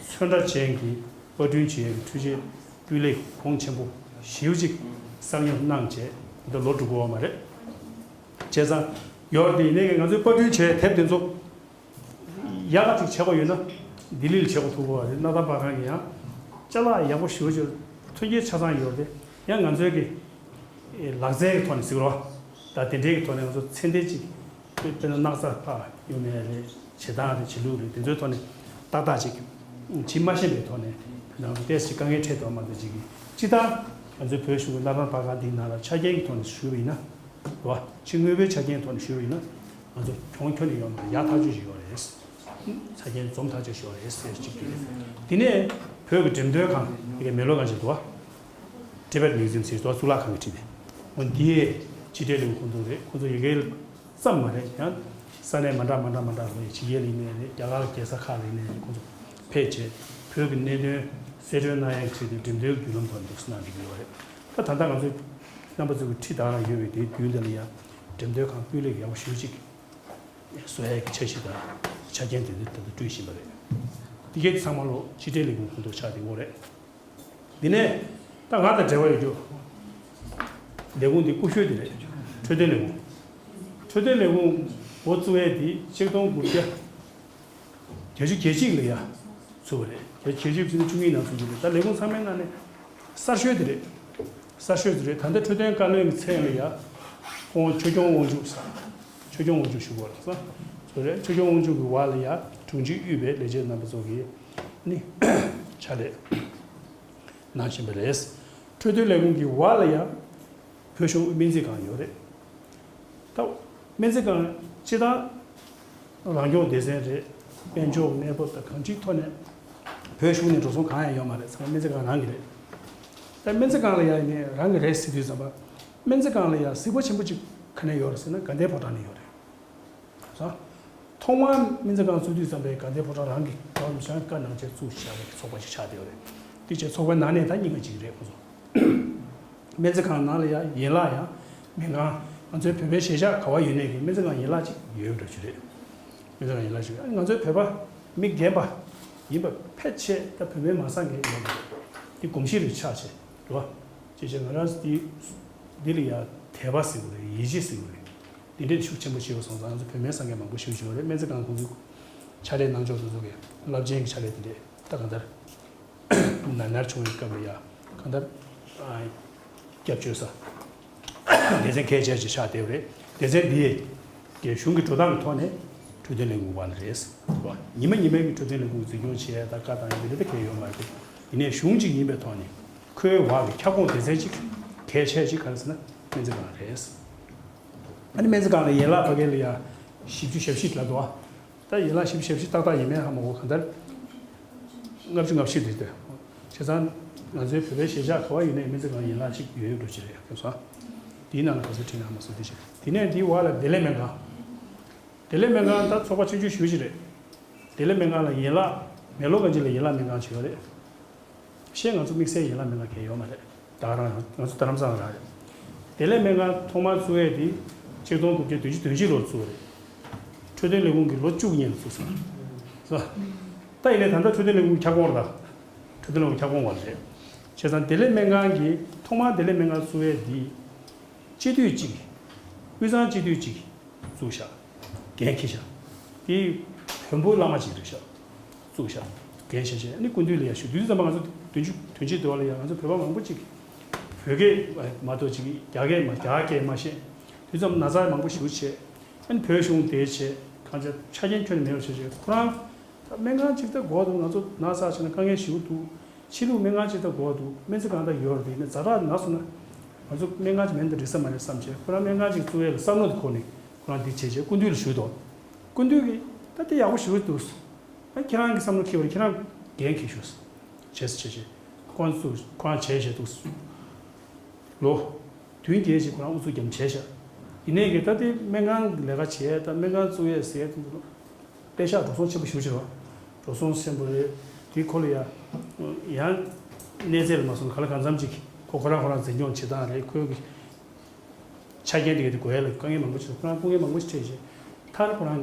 ཚོན་ཁྲ་ཅན་གྱི་པར་སྐྲུན་བྱེད་ཡས་ཀྱི་འཕྲུལ་ཆས་སྤུས་ལེགས་གོང་ཆེན་པོ་ཞེ་པོ་ཅིག་གསར་རྙོག་གནང་བྱས་ད་ལོ་དྲུག་འགོར་བ་མ་རེད། བྱས་ཙང་ཡོད་རེད། དེ་ཡིན་ནའི་ང་ཚོའི་པར་སྐྲུན་བྱས་དེབ་དེ་ཚོ། ཡག་ག་ཅིག་བྱེད་དགོས་ཡོད་ན། ལྡི་ལི་ལ་བྱེད་དགོས་ཐུག་གོ་རེད། སྣར་ཐང་པར་ཁང་གིས་ཡང་ཅ་ལག་ཡག་པོ་ཞེ་པོ་ཅིག་མཐུན་རྐྱེན་ཆ་ཚང་ཡོད་རེད། ཡང་ང་ཚོའི་གི་ལག་རྩལ་གྱི་ཐོག་ནས་ཟེར་རོ། ད་དེ་འདྲའི་གི་ཐོག་ནས་ང་ཚོ་ཚེ་འདས་ཅིག་དཔེར་ན་སྣག་ཚ་ཕར་གཡུག་ནས་རེད། བྱེད་སྟངས་རེད། བྱེད་ལུགས་རེད། དེ་ཚོའི་ཐོག་ནས་ཏག་ཏག་ཅིག་བྱེད་མ་ཤེས་པའི་ཐོག་ནས་ང་ཚོ་ཏོག་ཙམ་དཀའ་ངལ་འཕྲད་དོ་མ་གཏོགས་ཅིག་གི་སྤྱིར་བཏང་ང་ཚོའི་བོད་གཞུང་གི་སྣར་ཐང་པར་ཁང་འདིའི་ནང་ལ་ཆ་རྐྱེན་གྱི་ཐོག་ནས་ཞུས་པ་ཡིན་ན། རེད་བ། ཕྱི་དངོས་པོའི་ཆ་རྐྱེན་ཐོག་ནས་ཞུས་པ་ཡིན་ན། ང་ཚོ་གྱོང་ཁྱོན་ནས་ཡོད་མ་རེད། ཡག་ཐག་ཆོད་ཅིག་ཡོད་རེད། ཆ་རྐྱེན་འཛོམས་ཐག་ཆོད་ཅིག་ཡོད་རེད་ཟེར་གཅིག་གིས། དེ་ནས་བོད་ཀྱི་འགྲེམས་སྟོན་ཁང་དེ་གའི་མེ་ལོ་གང་ཞིག་འདུག་བ། Tibet Museum ཟེར་འདུག་བ། གཙུག་ལག་ཁང་གི་འཁྲིས་དེ། འོ་འདི་ཕྱི་དྲིལ་ལས་ཁུངས་ཁོང་ཚོ་རེད། ཁོང་ཚོ་ཡ་གི་ཙམ་མ་རེད། ཡང་ས་གནས་མ་འདྲ་མ་འདྲ་མ་འདྲ་ལ་ཕྱི་རྒྱལ་ལ་ཡིན་ནའི་རེད། རྒྱ་གར་གྱི་རྒྱལ་ས་ཁག་ལ་ཡིན་ནའི་རེད། ཁོང་ཚོ་ཕེབས་བྱས་བོད་ཀྱི་གནད་དོན་གསལ་སྟོན་གནང་ཡག་གི་ཆེད་དུ་འགྲེམས་སྟོན་བརྒྱུད་ལམ་ཐོག་ནས་འདུག་སེ་གནང་བསྡད་ཀྱི་ཡོད་རེད། ད་ད་ལྟ་ང་ཚོ་རྣམ་པ་ཚོ་གི་འཁྲིས་ད་ག་རང་ཡོད་པའི་དེའི་མདུན་དེ་ལ་ཡང་འགྲེམས་སྟོན་ཁང་སྤུས་ལེགས་ཡག་པོ་ཞེ་པོ་ཅིག་བཟོ་ཡག་གི་འཆར་གཞི་དང་ཆ་རྐྱེན་དེ་ཚོ་ད་ལྟ་བསྐྲུན་བཞིན་པ་རེད། དེ་གས་ཚང་མ་ལོ་ཕྱི་དྲིལ་ལས་ཁུངས་ཁོངས་གཏོགས་ཆགས་བསྡད་ཡོད་རེད། འདི་ནས་ད་ང་དང་འབྲེལ་བ་ཡོད་རྒྱུ་ལས་ཁུངས་འདི་སྐུ་ཞབས་དེ་རེད། འཕྲོད་བསྟེན་ལས་ཁུངས། འཕྲོད་བསྟེན་ལས་ཁུངས་འགོ་བཙུགས་ཡས་དེ་ཆིག་སྟོང་དགུ་བརྒྱ་བརྒྱད་ཅུ་གྱ་གཅིག་ལ་ཡ་ཚུགས་པ་རེད། བརྒྱད་ཅུ་གྱ་གཅིག་ཚུན་བཅུ་གཉིས་ནང་ཚུད་ཀྱི་རེད། ད་ལས་ཁུངས་ཚང་མའི་ནང་ནས་གསར་ཤོས་དེ་རེད། གསར་ཤོས་དེ་རེད། ད་ལྟ་འཕྲོད་བསྟེན་བཀའ་བློན་གྱི་མཚན་ལ་ཡ་ཁོང་ཆོས་སྐྱོང་དབང་ཕྱུག་ཟེར། ཆོས་སྐྱོང་དབང་ཕྱུག་ཞུ་དགོས་རེད་ཟེར། ཚོ་རེད། ཆོས་སྐྱོང་དབང་ཕྱུག་གི་འོག་ལ་ཡ་དྲུང་ཆེ་དབུས་པའི་ལས་བྱེད་རྣམ་པ་ཚོ་གིས་ནི་ཕྱག་ལས་གནང་བཞིན་པ་རེད། འཕྲོད་བསྟེན་ལས་ཁུངས་ཀྱི་འོག་ལ་ཡ་བོད་གཞུང་སྨན་རྩིས་ཁང་ཡོད་རེད། ད་སྨན་རྩིས་ཁང་སྤྱིར་བཏང་རང་སྐྱོང་སྡེ་ཚན་རེད། དཔལ་འབྱོར་གནས་བབ་དང་གང་ཅིའི་ཐོག་ནས་བོད་གཞུང་ནས་འགྲོ་སོང་གང་ཡང་ཡོད་མ་རེད། ཚང་མ་སྨན་རྩིས་ཁང་རང་གི་རེད། ད་སྨན་རྩིས་ཁང་ལ་ཡ་ཡིན་ནའི་རང་གི་རེད་ཟེར་དུས་ཙམ་པ། སྨན་རྩིས་ཁང་ལ་ཡ་གཟིགས་པ་ཆེན་པོ་གཅིག་ག་ནས་ཡོད་རེད་ཟེར་ན་དགའ་ལྡན་ཕོ་བྲང་ནས་ཡོད་རེད། སོང་། ཐོག་མར་སྨན་རྩིས་ཁང་བཙུགས་དུས་ཙམ་པའི་དགའ་ལྡན་ཕོ་བྲང་རང་གི་རྒྱལ་བ་རིན་པོ་ཆེ་བཀའ་གནང་བྱས་བཙུགས་བཞག་པའི་ཚོགས་པ་ཞིག་ཆགས་བསྡད་ཡོད་རེད། དེ་བྱས་ཚོགས་པའི་ནང་ནས་ད་རྙིང་པ་ཅིག་རེད་ཁོང་ཚོ། སྨན་རྩིས་ཁང་ནང་ལ་ཡང་ཡན་ལག་ཡང་སྨན་ཁང་། ང་ཚོའི་བོད་པའི་གཞིས་ཆགས་ག་བ་ཡོད་ནའི་གི་སྨན་རྩིས་ཁང་ཡན་ལག་ཅིག་ཡོད་འགྲོ་རྒྱུ་རེད། སྨན་རྩིས་ཁང་ཡན་ལག་ཅིག་ཡོད། ང་ཚོའི་བོད་པ་མི་རྒན་པ་ཡིན་པ་ཕལ་ཆེར་ད་བོད་པའི་མ་སངས་རྒྱས་ཡོད་མ་རེད། འདི་གོམས་གཤིས་རེ་ཆགས་བྱས་རེད་བ། ཅེས་བྱས་ང་རང་འདི་འདི་ལ་ཡང་དད་པ་ཟེར་དགོས་རེད། ཡིད་ཆེས་ཟེར་དགོས་རེད། འདི་འདྲས་ཤུགས་ཆེན་པོ་ཞིག་ཡོད་སོང་ཙང་ང་ཚོ་བོད་སྨན་སངས་རྒྱས་མང་པོ་ཞིག་ཡོད་རེད། སྨན་རྩིས་ཁང་ཁོང་ཚོའི་ཕྱག་ལས་གནང་ཕྱོགས་དེ་ཚོ་གི་རླབས་ཆེན་གྱི་ཕྱག་ལས་དེ་འདྲས་ད་གང་ལྟར། ན་ནར་བྱུང་བའི་སྐབས་ལ་ཡ་གང་ལྟར་ཨ་སྐྱབས་བཅོལ་ས་སྡེ་ཚན་གལ་ཆེ་ཞིག་ཆགས་བསྡད་པ་རེད། སྡེ་ཚན་འདི་གའི་གཞུང་གི་འགྲོ་སྟངས་ཀྱི་ཐོག་ནས་འཕྲོད་བསྟེན་ལས་ཁུངས་འོག་ལ་རེད། ཉི་མ་ཉི་མའི་གི་འཕྲོད་བསྟེན་ལས་ཁུངས་འཛིན་སྐྱོང་བྱེད་ཡ་ད་བཀའ་བཏང་ཡ་འདི་འདྲ་ད་གལ་ཡོད་མ་རེད། ཡིན་ནའི་གཞུང་གཅིག་ཡིན་པའི་ཐོག་ནས་ཁོའི་འོག་གི་ཁྱབ་ཁོངས་སྡེ་ཚན་གཅིག་གལ་ཆེ་ཞིག་ག་རེ་ཟེར་ན་སྨན་རྩིས་ཁང་རེད། ཨ་ནི་སྨན་རྩིས་ཁང་ལ་ཡན་ལག་ཕ་གི་ལ་ཡ་བཞི་བཅུ་ཞེ་བཞི་ལ་འདུག་ཨ། ད་ཡན་ལག་བཞི་བཅུ་ཞེ་བཞི་ཏག་ཏག་ཡིན་མིན་ཧ་མ་གོ། གང་ལྟར་ལྔ་བཅུ་ང་བཞི་རེད་དེ། བྱས་ཙང་ང་ཚོའི་བོད་པའི་གཞིས་ཆགས་ག་བ་ཡིན་ནའི་སྨན་རྩིས་ཁང་ཡན་ལག་གཅིག་ཡོད་ཡོད་འགྲོ་གི་རེད་ཁྱོད་ཚོ། དེའི་ནང་ལ་ག་ཚོད་ཁྲིད་ན་ཧ་མ་གོ་དེ་བྱས། དེ་ནས་དེའི་འོག་ལ་བདེ་ལེགས་སྨན་ཁང་། བདེ་ལེགས་སྨན་ཁང་ད་ཚོགས་པ་ཆུང་ཆུང་ཞེ་པོ་ཅིག་རེད། བདེ་ལེགས་སྨན་ཁང་ལ་ཡན་ལག་མེ་ལོ་གང་ཅི་ལ་ཡན་ལག་སྨན་ཁང་ཅིག་ཡོད་རེད། གཞན་ང་ཚོ་དམིགས་བསལ་ཡན་ལག་སྨན་ཁང་གང་ཡོད་མ་རེད། ད་ག་རང་ང་ཚོ་རྡ་རམ་ས་ལ་རང་རེད། བདེ་ལེགས་སྨན་ཁང་ཐོག་མར་བཙུགས་ཡས་དེ་ཆིག་སྟོང་དགུ་བརྒྱ་བདུན་ཅུ་དོན་གཅིག་ལོར་བཙུགས་པ་རེད། འཕྲོད་བསྟེན་ལས་ཁུངས་ཀྱིས་ལོ་བཅུ་གཉིས་ལ་བཙུགས་སོང་། སོ། ད་ཡིན་ནའི་ད་ལྟ་འཕྲོད་བསྟེན་ལས་ཁུངས་ཁྱབ་ཁོངས་རེད། འཕྲོད་བསྟེན་ལས་ཁུངས་ཁྱབ་ཁོངས་འོག་ལ་རེད། བྱས་ཙང་བདེ་ལེགས་སྨན་ཁང་གིས་ཐོག་མར་བདེ་ལེགས་སྨན་ཁང་བཙུགས་ཡས་དེ། སྤྱི་འཐུས་གཅིག་དབུས་གཙང་སྤྱི་འཐུས་གཅིག་བཙུགས་ཤག་འགན་འཁྱེར་ཤག་དེ་བོན་པོ་བླ་མ་ཅིག་རེད་ཤག་བཙུགས་ཤག་འགན་བཞེས་བྱས། ཨ་ནི་སྐུ་མདུན་ལ་ཡར་ཞུས། དུས་ཚོད་ཙམ་པ་ང་ཚོ་དོན་གཅོད་དོན་གཅོད་སྡེ་བ་ལ་ཡ་ང་ཚོ་བོད་པ་མང་པོ་ཅིག་བོད་སྐད་མ་གཏོགས་ཅིག་རྒྱ་སྐད་མ་རྒྱ་སྐད་མ་ཤེས། དུས་ཙམ་ན་ཚ་མང་པོ་ཞེ་པོ་བྱས། ཨ་ནི་བོད་གཞུང་བསྡད་བྱས་གང་བྱས་ཆ་རྐྱེན་ཁྱོན་ནས་མེད་པ་བྱས་བྱས། ཁོ་རང་ད་སྨན་ཁང་ཅིག་ད་དགོས་འདུག་ང་ཚོ་ན་ཚ་བྱས་ན་དཀའ་ངལ་ཞེ་པོ་འདུག་ཕྱི་ལུགས་སྨན་ཁང་ཅིག་ད་དགོས་འདུག་སྨན་རྩིས་གང་ལྟར་ཡོད་རེད། ཡིན་ན་ཛ་དྲག་ན་སོང་ན་ང་ཚོ་སྨན་ཁང་ཅིག་མེད་ན་འགྲིག་ས་མ་རེད་བསམ་བྱས། ཁོ་རང་སྨན་ཁང་ཅིག་བཙུགས་ཡས་ལ་བསམ་བློ་དེ་འཁོར་ནས་ཁོ་རང་འདི་བྱས་བྱས་སྐུ་མདུན་ལ་ཞུས་འདུག་སྐུ་མདུན་གྱིས་ད་དེ་ཡག་པོ་ཞེ་པོ་འདུག་ཨ་ཁྱེད་རང་གི་བསམ་བློ་འཁྱེར་བ་ཁྱེད་རང་འགན་འཁྱེར་ཤོག་བྱས་བྱས་བྱས་ཁོ་རང་ཚོ་ཁོ་རང་བྱས་བྱས་འདུག་ལོ་བདུན་བརྒྱད་ཅིག་ཁོ་རང་ཨུ་ཚུགས་རྒྱབ་བྱས་ཤག་ཡིན་ནའི་གི་ད་དེ་སྨན་ཁང་གི་ལས་ཀ་བྱས། ད་སྨན་ཁང་བཙུགས་ཡས་ཟེར་ཡས་དེ་ཚོ་པེ་ཤག་འགྲོ་སོང་ཆེན་པོ་ཞེ་པོ་ཅིག་རེད་བ། འགྲོ་སོང་ཆེན་པོ་རེད། དེ་ཁོ་ལ་ཡ་ཡང་གནས་ཚད་ལ་མ་སོང་ག་ལ་གང་འཚམ་ཅིག་ཁོ་ཁོ་རང་ཁོ་རང་འཛིན་སྐྱོང་བྱེད་སྟངས་རེད། ཁོའི་གི་ཆ་རྐྱེན་དེ་ག་དེ་དགོས་ཡ་ལ་དཀའ་ངལ་མང་པོ་ཞིག་ཁོ་རང་སྐུ་ངལ་མང་པོ་ཞིག་འཕྲད་རྗེས་མཐར་ཁོ་རང་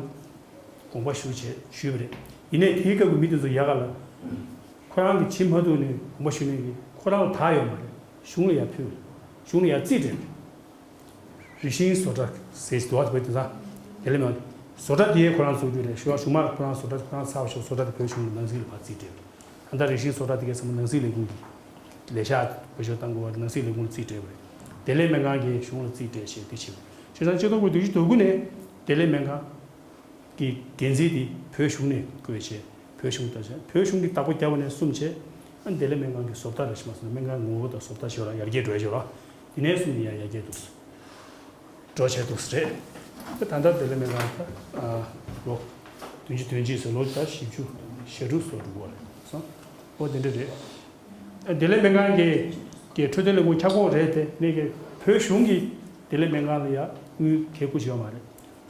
དགོངས་པ་ཞུ་བྱས་ཞུས་པ་རེད། ཡིན་ནའི་དེའི་སྐབས་ཀྱི་མི་དེ་ཚོ་ཡ་ག་ལ་ཁོ་རང་གིས་བྱེད་མ་ཐུབ་ནས་དགོངས་པ་ཞུས་ནས་ཀྱི་ཁོ་རང་ལ་དག་ཡོད་མ་རེད། གཞུང་ལ་ཡར་ཕུལ། གཞུང་ལ་ཡར་རྩིས་སྤྲད། རིགས་ཤིང་བཟོ་གྲྭ་ཟེར་ཞིག་འདུག་བ། དེ་དེ་ཚང་དེ་ལས་མ་བཟོ་གྲྭ་དེ་ཁོ་རང་བཙུགས་རྒྱུ་རེད། ཞུ་བ་གཞུང་མ་ཁོ་རང་བཟོ་གྲྭ་ཁོ་རང་ཚར་བ་ཞིག་བཟོ་གྲྭ་དེ་བོད་གཞུང་ལ་ནང་སྲིད་ལ་ཕར་རྩིས་སྤྲད། ད་ལྟ་རིགས་ཤིང་བཟོ་གྲྭ་དེ་གའི་ཚང་མ་ནང་སྲིད་ལས་ཁུངས་ཀྱི་ལས་ཤག་བེད་སྤྱོད་བཏང་དགོས་པ་རེད། ནང་སྲིད་ལས་ཁུངས་ལ་རྩིས་སྤྲད་པ་རེད། བདེ་ལེགས་སྨན་ཁང་གིས་གཞུང་ལ་རྩིས་སྤྲད་བྱས་དེ་བྱས་པ་རེད། བྱས་ཙང་ཆིག་སྟོང་དགུ་བརྒྱ་བདུན་ཅུ་དོན་དགུ་ནས་བདེ་ལེགས་སྨན་ཁང་གི་འགན་འཛིན་དེ་བོད་གཞུང་ནས་བསྐོས་བྱས། བོད་གཞུང་ལྟ་བྱས། བོད་གཞུང་གིས་བདག་པོ་བརྒྱབ་པ་ནས་གསུམ་བྱས། ཨ་བདེ་ལེགས་སྨན་ཁང་གི་བཟོ་ལྟ་རེ་ཞིག་མ་སོང་ན་སྨན་ཁང་ངོ་བོ་དང་བཟོ་ལྟ་ཞིག་ཡོད་ར། ཡར་རྒྱས་འགྲོ་ཡ་ཞིག་ཡོད་ར། དེ་ནས་གསུམ་ནས་ཡར་ཡར་རྒྱས་འདུག་འགྲོ་བྱས་འདུག་རེད། ད་ད་ལྟ་བདེ་ལེགས་སྨན་ཁང་ད་ལོ་བདུན་ཅུ་དོན་གཅིག་ཟེར་ལོ་ད་བཞི་བཅུ་ཞེ་དྲུག་སོ་འགྲོ་གི་རེད་སོང་། ཨོ་དེ་འདྲ་རེད། བདེ་ལེགས་སྨན་ཁང་གི་གི་འཕྲོད་བསྟེན་ལས་ཁུངས་ཁྱབ་ཁོངས་རེད་དེ། ནས་གི་བོད་གཞུང་གིས་བདེ་ལེགས་སྨན་ཁང་ལ་ཡ་དངུལ་ཁེ་བཀུར་བྱས་ཡོད་མ་རེད།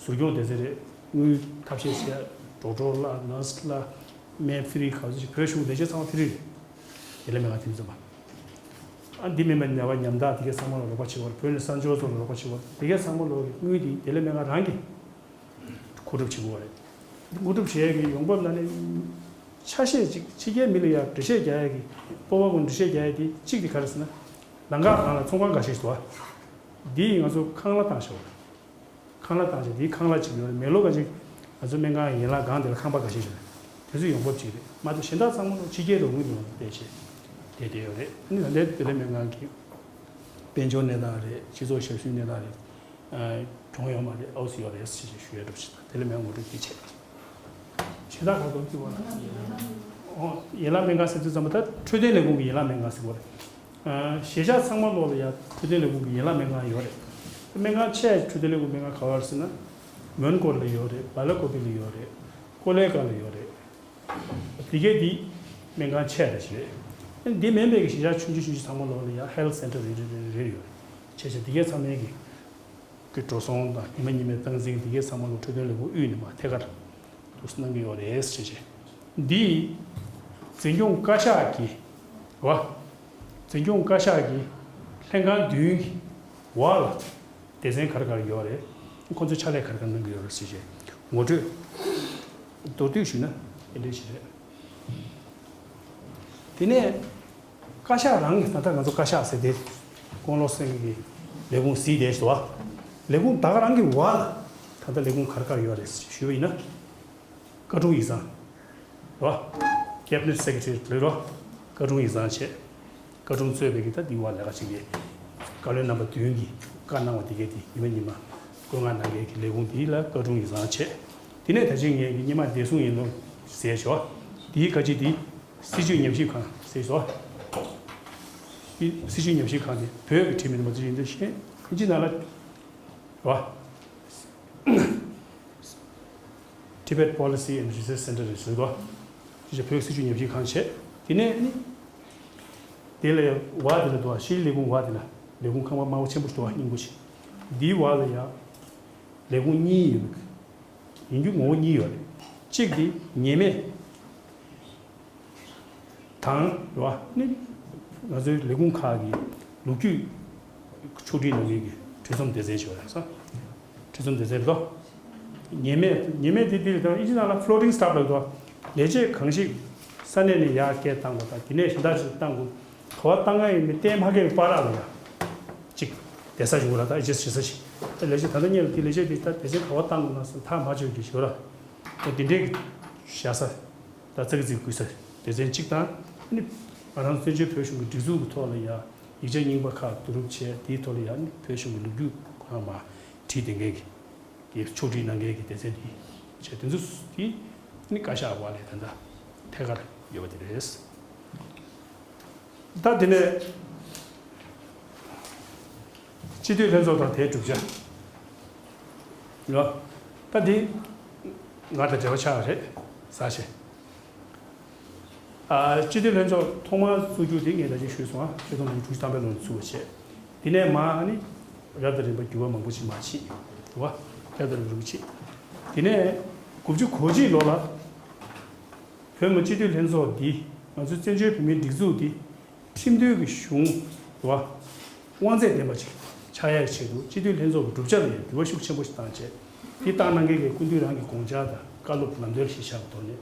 ཟུར་སྐྱོང་དེ་ཚོ་རེད། དངུལ་ཐབས་ཤེས་བྱས། ཌོག་ཊར་ལ་ནར་སི་ལ་སྨན་ཕི་རི་ག་ཚོད་ཅིག་བོད་གཞུང་ལས་བྱེད་ཚང་མ་ཕི་རི་རེད། དེ་ལས་མེད་པ་དེ་ཚོ་མ། ཨ་འདི་མིན་པའི་ནད་པ་ཉམ་ཐག་དེ་གའི་ཚང་མ་ལ་རོགས་པ་བྱེད་པར། བོད་ནས་གསར་འབྱོར་ཚོ་ལ་རོགས་པ་བྱེད་པར། དེ་གའི་ཚང་མ་ལོག་གི་དངུལ་དེ་བདེ་ལེགས་སྨན་ཁང་རང་གིས་མཁོ་སྒྲུབ་བྱེད་དགོས་པ་རེད། མཁོ་སྒྲུབ་བྱེད་ཡས་ཀྱི་ཡོང་འབབ་ནང་ནས་ཆ་ཤས་ཅིག་ཕྱི་རྒྱལ་མི་ལ་ཡ་འགྲེལ་བཤད་རྒྱག་ཡས་ཀྱི་སྤོབས་པ་ཀུན་འགྲེལ་བཤད་རྒྱག་ཡས་དེ་གཅིག་དེ་ག་རེ་ཟེར་ན། ལམ་ཁ་སྒང་ལ་ཚོང་ཁང་འགའ་ཤས་ཤིག་འདུག་བ། འདི་ང་ཚོ་ཁང་གླ་བཏང་བཞག་པ་རེད། ཁང་གླ་བཏང་བྱས་དེའི་ཁང་གླ་གཅིག་ཡོད་རེད། མེ་ལོ་ག་ཅིག་ང་ཚོ་སྨན་ཁང་ཡན་ལག་སྒང་དེ་ལ་ཁང་པ་འགའ་ཤས་ཤིག་རེད། དེ་ཚོ་ཡོང་འབབ་ཅིག་རེད་མ་གཏོགས་གཞན་དག་ཚང་མ་ལོ་ཕྱི་རྒྱལ་རོགས་དངུལ་ཡོང་བསྡད་བྱས་དེ་བསྡད་ཡོད་རེད། ཨ་ནི་ད་ལྟའི་བདེ་ལེགས་སྨན་ཁང་གི་དཔལ་འབྱོར་གནས་སྟངས་རེད། སྤྱི་ཚོགས་ཞབས་ཞུའི་གནས་སྟངས་རེད། ཨ་གྱོང་ཡོད་མ་རེད། ཨའུ་སི་ཡོད་རེད་ཞེས་ཞུ་ཡས་འགྲོ་བྱེད་དང་། དེ་ལས་མེད་ངོ་སྤྲོད་དེ་བྱས། གཞན་དག་ག་དུས་ཀྱི་བར་ལ། ཨོ་ཡན་ལག་སྨན་ཁང་ཟེར་དུས་ཙམ་པ་ད་འཕྲོད་བསྟེན་ལས་ཁུངས་ཀྱི་ཡན་ལག་སྨན་ཁང་ཟེར་བ་རེད། ཨ་གཞིས་ཆགས་ཚང་མ་ལོག་ལ་ཡ་འཕྲོད་བསྟེན་ལས་ཁུངས་ཀྱི་ཡན་ལག་སྨན་ཁང་ཡོད་རེད། སྨན་ཁང་ཆེ་འཕྲོད་བསྟེན་ལས་ཁུངས་སྨན་ཁང་ག་བར་ཟེར་ན། མོན་གྷོ་ལ་ཡོད་རེད། སྦེ་ལ་ཀོ་པི་ལ་ཡོད་རེད། ཀོ་ལེ་གྷལ་ལ་ཡོད་རེད། དེ་གས་དེ་སྨན་ཁང་ཆེ་རེ་ཞིག་རེད། ཨ་འདི་མིན་པའི་གི་གཞིས་ཆགས་ཆུང་ཆུང་ཆུང་ཆུང་ཚང་མ་ལོག་ལ་ཡ་ཧེལ་ཐི་སེན་ཊར་རེ་རེ་རེ་རེ་ཡོད་རེད། བྱས་བྱས་དེ་གས་ཚང་མའི་གི་གི་འགྲོ་སོང་དང་ཉི་མ་ཉི་མའི་སྟངས་འཛིན་དེ་གས་ཚང་མ་ལོག་འཕྲོད་བསྟེན་ལས་ཁུངས་དབུས་ནས་མར་ཐད་ཀར་འདུག་སེ་གནང་གི་ཡོད་རེད་ཟེར་བྱས། འདི་འཛིན་སྐྱོང་བཀའ་ཤག་གི་རེད་བ། འཛིན་སྐྱོང་བཀའ་ཤག་གི་ལྷན་ཁང་བདུན་གི་འོག་ལ་སྡེ་ཚན་ག་རེ་ག་རེ་ཡོད་རེད། ཁོང་ཚོས་ཕྱག་ལས་ག་རེ་ག་རེ་གནང་གི་ཡོད་རེད་ཟེར་བྱས་ངོ་སྤྲོད་མདོར་བསྡུས་ཞུས་ན་དེ་འདྲ་ཞིག་རེད། དེ་ནས། བཀའ་ཤག་རང་གི་ད་ལྟ་ང་ཚོ་བཀའ་ཤག་ཟེར་དེ་ཀོང་ལོ་སེང་གེ་གི་ལས་ཁུངས་ཟེར་དེ་ཞིག་འདུག་བ། ལས་ཁུངས་ད་ག་རང་གི་འོག་ལ་ད་ལྟ་ལས་ཁུངས་ག་རེ་ག་རེ་ཡོད་རེད་ཞུས་པ་ཡིན་ན། བཀའ་དྲུང་ཡིག་ཚང་རེད་བ། Cabinet Secretary ལབ་རེད་བ། བཀའ་དྲུང་ཡིག་ཚང་བྱས། བཀའ་དྲུང་གཙོས་པའི་གི་ད་འདི་འོག་ལས་ཀ་བྱེད་མཁན་བཀའ་བློན་རྣམ་པ་བདུན་གྱིས་བཀའ་གནང་བ་དེ་གས་དེ་ཉི་མ་ཉི་མ་བཀའ་མངགས་གནང་མཁན་གྱི་ལས་ཁུངས་དེ་ལ་བཀའ་དྲུང་ཡིག་ཚང་བྱས། དེ་ནས་ད་ཅི་ངས་ཀྱི་སྔོན་མ་བདེ་སྲུང་ཡིན་ནོ་ཟེར་ཞོ། དེའི་ཁ་ཅིག་དེ་སྲིད་བྱུས་ཉམས་ཞིབ་ཁང་ཟེར་ཞོ། དེ་སྲིད་བྱུས་ཉམས་ཞིབ་ཁང་དེ་བོད་ཀྱི་བྲིས་མིན་མ་བརྗེད་ཡིན་དུ་ཤེས་ཁྱིམ་གྱི་ནང་ལ་རོ། Tibet Policy and Research Center རེད་ཟེར་གོ། ཅི་བྱ་བོད་ཀྱི་སྲིད་བྱུས་ཉམས་ཞིབ་ཁང་བྱས། དེ་ནས་ནི། དེ་ལས་བ་དེ་ལ་དུ་བ་ཕྱིའི་ལས་ཁུངས་བ་དེ་ལ་ལས་ཁུངས་ཁང་པ་དམར་པོ་ཆེན་པོ་ཞིག་འདུག་བ་སྙིང་པོ་ཞིག་འདིའི་བ་ལ་ཡ། ལས་ཁུངས་གཉིས་ཡོད། ཡིན་རྒྱུ་ངོ་བོ་གཉིས་ཡོད་རེད། གཅིག་དེ་ཉེས་མེད་དང་རེད་བ་ནི། ང་ཚོའི་ལས་ཁུངས་ཁག་གི་ལོ་རྒྱུས་ཕྱོགས་སྒྲིག་གནང་མཁན་གྱི་འཕྲིན་གསུམ་སྡེ་ཚན་ཞིག་ཡོད་རེད་ས། འཕྲིན་གསུམ་སྡེ་ཚན་རེད་དོ། ཉེས་མེད་ཉེས་མེད་དེ་དེ་རེད་དོ། ཨིན་ཇི་ནང་ལ་floating staff ལབ་དོ། ལས་བྱེད་གང་ཞིག་ས་གནས་ནས་ཡར་སྐད་བཏང་བ་དང་དེ་ནས་གཞན་དག་ཅིག་བཏང་དགོས། ག་བ་བཏང་ང་ཡིན་མི་བརྟན་མ་ཁེལ་བའི་བར་ལ་ཡ། ཅིག་བསྡད་ས་ཞིག་ཡོད་ར། ད་ཨི་ཇི་ཞེ་ས་ཞིག་ད་ལས་བྱེད་ད་ལྟ་ཉེ་ལ་དེ་ལས་བྱེད་དེ་ད་སྡེ་ཚན་ག་བ་བཏང་དགོས་ན་སོང་ཐག་མ་ཆོད་ཀྱི་ཞོར་ལ། ད་དེ་འདྲའི་གི་བཞག་ས་ད་ཙག་གི་ཙིག་བརྐུས་ས་སྡེ་ཚན་གཅིག་དང་། ཨ་ནི་ང་རང་བཙན་བྱོལ་བོད་གཞུང་གི་སྒྲིག་འཛུགས་ཀྱི་ཐོག་ལ་ཡང་ཡིག་ཆ་རྙིང་པ་ཁག་བསྡུ་རུབ་བྱས། དེའི་ཐོག་ལ་ཡང་ཨ་ནི་བོད་གཞུང་གི་ལོ་རྒྱུས་ཁོ་རང་མར་བྲིས་བསྡད་མཁན་གྱི་གི་ཕྱོགས་སྒྲིག་གནང་མཁན་གྱི་སྡེ་ཚན་དེ་བྱས། དེ་ཚོ་དེ་ནི་བཀའ་ཤག་འོག་ལ་ད་ལྟ་ཐད་ཀར་ཡོད་པ་དེ་རེད། ད་དེ་ནས་སྤྱི་འཐུས་ལྷན་ཚོགས་དང་དེའི་གྲུབ་ཆ་ཡོད། ད་འདི་ང་དང་འབྲེལ་བ་ཆགས་པ་རེད་ཟེར་བྱས། ཨ། སྤྱི་འཐུས་ལྷན་ཚོགས་ཐོག་མར་བཙུགས་རྒྱུ་དེ་ངས་ད་ཅི་ཞུས་སོང་། ཨ། ཆིག་སྟོང་དགུ་བརྒྱ་དྲུག་ཅུ་ཐམ་པའི་ལོ་ནས་བཙུགས་པ་བྱས། དེ་ནས་མར་ཨ་ནི་རབ་དང་རིམ་པ་འགྱུར་བ་མང་པོ་ཞིག་མར་ཕྱིན། རེད་བ། རབ་དང་རིམ་པ་རིམ་པ་ཕྱིན། དེ་ནས་དགུ་བཅུ་གོ་གཅིག་ལོ་ལ་བོད་མི་སྤྱི་འཐུས་ལྷན་ཚོགས་འདི་ང་ཚོའི་བཙན་བྱོལ་བོད་མིའི་སྒྲིག་འཛུགས་འདི་ཁྲིམས་མཐུན་གྱི་གཞུང་། རེད་བ། དབང་ཚད་ལྡན་པ་ཅིག་ཆགས་ཡག་ཆེད་དུ་སྤྱི་འཐུས་ལྷན་ཚོགས་ཀྱི་གྲུབ་ཆ་ལ་ཡང་འགྱུར་བ་ཤུགས་ཆེན་པོ་ཞིག་བཏང་བྱས། འདི་བཏང་གནང་མཁན་གྱི་སྐུ་མདུན་རང་གི་དགོངས་འཆར་དང་བཀའ་སློབ་ལམ་སྟོན་གཞིར་བཞག་གི་ཐོག་ནས།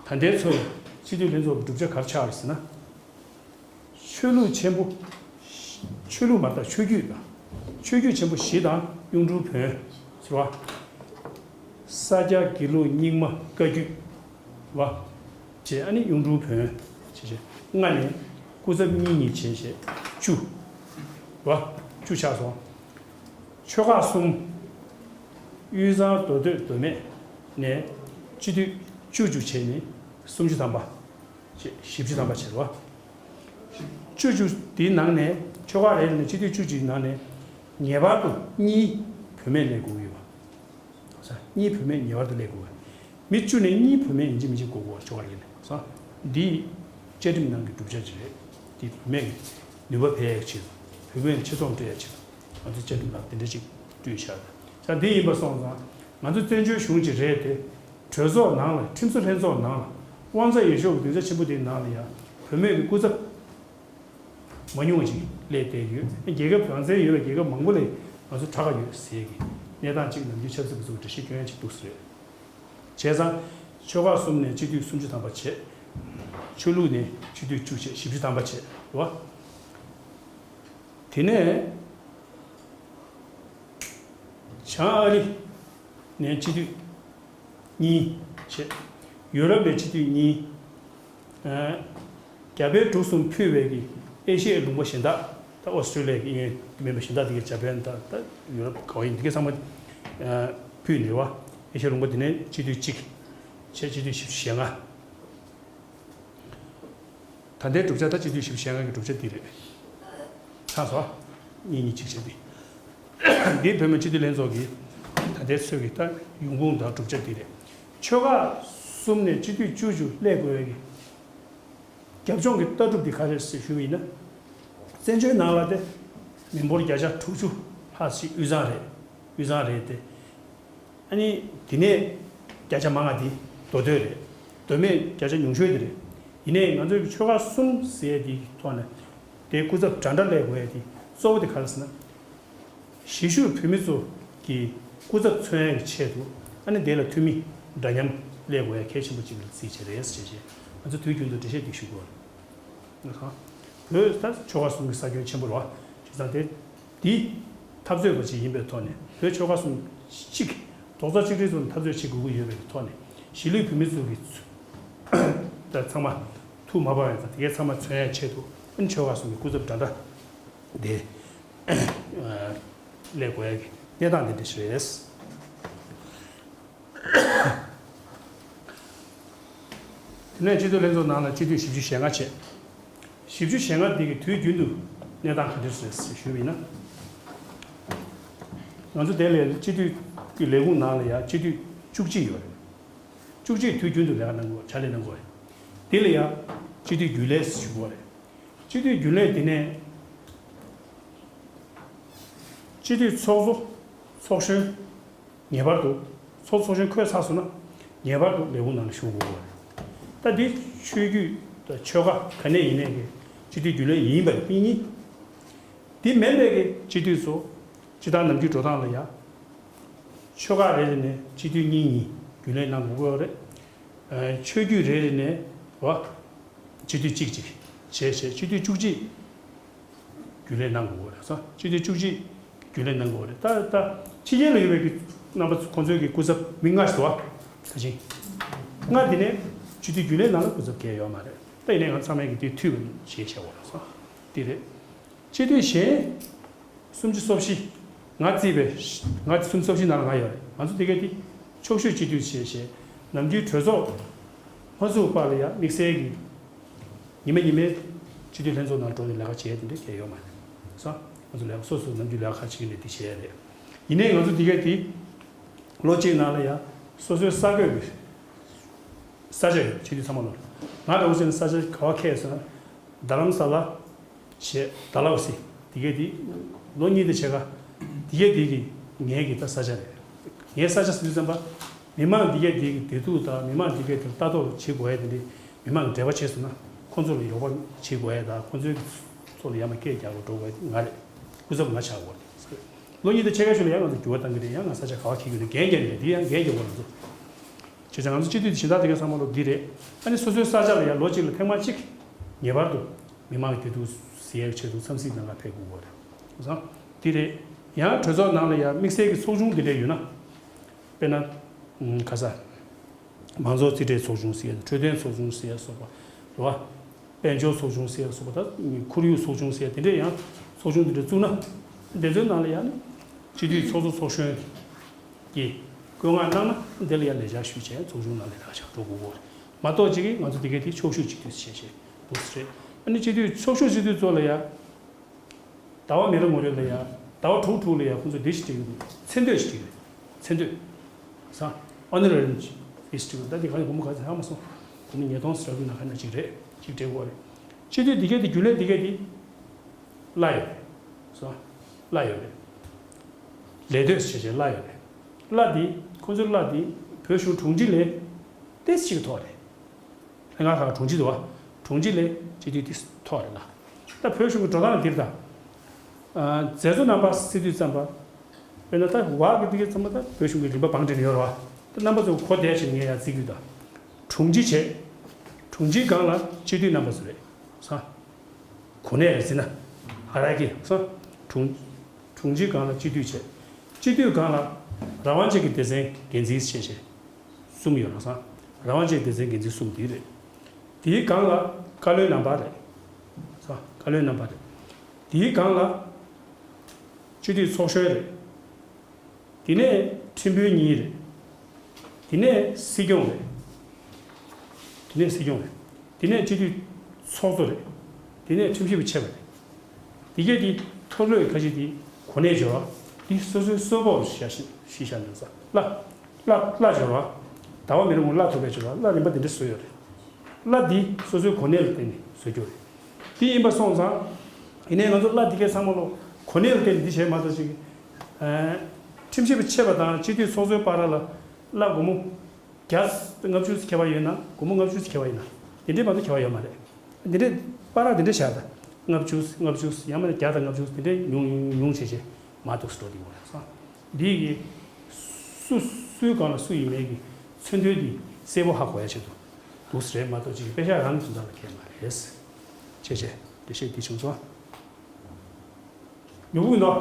ད་ལྟའི་འཚོ་བའི་སྤྱི་འཐུས་ལྷན་ཚོགས་ཀྱི་གྲུབ་ཆ་ག་རེ་ཆགས་རེད་ཟེར་ན། ཆོས་ལུགས་ཆེན་པོ། ཆོས་ལུགས་མ་དང་ཆོས་བརྒྱུད་དང་། ཆོས་བརྒྱུད་ཆེན་པོ་བཞི་དང་གཡུང་དྲུང་བོན་ཟེར་བ། ས་སྐྱ་དགེ་ལུགས་རྙིང་མ་བཀའ་བརྒྱུད། བ། བྱས། ཨ་ནི་གཡུང་དྲུང་བོན། བྱས་བྱས། ལྔ་ནས་སྐུ་ཚབ་གཉིས་གཉིས་བྱས་བྱས་བཅུ། བ། བཅུ་ཆགས་སོང་། ཆོལ་ཁ་གསུམ། དབུས་གཙང་མདོ་སྟོད་མདོ་སྨད་ནས་སྤྱི་འཐུས་བཅུ་བཅུ་བྱས་ནས་སུམ་ཅུ་ཐམ་པ། བྱས། བཞི་བཅུ་ཐམ་པ་བྱས་རེད་བ། བཅུ་བཅུ་དེའི་ནང་ནས་ཆོལ་ཁ་རེ་རེ་ནས་སྤྱི་འཐུས་བཅུ་བཅུའི་ནང་ནས་ངེས་པར་དུ་གཉིས་བུད་མེད་སླེབས་དགོས་ཀྱི་ཡོད་པ། གཉིས་བུད་མེད་ངེས་པར་དུ་སླེབས་དགོས། མི་བཅུ་ནས་གཉིས་བུད་མེད་ཡིན་གཅིག་མིན་གཅིག་དགོས་དགོས་ཆོག་པ་ཡིན། སོང་། འདི་བཅའ་ཁྲིམས་ནང་གི་གྲུབ་ཆ་ཅིག་རེད། འདི་བུད་མེད་ཀྱི་ནུས་པ་འཕེལ་ཡག་ཆེད་དུ། བུད་མེད་ཆེད་མཐོང་སྤྲད་ཡག་ཆེད་དུ་ང་ཚོ་བཅའ་ཁྲིམས་ནང་དེ་འདྲ་ཅིག་བསྐྲུན་བཞག་རེད། ད་འདི་ཡིན་པ་སོང་ཙང་ང་ཚོ་བཙན་བྱོལ་གཞུང་ཅིག་རེད་དེ། གྲོས་ཚོགས་ནང་ལ། ཁྲིམས་བཟོ་ལྷན་ཚོགས་ནང་ལ། དབང་ཆ་ཡོད་ཤོས་ཀྱི་སྡིངས་ཆ་ཆེན་པོ་དེའི་ནང་ལ་ཡང་བུད་མེད་ཀྱི་སྐུ་ཚབ་མ་ཉུང་བ་ཅིག་སླེབས་བསྡད་ཡོད། རྒྱལ་ཁབ་རང་བཙན་ཡོད་པའི་རྒྱལ་ཁབ་མང་པོ་ལས་ང་ཚོ་དྲག་ག་ཡོད་ཟེར་གྱི་གནས་སྟངས་ཅིག་ནམ་རྒྱུན་ཆབ་སྲིད་པ་ཚོས་འགྲེལ་བཤད་སྐྱོན་ཡ་ཅིག་འདུག་ཟེར། བྱས་ཙང་ཆོལ་ཁ་གསུམ་ནས་སྤྱི་འཐུས་སུམ་ཅུ་ཐམ་པ་བྱས། ཆོས་ལུགས་ནས་སྤྱི་འཐུས་བཅུ་བྱས། བཞི་བཅུ་ཐམ་པ་བྱས་རེད་བ། དེ་ནས་བྱང་ཨ་རི་ནས་སྤྱི་འཐུས་གཉིས་བྱས། ཡུ་རོབ་ནས་སྤྱི་འཐུས་གཉིས། ཨ། རྒྱ་བལ་འབྲུག་གསུམ་ཕུད་པའི་གི་ཨེ་ཤི་ཡའི་ལུང་པ་གཞན་དག། ད་ཨོ་སི་ཀྲི་ལི་ཡ་གི་ཨིན་ཡུལ་མིན་པ་གཞན་དག་དེ་གའི་ཇ་པན་དང་ད་ཡུ་རོབ་ག་བ་ཡིན་དེ་གའི་ཚང་མ། ཨ། ཕུད་ནས་རེད་བ། ཨེ་ཤི་ཡའི་ལུང་པ་དེ་ནས་སྤྱི་འཐུས་གཅིག་བྱས། སྤྱི་འཐུས་བཞི་བཅུ་ཞེ་ལྔ། ད་ལྟའི་གྲུབ་ཆ། ད་སྤྱི་འཐུས་བཞི་བཅུ་ཞེ་ལྔ་གི་གྲུབ་ཆ་འདི་རེད། ཆགས་སོང་། གཉིས་གཉིས་གཅིག་བྱས་ཏེ། འདི་བོད་མི་སྤྱི་འཐུས་ལྷན་ཚོགས་ཀྱི་ད་ལྟའི་ཚོད་ཀྱི་ད་ཡོང་ཁུངས་དང་གྲུབ་ཆ་འདི་རེད། ཆོལ་ཁ་གསུམ་ནས་སྤྱི་འཐུས་བཅུ་བཅུ་སླེབས་དགོས་པའི་གི་རྒྱབ་ལྗོངས་ཀྱི་ལྟ་གྲུབ་འདི་ག་རེ་རེད་ཟེར་ཞུས་པ་ཡིན་ན། བཙན་བྱོལ་ནང་ལ་དེ་མི་འབོར་བརྒྱ་ཆ་དྲུག་ཅུ་ལྷག་ཅིག་དབུས་གཙང་རེད། དབུས་གཙང་རེད་དེ། ཨ་ནི་དེ་ནས་བརྒྱ་ཆ་མང་བ་དེ་མདོ་སྟོད་རེད། མདོ་སྨད་བརྒྱ་ཆ་ཉུང་ཤོས་དེ་རེད། ཡིན་ནའི་ང་ཚོའི་ཆོལ་ཁ་གསུམ་ཟེར་ཡས་དེའི་ཐོག་ནས་དེའི་སྐུ་ཚབ་འདྲ་འདྲ་སླེབས་དགོས་ཡས་དེ་གཙོ་བོ་དེ་ག་རེ་ཟེར་ན། གཞིས་བཞུགས་བོད་མི་ཚོ་གི་སྐུ་ཚབ་མཚོན་ཡས་ཀྱི་ཆེད་དུ། ཨ་ནི་དེ་ལ་འཐུས་མི་འདྲ་མཉམ་སླེབས་དགོས་ཡ་གལ་ཆེན་པོ་ཅིག་ལ་བརྩིས་བྱས་རེད་ཟེར་བྱས། ང་ཚོ་དུས་རྒྱུན་དུ་འགྲེལ་བཤད་འདི་ཞུ་དགོས་རེད། ང་ཚོ་བོད་ད་ཆོལ་ཁ་གསུམ་གྱི་ས་ཁྱོན་ཆེན་པོ་རེད་བ། བྱས་ཙང་དེ་འདི་འཐབ་རྩོད་པ་ཅིག་ཡིན་པའི་ཐོག་ནས། བོད་ཆོལ་ཁ་གསུམ་གཅིག་རྡོག་རྩ་གཅིག་སྒྲིལ་བཟོ་ནས་འཐབ་རྩོད་བྱེད་དགོས་ཀྱི་ཡོད་པའི་ཐོག་ནས། གཞིས་ལུས་བོད་མི་ཚོ་གི་ད་ཚང་མ་ཐུགས་མ་ཕམ་ཡ་དང་། དེ་གའི་ཚང་མ་མཚོན་ཡ་ཆེད་དུ། ཨ་ནི་ཆོལ་ཁ་གསུམ་གྱི་སྐུ་ཚབ་འདྲ་འདྲ་དེ་སླེབས་དགོས་ཡ་གི་གནས་སྟངས་དེ་འདྲ་ཞིག་རེད། དེ་ནས་སྤྱི་འཐུས་ལྷན་ཚོགས་ནང་ལ་སྤྱི་འཐུས་བཞི་བཅུ་ཞེ་ལྔ་བྱས། བཞི་བཅུ་ཞེ་ལྔ་འདི་གི་དུས་རྒྱུན་དུ་གནས་སྟངས་ག་འདྲ་རེད་ཞུས་པ་ཡིན་ན། ང་ཚོ་དེ་ལས་སྤྱི་འཐུས་ཀྱི་ལས་ཁུངས་ནང་ལ་ཡང་སྤྱི་འཐུས་བཅུ་གཅིག་ཡོད་རེད། བཅུ་གཅིག་དུས་རྒྱུན་དུ་ལས་ཀ་གནང་དགོས། ཕྱག་ལས་གནང་དགོས་རེད། དེ་ལ་ཡང་སྤྱི་འཐུས་རྒྱུན་ལས་ཞུ་དགོས་རེད། སྤྱི་འཐུས་རྒྱུན་ལས་དེ་ནས་སྤྱི་འཐུས་ཚོགས་གཙོ། ཚོགས་གཞོན། ངེས་པར་དུ་ཚོགས་གཙོ་ཚོགས་གཞོན་འཁོད་ཚར་སོང་ན། ངེས་པར་དུ་ལས་ཁུངས་ནང་ལ་ཞུགས་དགོས་པ་རེད། ད་འདི་ཆོས་བརྒྱུད་དང་ཆོལ་ཁ་ག་ནས་ཡིན་ནའི་གི་སྤྱི་འཐུས་རྒྱུན་ལས་ཡིན་པ་རེད། མི་གཉིས། འདི་མིན་པའི་གི་སྤྱི་འཐུས་ཚོ། སྤྱི་བཏང་ནམ་རྒྱུན་འགྲོ་སྟངས་ལ་ཡ། ཆོལ་ཁ་རེ་རེ་ནས་སྤྱི་འཐུས་གཉིས་གཉིས་རྒྱུན་ལས་གནང་དགོས་ཀྱི་ཡོད་རེད། ཨ། ཆོས་བརྒྱུད་རེ་རེ་ནས་བ། སྤྱི་འཐུས་གཅིག་གཅིག་བྱས་བྱས། སྤྱི་འཐུས་བཅུ་གཅིག་རྒྱུན་ལས་གནང་དགོས་རེད། སོ། སྤྱི་འཐུས་བཅུ་གཅིག་རྒྱུན་ལས་གནང་དགོས་རེད། ད་ད་ཕྱི་རྒྱལ་ལ་ཡོད་པའི་གི་རྣམ་པ་ཚོ། ཁོང་ཚོའི་གི་སྐུ་ཚབ་མི་ལྔ་ཞིག་འདུག་བ། ད་ཕྱིན། ལྔ་འདི་ནས་སྤྱི་འཐུས་རྒྱུན་ལས་ནང་ལ་སྐུ་ཚབ་གང་ཡང་ཡོད་མ་རེད། ད་ཡིན་ནའི་ང་ཚང་མས་ཀྱི་དེ་འཐུས་པ་ཞེས་བྱ་བ་ལ་སོ། དེ་རེད། སྤྱི་འཐུས་གཞན། སུམ་ཅུ་སོ་བཞི། ང་བརྩིས་པའི་ང་སུམ་ཅུ་སོ་བཞི་ནང་ལ་ང་ཡོད་རེད། ང་ཚོ་དེ་གས་དེ་ཕྱོགས་བཞུགས་སྤྱི་འཐུས་ཞེས་བྱས། ནམ་རྒྱུན་གྲོས་ཚོགས་མ་ཚུགས་བར་ལ་ཡང་དམིགས་བསལ་གྱི་ཉི་མ་ཉི་མའི་སྤྱི་འཐུས་ལྷན་ཚོགས་ནང་འགྲོ་ནས་ལས་ཀ་བྱས་དེ་འདྲ་གང་ཡང་ཡོད་མ་རེད། སོ། ང་ཚོ་ལས་ཀ་སོ་སོ་ནམ་རྒྱུན་ལས་ཀ་ཁག་ཅིག་ནས་དེ་བྱས་རེད། ཡིན་ནའི་ང་ཚོ་དེ་གས་དེ་ལོ་གཅིག་ནང་ལ་ཡང་སོ་སོའི་ས་ཁུལ་གྱི་ས་ཆ་ཡོད། སྤྱི་འཐུས་ཚང་མ་ལོ། ང་འདྲ་བོ་བྱས་ན་ས་ཆ་ག་བ་ཁེལ་སོང་ན། རྡ་རམ་ས་ལ། བྱས་ཌལ་ཧོ་སི། དེ་གས་དེ་ལོ་གཉིས་དང་ཕྱེད་ཀ། དེ་གས་དེ་གི་ངའི་གི་ད་ས་ཆ་རེད། ངའི་ས་ཆ་ཟེར་དུས་ཙམ་པ། མི་མང་དེ་གས་དེ་གི་བདེ་སྡུག་དང་མི་མང་དེ་གས་དེ་ལ་ལྟ་རྟོག་བྱེད་དགོས་ཡ་དེ་འདྲའི་མི་མང་གི་འབྲེལ་བ་བྱས་སོང་ན། ཁོང་ཚོ་ལ་ཡག་པ་བྱེད་དགོས་ཡ་དང་ཁོང་ཚོའི་ཚོ་ལ་ཡ་མ་སྐད་རྒྱག་དགོས་འགྲོ་དགོས་ཡ་དེ་ང་རེད། སྐུ་ཚབ་ང་ཆགས་དགོས་རེད། ལོ་གཉིས་དང་ཕྱེད་ཀ་ཤུལ་ལ་ཡང་ང་ཚོ་འགྱུར་བ་གཏང་གི་རེད། ཡང་ང་ས་ཆ་ག་བ་འཁྱེར་གྱི་རེད། འགན་རྒྱག་གི་རེད། དེ་ཡང་འགན་རྒྱག་དགོས་རེད། ང་ཚོ། བྱས་ཙང་ང་ཚོ་སྤྱི་འཐུས་དེ་གཞན་དག་དེ་གའི་ཚང་མ་ལོ་འདི་རེད། ཨ་ནི་སོ་སོའི་ས་ཆ་ལ་ཡང་ལོ་གཅིག་ལ་ཐེངས་མ་གཅིག་ངེས་པར་དུ་མི་མང་གི་བདེ་སྡུག་ཟེར་ཡག་ཆེད་དུ་འཚམས་གཟིགས་གནང་ག་ཕེབས་དགོས་རེད། བྱས་ཙང་འདི་རེད། ཡང་གྲོས་ཚོགས་ནང་ལ་ཡང་དམིགས་བསལ་གྱི་ཚོགས་ཆུང་འདི་འདྲ་ཡོད་ན། དཔེར་ན། ཨུམ། ག་ས། མང་ཚོགས་རྩིས་ཁྲའི་ཚོགས་ཆུང་ཟེར་ཡ། འཕྲོད་བསྟེན་ཚོགས་ཆུང་ཟེར་ཡ་སོགས་པ། རེད་བ། དཔལ་འབྱོར་ཚོགས་ཆུང་ཟེར་ཡ་སོགས་པ། ད་ཁོར་ཡུག་ཚོགས་ཆུང་ཟེར་ཡ་དེ་འདྲས་ཡང་ཚོགས་ཆུང་དེ་འདྲས་བཙུགས་ན། དེ་ཚོའི་ནང་ལ་ཡང་ནི་སྤྱི་འཐུས་ཚོགས་གཙོ་ཚོགས་གཞོན་གྱིས་བཀོད་མངགས་གནང་ན་དེ་ལ་ཡང་ལས་འཆར་ཞུས་བྱས་ཚོགས་ཆུང་ནང་ལ་ལས་ཀ་བྱ་འགྲོ་དགོས་ཀྱི་ཡོད་རེད། མ་གཏོགས་གཅིག་གིས་ང་ཚོ་དེ་གའི་དེ་ཕྱོགས་བཞུགས་སྤྱི་འཐུས་ཟེར་བྱས་འདུག་ཟེར་རེད། ཨ་ནི་སྤྱི་འཐུས་ཚོགས་གཞོན་སྤྱི་འཐུས་ཚོ་ལ་ཡང་ཟླ་བ་མེ་རི་ངོ་རེ་ལ་ཡང་ཟླ་བ་དྲུག་དྲུག་ལ་ཡང་ཁོང་ཚོ་འདི་ཞིག་སྤྲད་ཀྱི་འདུག་མཚན་བསྟོད་ཞིག་སྤྲད་ཀྱི་རེད། མཚན་བསྟོད། ས། ཨོ་ནར་རི་ཞིག་སྤྲད་ཀྱི་འདུག་ད་འདི་ག་ནས་སྒོར་མོ་ག་ཚོད་ཧ་མ་སོང་། སྒོར་མོ་ཉིས་སྟོང་ཟེར་རྒྱུ་ན་ག་ནས་ཅིག་རེད། ཅིག་སྤྲད་དགོས་རེད། སྤྱི་འཐུས་འདི་གས་འདི་རྒྱུན་ལས་འདི་གས་འདི་གླ་ཡོད་རེད། ས། གླ་ཡོད་རེད། ལས་སྡོད་བྱས་བྱས་གླ་ཡོད་རེད། གླ་འདི་ཁོང་ཚོའི་གླ་འདི་བོད་གཞུང་དྲུང་ཆེ་ལས་ཏོག་ཙམ་ཅིག་ཐོག་རེད། ལྷན་ཁང་ཁག་དྲུང་ཆེ་འདུག་བ། དྲུང་ཆེ་ལས་སྤྱི་འཐུས་དེ་ཐོག་རེད་ལ། ད་བོད་གཞུང་གི་འགྲོ་སྟངས་འདིར་ད། ཨ། མཛད་གཙོ་རྣམ་པ་ཟེར་དུས་ཙམ་པ། དཔེར་ན་ད་བར་གྱི་འདི་གའི་ཚང་མ་ད་བོད་གཞུང་གི་རིམ་པ་བང་སྒྲིག་ཡོད་རེད་བ། ད་རྣམ་པ་ཚོ་གོ་བདེ་ཞིག་ངས་ཡང་བརྩི་གི་ཡོད་ད། དྲུང་ཆེ་བྱས། དྲུང་ཆེའི་སྒང་ལ་སྤྱི་འཐུས་རྣམ་པ་ཚོ་རེད། ས། གོ་གནས་རེད་ཟེར་ན། ཧ་ར་ཀི་ས། དྲུང་། དྲུང་ཆེའི་སྒང་ལ་སྤྱི་འཐུས་བྱས། སྤྱི་འཐུས་སྒང་ལ་རང་དབང་ཅན་གྱི་སྡེ་ཚན་འགན་འཛིན་བྱས་བྱས། གསུམ་ཡོད་རེད་བསམ། རང་དབང་ཅན་སྡེ་ཚན་འགན་འཛིན་གསུམ་དེ་རེད། དེའི་སྒང་ལ་བཀའ་བློན་རྣམ་པ་རེད། ས། བཀའ་བློན་རྣམ་པ་རེད། དེའི་སྒང་ལ་སྤྱི་འཐུས་ཚོགས་གཞོན་རེད། དེ་ནས་ཁྲིམས་དཔོན་གཉིས་རེད། དེ་ནས་སྲིད་སྐྱོང་རེད། དེ་ནས་སྲིད་སྐྱོང་རེད། དེ་ནས་སྤྱི་འཐུས་ཚོགས་གཙོ་རེད། དེ་ནས་ཁྲིམས་ཞིབ་པ་ཆེ་བ་རེད། དེ་གས་དེ་མཐོ་ལོས་ཁ་ཤས་དེ་གོ་གནས་འབྱོར་བ་དེ་སོ་སོའི་གསོལ་ཕོགས་བཞག་ཤི་ཤི་བཞག་འདུག་ས་ལ། ལ་ལ་འབྱོར་བ། ཟླ་བ་མི་རིང་བོ་གླ་ཐོབ་པའི་འབྱོར་བ་གླ་རིམ་པ་དེ་འདྲ་བཟོས་ཡོད་རེད། གླ་འདི་སོ་སོའི་གོ་གནས་ལ་བརྟེན་ནས་བཟོ་རྒྱུ་རེད། དེ་ཡིན་པ་སོང་ཙང་། ཡིན་ནའི་ང་ཚོ་གླ་འདི་གའི་ཚང་མ་ལོ་གོ་གནས་ལ་བརྟེན་ནས་འདི་བྱས་མ་གཏོགས་ཅིག་ཨ། ཁྲིམས་ཞིབ་པ་ཆེ་བ་དང་སྤྱི་འཐུས་ཚོགས་གཙོའི་བར་ལ་གླ་སྒོར་མོ་བརྒྱ་ལྔ་བཅུ་ཁྱད་པར་ཡོད་ན་སྒོར་མོ་ལྔ་བཅུ་ཁྱད་པར་ཡོད་ན་དེ་འདྲའི་མ་གཏོགས་ཁྱད་པར་ཡོད་མ་རེད། འདི་འདྲའི་བར་དེ་འདྲ་བཞག་ད། ལྔ་བཅུ་ལྔ་བཅུ་ཡང་མིན་ན་བརྒྱ་དང་ལྔ་བཅུ་དེ་འདྲའི་ཉུང་ཉུང་བྱས་བྱས་མ་གཏོགས་སུ་འགྲོ་དེ་མ་རེད་སོང་། འདི་གི་སུ་སུའི་སྒང་ལ་སུ་ཡིན་མིན་གྱི་མཚོན་དོན་འདི་གསལ་པོ་ཧ་གོ་ཡ་ཆེད་དུ་འདུག་སེ་རེད་མ་གཏོགས་ཅིག་དཔེ་ཆ་རང་གི་དོན་དག་ལ་ཁེལ་མ་རེད། བྱས་བྱས་འགྲེལ་བཤད་འདི་བྱུང་སོང་། མྱུ་གུ་ཡིན་ནོ།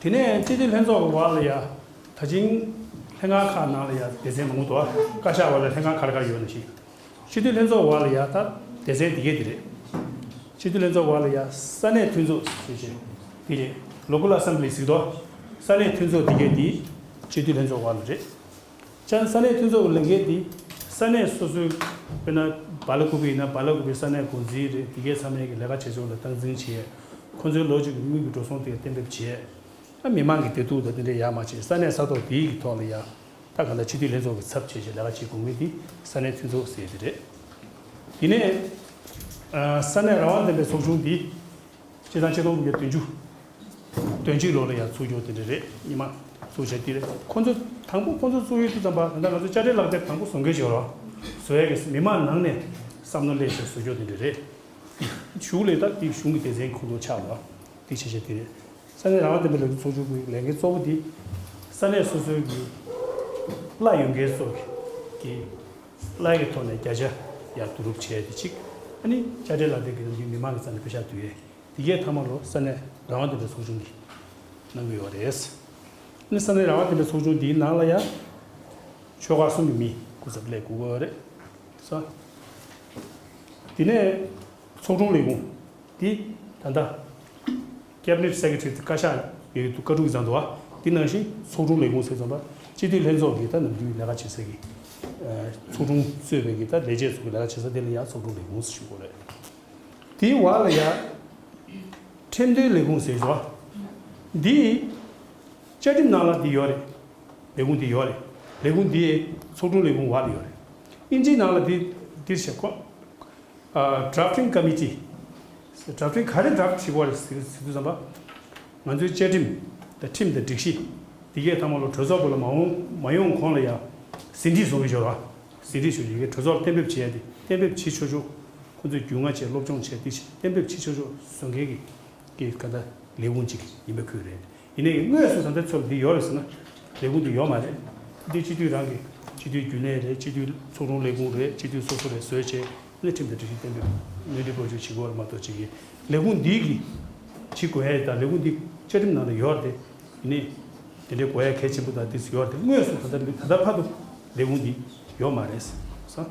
དེ་ནས་སྤྱི་འཐུས་ལྷན་ཚོགས་ཀྱི་འོག་ལ་ཡ། ད་ཅིང་ལྷན་ཁང་ཁག་ནང་ལ་ཡ་སྡེ་ཚན་མང་པོ་འདུག་བཀའ་ཤག་འོག་ལ་ལྷན་ཁང་ག་རེ་ག་རེ་ཡོད་ན་ཞིག་སྤྱི་འཐུས་ལྷན་ཚོགས་འོག་ལ་ཡ་ད་སྡེ་ཚན་འདི་གས་འདི་རེད། སྤྱི་འཐུས་ལྷན་ཚོགས་འོག་ལ་ཡ་ས་གནས་མཐུན་ཚོགས་ཞེས་བྱས། འདི་རེད། Local Assembly ཟེར་དོ། ས་གནས་མཐུན་ཚོགས་འདི་གས་འདི་སྤྱི་འཐུས་ལྷན་ཚོགས་འོག་ལ་རེད། ཅང་ས་གནས་མཐུན་ཚོགས་ཀྱི་ལས་འགན་འདི་ས་གནས་སོ་སོའི་དཔེར་ན་བ་ལ་ཀུ་པི་ཡིན་ན་བ་ལ་ཀུ་པི་ས་གནས་འགོ་འཛིན་རེད། འདི་གས་ཚང་མས་ཀྱི་ལས་ཀ་བྱེད་ཕྱོགས་ལ་སྟངས་འཛིན་བྱས། ཁོ་ཚོའི་ལོ་གཅིག་གི་དངུལ་གྱི་འགྲོ་སོང་དེ་གཏན་འབེབས་བྱས། ཨ་མི་མང་གི་བདེ་སྡུག་དང་དེ་འདྲའི་ཡར་མར་བྱས་ས་གནས་ས་ཐོག་དེའི་གི་ཐོག་ལ་ཡ། ད་ག་ལ་སྤྱི་འཐུས་ལྷན་ཚོགས་ཀྱི་ཚབ་བྱས་བྱས་ལས་ཀ་བྱེད་དགོས་མཁན་དེ་ས་གནས་མཐུན་ཚོགས་ཟེར་དེ་རེད། དེ་ནས་ཨ་ས་གནས་རང་དབང་ལྡན་པའི་ཚོགས་ཆུང་འདི་སྤྱི་ཟླ་ཆིག་སྟོང་དགུ་བརྒྱ་བདུན་ཅུ་དོན་གཅིག་ལོ་ལ་ཡ་ཚུགས་རྒྱུ་དེ་འདྲ་རེད། ཉི་མ་ཚུགས་བྱས་དེ་རེད། ཁོ་ཚོ་དང་པོ་ཁོ་ཚོ་ཚུགས་ཡུལ་དུ་ཙམ་པ་ད་ལྟ་ང་ཚོ་དཔྱ་ཁྲལ་ལག་དེབ་དང་པོ་བཟོ་མཁན་ཞིག་ཡོད་རེད། བཟོ་ཡས་ཀྱི་མི་མང་ནང་ནས་བསམ་བློ་སླེབས་བྱས་བཟོ་རྒྱུ་དེ་འདྲ་རེད། གཞུག་ལས་ད་དེ་གཞུང་གི་སྡེ་ཚན་ཁོ་ཚོ་ཆགས་པ་དེ་བྱས་བྱས་དེ་རེད། ས་གནས་རང་དབང་ལྡན་པའི་ལས་འགུལ་ཚོགས་ཆུང་གི་ལས་འགན་གཙོ་བོ་དེ་ས་གནས་སོ་སོའི་གི་གླ་ཡོད་མཁན་ཚོ་གི་ ལའེ་གི་ཐོག་ནས་བརྒྱ་ཆ་ཡར་བསྡུ་རུབ་བྱས་ཏེ་གཅིག་ཨ་ནི་དཔྱ་ཁྲལ་ལག་དེབ་ཀྱི་ནང་མི་མང་གི་རྩ་ནས་པེ་ཤག་བསྡུ་ཡས། དེ་གའི་མཐའ་མ་ལོ་ས་གནས་རང་དབང་ལྡན་པའི་ཚོགས་ཆུང་གིས་གནང་གི་ཡོད་རེད། ཨ་ནི་ས་གནས་རང་དབང་ལྡན་པའི་ཚོགས་ཆུང་འདིའི་ནང་ལ་ཡང་ཆོལ་ཁ་གསུམ་གྱི་མི་སྐུ་ཚབ་སླེབས་དགོས་ཀྱི་ཡོད་རེད། ས། དེ་ནས་ཚོགས་དྲུང་ལས་ཁུངས། འདི་ད་ལྟ་Cabinet Secretary བཀའ་ཤག་ཡོད་འདུག་བཀའ་དྲུང་གི་ཚང་འདུག་བ། འདི་ནང་བཞིན་ཚོགས་དྲུང་ལས་ཁུངས་ཟེར་ཙམ་པ་སྤྱི་འཐུས་ལྷན་ཚོགས་ཀྱི་ད་ནམ་རྒྱུན་ལས་ཀ་བྱེད་ས་གི་ཚོགས་དྲུང་གཙོས་པའི་གི་ད་ལས་བྱེད་ཚོ་གི་ལས་ཀ་བྱེད་ས་དེ་ལ་ཡང་ཚོགས་དྲུང་ལས་ཁུངས་ཟེར་ཞུ་དགོས་རེད། དེའི་བར་ལ་ཡང་ཁྲིམས་དོན་ལས་ཁུངས་ཟེར་འདུག་བ། འདི་བཅའ་ཁྲིམས་ནང་ལ་འདི་ཡོད་རེད། ལས་ཁུངས་འདི་ཡོད་རེད། ལས་ཁུངས་འདི་ཚོགས་དྲུང་ལས་ཁུངས་བར་ལ་ཡོད་རེད། ཨིན་ཇིའི་ནང་ལ་འདི་འདིར་བྱེད་ཁོ། Drafting Committee། Drafting ག་རེ་draft བྱེད་དགོས་རེད་ཟེར་ཟེར་དུས་ཙམ་པ། ང་ཚོའི་བཅའ་ཁྲིམས་དང་ཁྲིམས་དང་སྒྲིག་གཞི་འདི་གའི་ཐ་མ་ལོ་གྲོས་ཚོགས་པ་ལ་མ་འོང་མ་ཡོང་གོང་ལ་ཡང་ཟིན་བྲིས་བཟོ་གི་ཡོད་ར། ཟིན་བྲིས་བཟོ་ཡི་གེ་གྲོས་ཚོགས་ལ་གཏན་འབེབས་བྱས་ཏེ་གཏན་འབེབས་བྱེད་ཆོག་ཆོག་ཁོ་ཚོས་རྒྱུས་མངའ་བྱས་སློབ་སྦྱོང་བྱས་ཏེ་གཏན་འབེབས་བྱེད་ཆོག་ཆོག་བཟོ་མཁན་གྱི་གི་ག་ད་ལས་ཁུངས་གཅིག་ཡིན་པ་ཁུལ་རེད། ཡིན་ནའི་དངོས་སུ་ད་ལྟ་ཚོ་ལ་འདི་ཡོད་རེད་ཟེར་ན། ལས་ཁུངས་འདི་ཡོད་མ་རེད། འདི་སྤྱི་འཐུས་རང་གི་སྤྱི་འཐུས་རྒྱུན་ལས་རེད། སྤྱི་འཐུས་ཚོགས་དྲུང་ལས་ཁུངས་རེད། སྤྱི་འཐུས་སོ་སོ་རེད་བཟོས་བྱས་ནས་ཁྲིམས་དང་སྒྲིག་གཞི་གཏན་འབེབས་མོས་མཐུན་ཕོག་ཆོས་བྱེད་དགོས་རེད་མ་གཏོགས་ཅིག་གི་ལས་ཁུངས་འདི་གི་བྱེད་དགོས་ཡ་དང་ལས་ཁུངས་འདི་བཅའ་ཁྲིམས་ནང་ལ་ཡོད་རེད། ཡིན་ནའི་དེ་འདྲའི་དགོས་ཡ་གལ་ཆེན་པོ་དང་འདི་ཡོད་རེད། དངོས་སུ་ད་ལྟ་ད་ལྟ་བར་དུ་ལས་ཁུངས་འདི་ཡོད་མ་རེད་ས།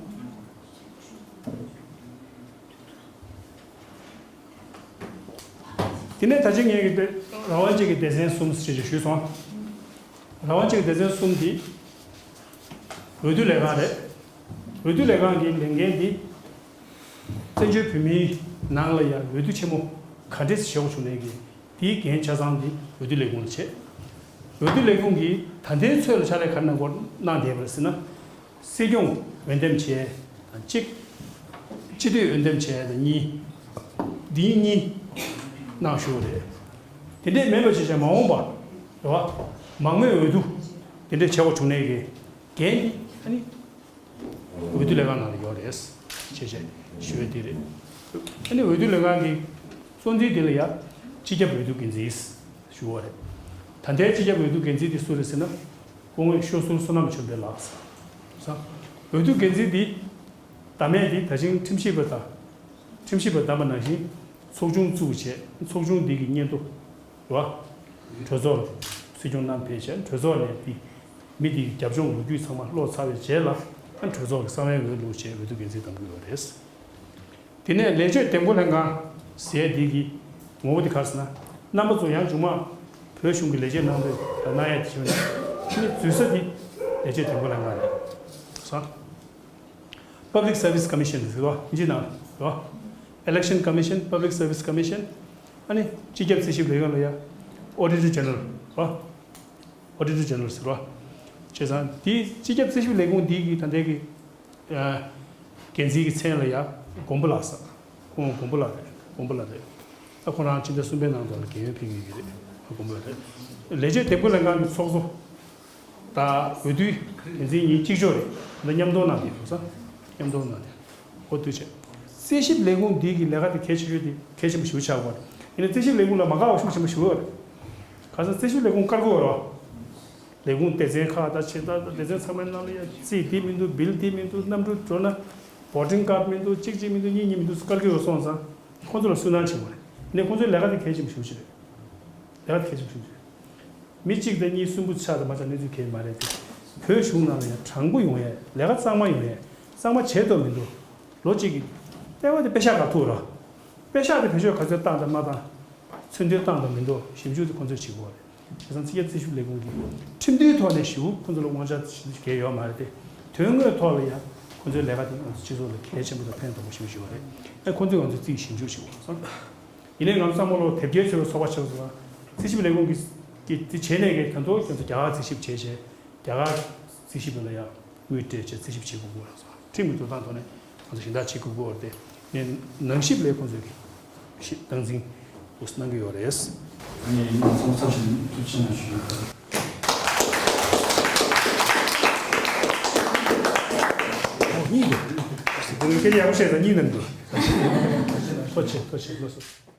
དེ་ནས་ད་ཅི་ངས་ཀྱི་སྡེ་རང་དབང་ཅན་གྱི་སྡེ་ཚན་གསུམ་ཞེས་ཞུས་སོང་། རང་དབང་ཅན་གྱི་སྡེ་ཚན་གསུམ་དེ་འོས་བསྡུ་ལས་ཁང་རེད། འོས་བསྡུ་ལས་ཁང་གི་ལས་འགན་དེ་བཙན་བྱོལ་བོད་མིའི་ནང་ལ་ཡང་འོས་བསྡུ་ཆེན་མོ་ག་འདྲས་བྱེད་དགོས་བྱུང་ནས་ཀྱི་དེའི་འགན་ཆ་ཚང་དེ་འོས་བསྡུ་ལས་ཁུངས་ལ་བྱེད། འོས་བསྡུ་ལས་ཁུངས་ཀྱིས་ད་ལྟའི་ཚོད་ལ་ཕྱག་ལས་ག་རེ་གནང་དགོས་གནང་བསྡད་པ་རེད་ཟེར་ན། སྲིད་སྐྱོང་འོས་འདེམས་བྱས་དང་གཅིག་སྤྱི་འཐུས་འོས་འདེམས་བྱས་དང་གཉིས། འདི་གཉིས་གནང་ཞུ་བ་རེད། དེ་འདྲས་མེད་པ་བྱས་བྱས་མ་འོངས་པ་རེད་བ། མང་མོས་འོས་བསྡུ་དེ་འདྲས་བྱེད་དགོས་བྱུང་ནས་ཀྱི་འགན་འདི་ཨ་ནི་འོས་བསྡུ་ལས་ཁང་ནང་ལ་ཡོད་རེད་ཅེས་བྱས་ཞུ་ཡས་དེ་རེད། ཨ་ནི་འོས་བསྡུ་ལས་ཁང་གི་གཙོ་འཛིན་དེ་ལ་ཡང་སྤྱི་ཁྱབ་འོས་བསྡུ་འགན་འཛིན་ཞུ་བ་རེད། ད་ལྟའི་སྤྱི་ཁྱབ་འོས་བསྡུ་འགན་འཛིན་དེ་སུ་རེད་ཟེར་ན། སྐུ་ངོ་ཤོ་ཟུར་བསོད་ནམས་ཆོས་འཕེལ་ལགས། ས། འོས་བསྡུ་འགན་འཛིན་འདི་བདམས་མཁན་འདི་ད་ཕྱིན་ཁྲིམས་ཞིབ་པ་དང་། ཁྲིམས་ཞིབ་པ་བདམས་པ་ནང་བཞིན་ཚོགས་ཆུང་བཙུགས་བྱས་ཚོགས་ཆུང་འདི་གི་སྙན་ཐོ་རེད་བ། གྲོས་ཚོགས་ལ་སྲིད་སྐྱོང་བསྣམས་ཕེབས་བྱས་གྲོས་ཚོགས་ནས་འདི་མི་འདི་གི་རྒྱབ་ལྗོངས་ལོ་རྒྱུས་ཚང་མ་ཀློག་ཚར་བའི་རྗེས་ལ་ཨ་གྲོས་ཚོགས་ཀྱི་གསང་བའི་འོས་བླུགས་བྱས་འོས་བསྡུ་འགན་འཛིན་བདམས་ཀྱི་ཡོད་རེད། དེ་ནས་ལས་བྱེད་འདེམས་བསྐོ་ལྷན་ཁང་ཟེར་འདི་གི་ངོ་བོ་དེ་ག་རེ་ཟེར་ན། རྣམ་པ་ཚོ་ཡང་མཇུག་མ་བོད་གཞུང་གི་ལས་བྱེད་གནང་འདོད་གནང་ཡ་དེ་བྱུང་ན་ནི་འཛུལ་ས་དེ་ལས་བྱེད་འདེམས་བསྐོ་ལྷན་ཁང་རེད་ས། Public Service Commission ཟེར་བ་ཨིན་ཇི་ནང་ལ་རེད་བ། Election Commission, Public Service Commission ཨ་ནི་སྤྱི་ཁྱབ་རྩིས་ཞིབ་ལས་ཁང་ལ་ཡ་Auditor General རེད་བ། Auditor General ཟེར་བ། བྱས་ཙང་དེའི་སྤྱི་ཁྱབ་རྩིས་ཞིབ་ལས་ཁུངས་འདི་གི་ད་ལྟའི་གི་འགན་འཛིན་གྱི་མཚན་ལ་ཡ་མགོན་པོ་ལགས་ས། ཁོང་མགོན་པོ་ལགས་རེད། མགོན་པོ་ལགས་རེད། ད་ཁོ་རང་ཕྱི་ཟླ་གསུམ་པའི་ནང་དུ་ལ་རྒས་ཡོལ་ཕེབས་ཀྱི་ཡོད་རེད། མགོན་པོ་ལགས་རེད། ལས་བྱེད་འདེམས་བསྐོ་ལྷན་ཁང་གི་ཚོགས་གཙོ་དང་འོས་བསྡུའི་འགན་འཛིན་གཉིས་གཅིག་ལྕོགས་རེད། ད་མཉམ་དུ་གནང་བསྡད་ཡོད་ས། མཉམ་དུ་གནང་བསྡད། འོ་དུ་བྱས། རྩིས་ཞིབ་ལས་ཁུངས་འདི་གི་ལས་ཀ་དེ་གལ་ཆེ་ཤོས་དེ་གལ་ཆེན་པོ་ཞེ་པོ་ཆགས་ཀྱི་ཡོད་རེད། ཡིན་ན་རྩིས་ཞིབ་ལས་ཁུངས་ལ་མ་དགའ་བ་ཤུགས་ཆེན་པོ་ཞེ་པོ་ཡོད་རེད། ག་ས་རྩིས་ཞིབ་ལས་ཁུངས་དཀར་པོ་ཡོད་རེད་བ། ལས་ཁུངས་སྡེ་ཚན་ཁག་དང་ཆེ་ད་སྡེ་ཚན་ཚང་མའི་ནང་ལ་ཡ་རྩིས་འདི་མི་འདུག་བིལ་འདི་མི་འདུག་གནམ་གྲུ་འགྲོ་ན་བོ་ཊིང་ཀཱཌ་མི་འདུག་གཅིག་གཅིག་མི་འདུག་གཉིས་གཉིས་མི་འདུག་དཀར་གི་ཡོད་སོང་ཙང་ཁོང་ཚོ་ལ་སུན་སྣང་བྱེད་དགོས་རེད། ཡིན་ནའི་ཁོང་ཚོའི་ལས་ཀ་དེ་གལ་ཆེན་པོ་ཞེ་པོ་ཅིག་རེད། ལས་ཀ་དེ་གལ་ཆེན་པོ་ཞེ་པོ་ཅིག་རེད། མི་གཅིག་དང་གཉིས་གསུམ་པོ་ཆགས་དང་མ་ཆགས་གནས་ཚུལ་གལ་མ་རེད་དེ། བོད་གཞུང་ནང་ལ་ཡང་དྲང་པོ་ཡོང་ཡས་ལས་ཀ་གཙང་མ་ཡོང་ཡས་གཙང་མ་བྱེད་ཐུབ་མི་འདུག་ལོ་གཅིག་གི་ལྟེ་བ་དེ་པེ་ཤག་ག་ཐུག་ར། པེ་ཤག་དེ་བེད་སྤྱོད་ག་ཚོད་བཏང་དང་མ་བཏང་། ཚུལ་མཐུན་བཏང་དང་མི་འདུག་ཞིབ་འཇུག་དེ་ཁོང་ཚོས་བྱེད་དགོས་རེད། བྱས་ཙང་རྩིས་ཁྱབ་རྩིས་ཞིབ་ལས་ཁུངས་ཀྱིས་ཁྲིམས་མཐུན་ཐོག་ནས་ཞུ་ཁོང་ཚོ་ལ་དབང་ཆ་ཞིག་གལ་ཡོད་མ་རེད་དེ། དོན་དངོས་ཐོག་ལ་ཡང་ཁོང་ཚོའི་ལས་ཀ་དེ་ང་ཚོ་སྤྱི་ཚོགས་ལ་གལ་ཆེན་པོ་དང་ཕན་ཐོགས་པོ་ཞིག་ཞུ་བ་རེད། ཨེ་ཁོང་ཚོས་ང་ཚོ་རྩིས་ཞིབ་འཇུག་བྱེད་དགོས་སོང་། ཡིན་ནའི་ང་ཚོ་ཚང་མ་ལོ་དེབ་སྐྱེལ་བྱེད་པའི་ཚོགས་པ་ཆགས་སོང་ལ། རྩིས་ཞིབ་ལས་ཁུངས་ཀྱིས་ཀྱིས་དེ་བྱས་ནས་ཀྱི་ད་དུང་ཁྱོད་ཚོ་རྒྱ་གར་རྩིས་ཞིབ་བྱས་བྱས་རྒྱ་གར་རྩིས་ཞིབ་ལ་ཡང་དངུལ་སྤྲད་བྱས་རྩིས་ཞིབ་བྱེད་དགོས་དགོས་ལ་སོང་། ཁྲིམས་ཀྱི་འགྲོ་སྟངས་ཐོག་ནས་ང་ཚོ་གཞན་དག་བྱེད་དགོས་ཀྱི་ཡོད་རེད་དེ། ངས་ནང་ཞིབ་ལས་ཁོང་ཚོས་ཀྱི་ཞིབ་སྟངས་འཛིན་འདུག་གནང་གི་ཡོད་རེད། ཨ་ནི་ཚོགས་གཙོ་ཚོགས་ཆེན་ཐུགས་རྗེ་ཆེ་གནང་ཞུ་ཡི། ཨོ་གཉིས་འདུག་སྐད་ཆ་ཡག་པོ་བཤད་ཙང་གཉིས་གནང་འདུག་ཐུགས་རྗེ་ཆེ། ཐུགས་རྗེ་ཆེ། ལགས་སོ།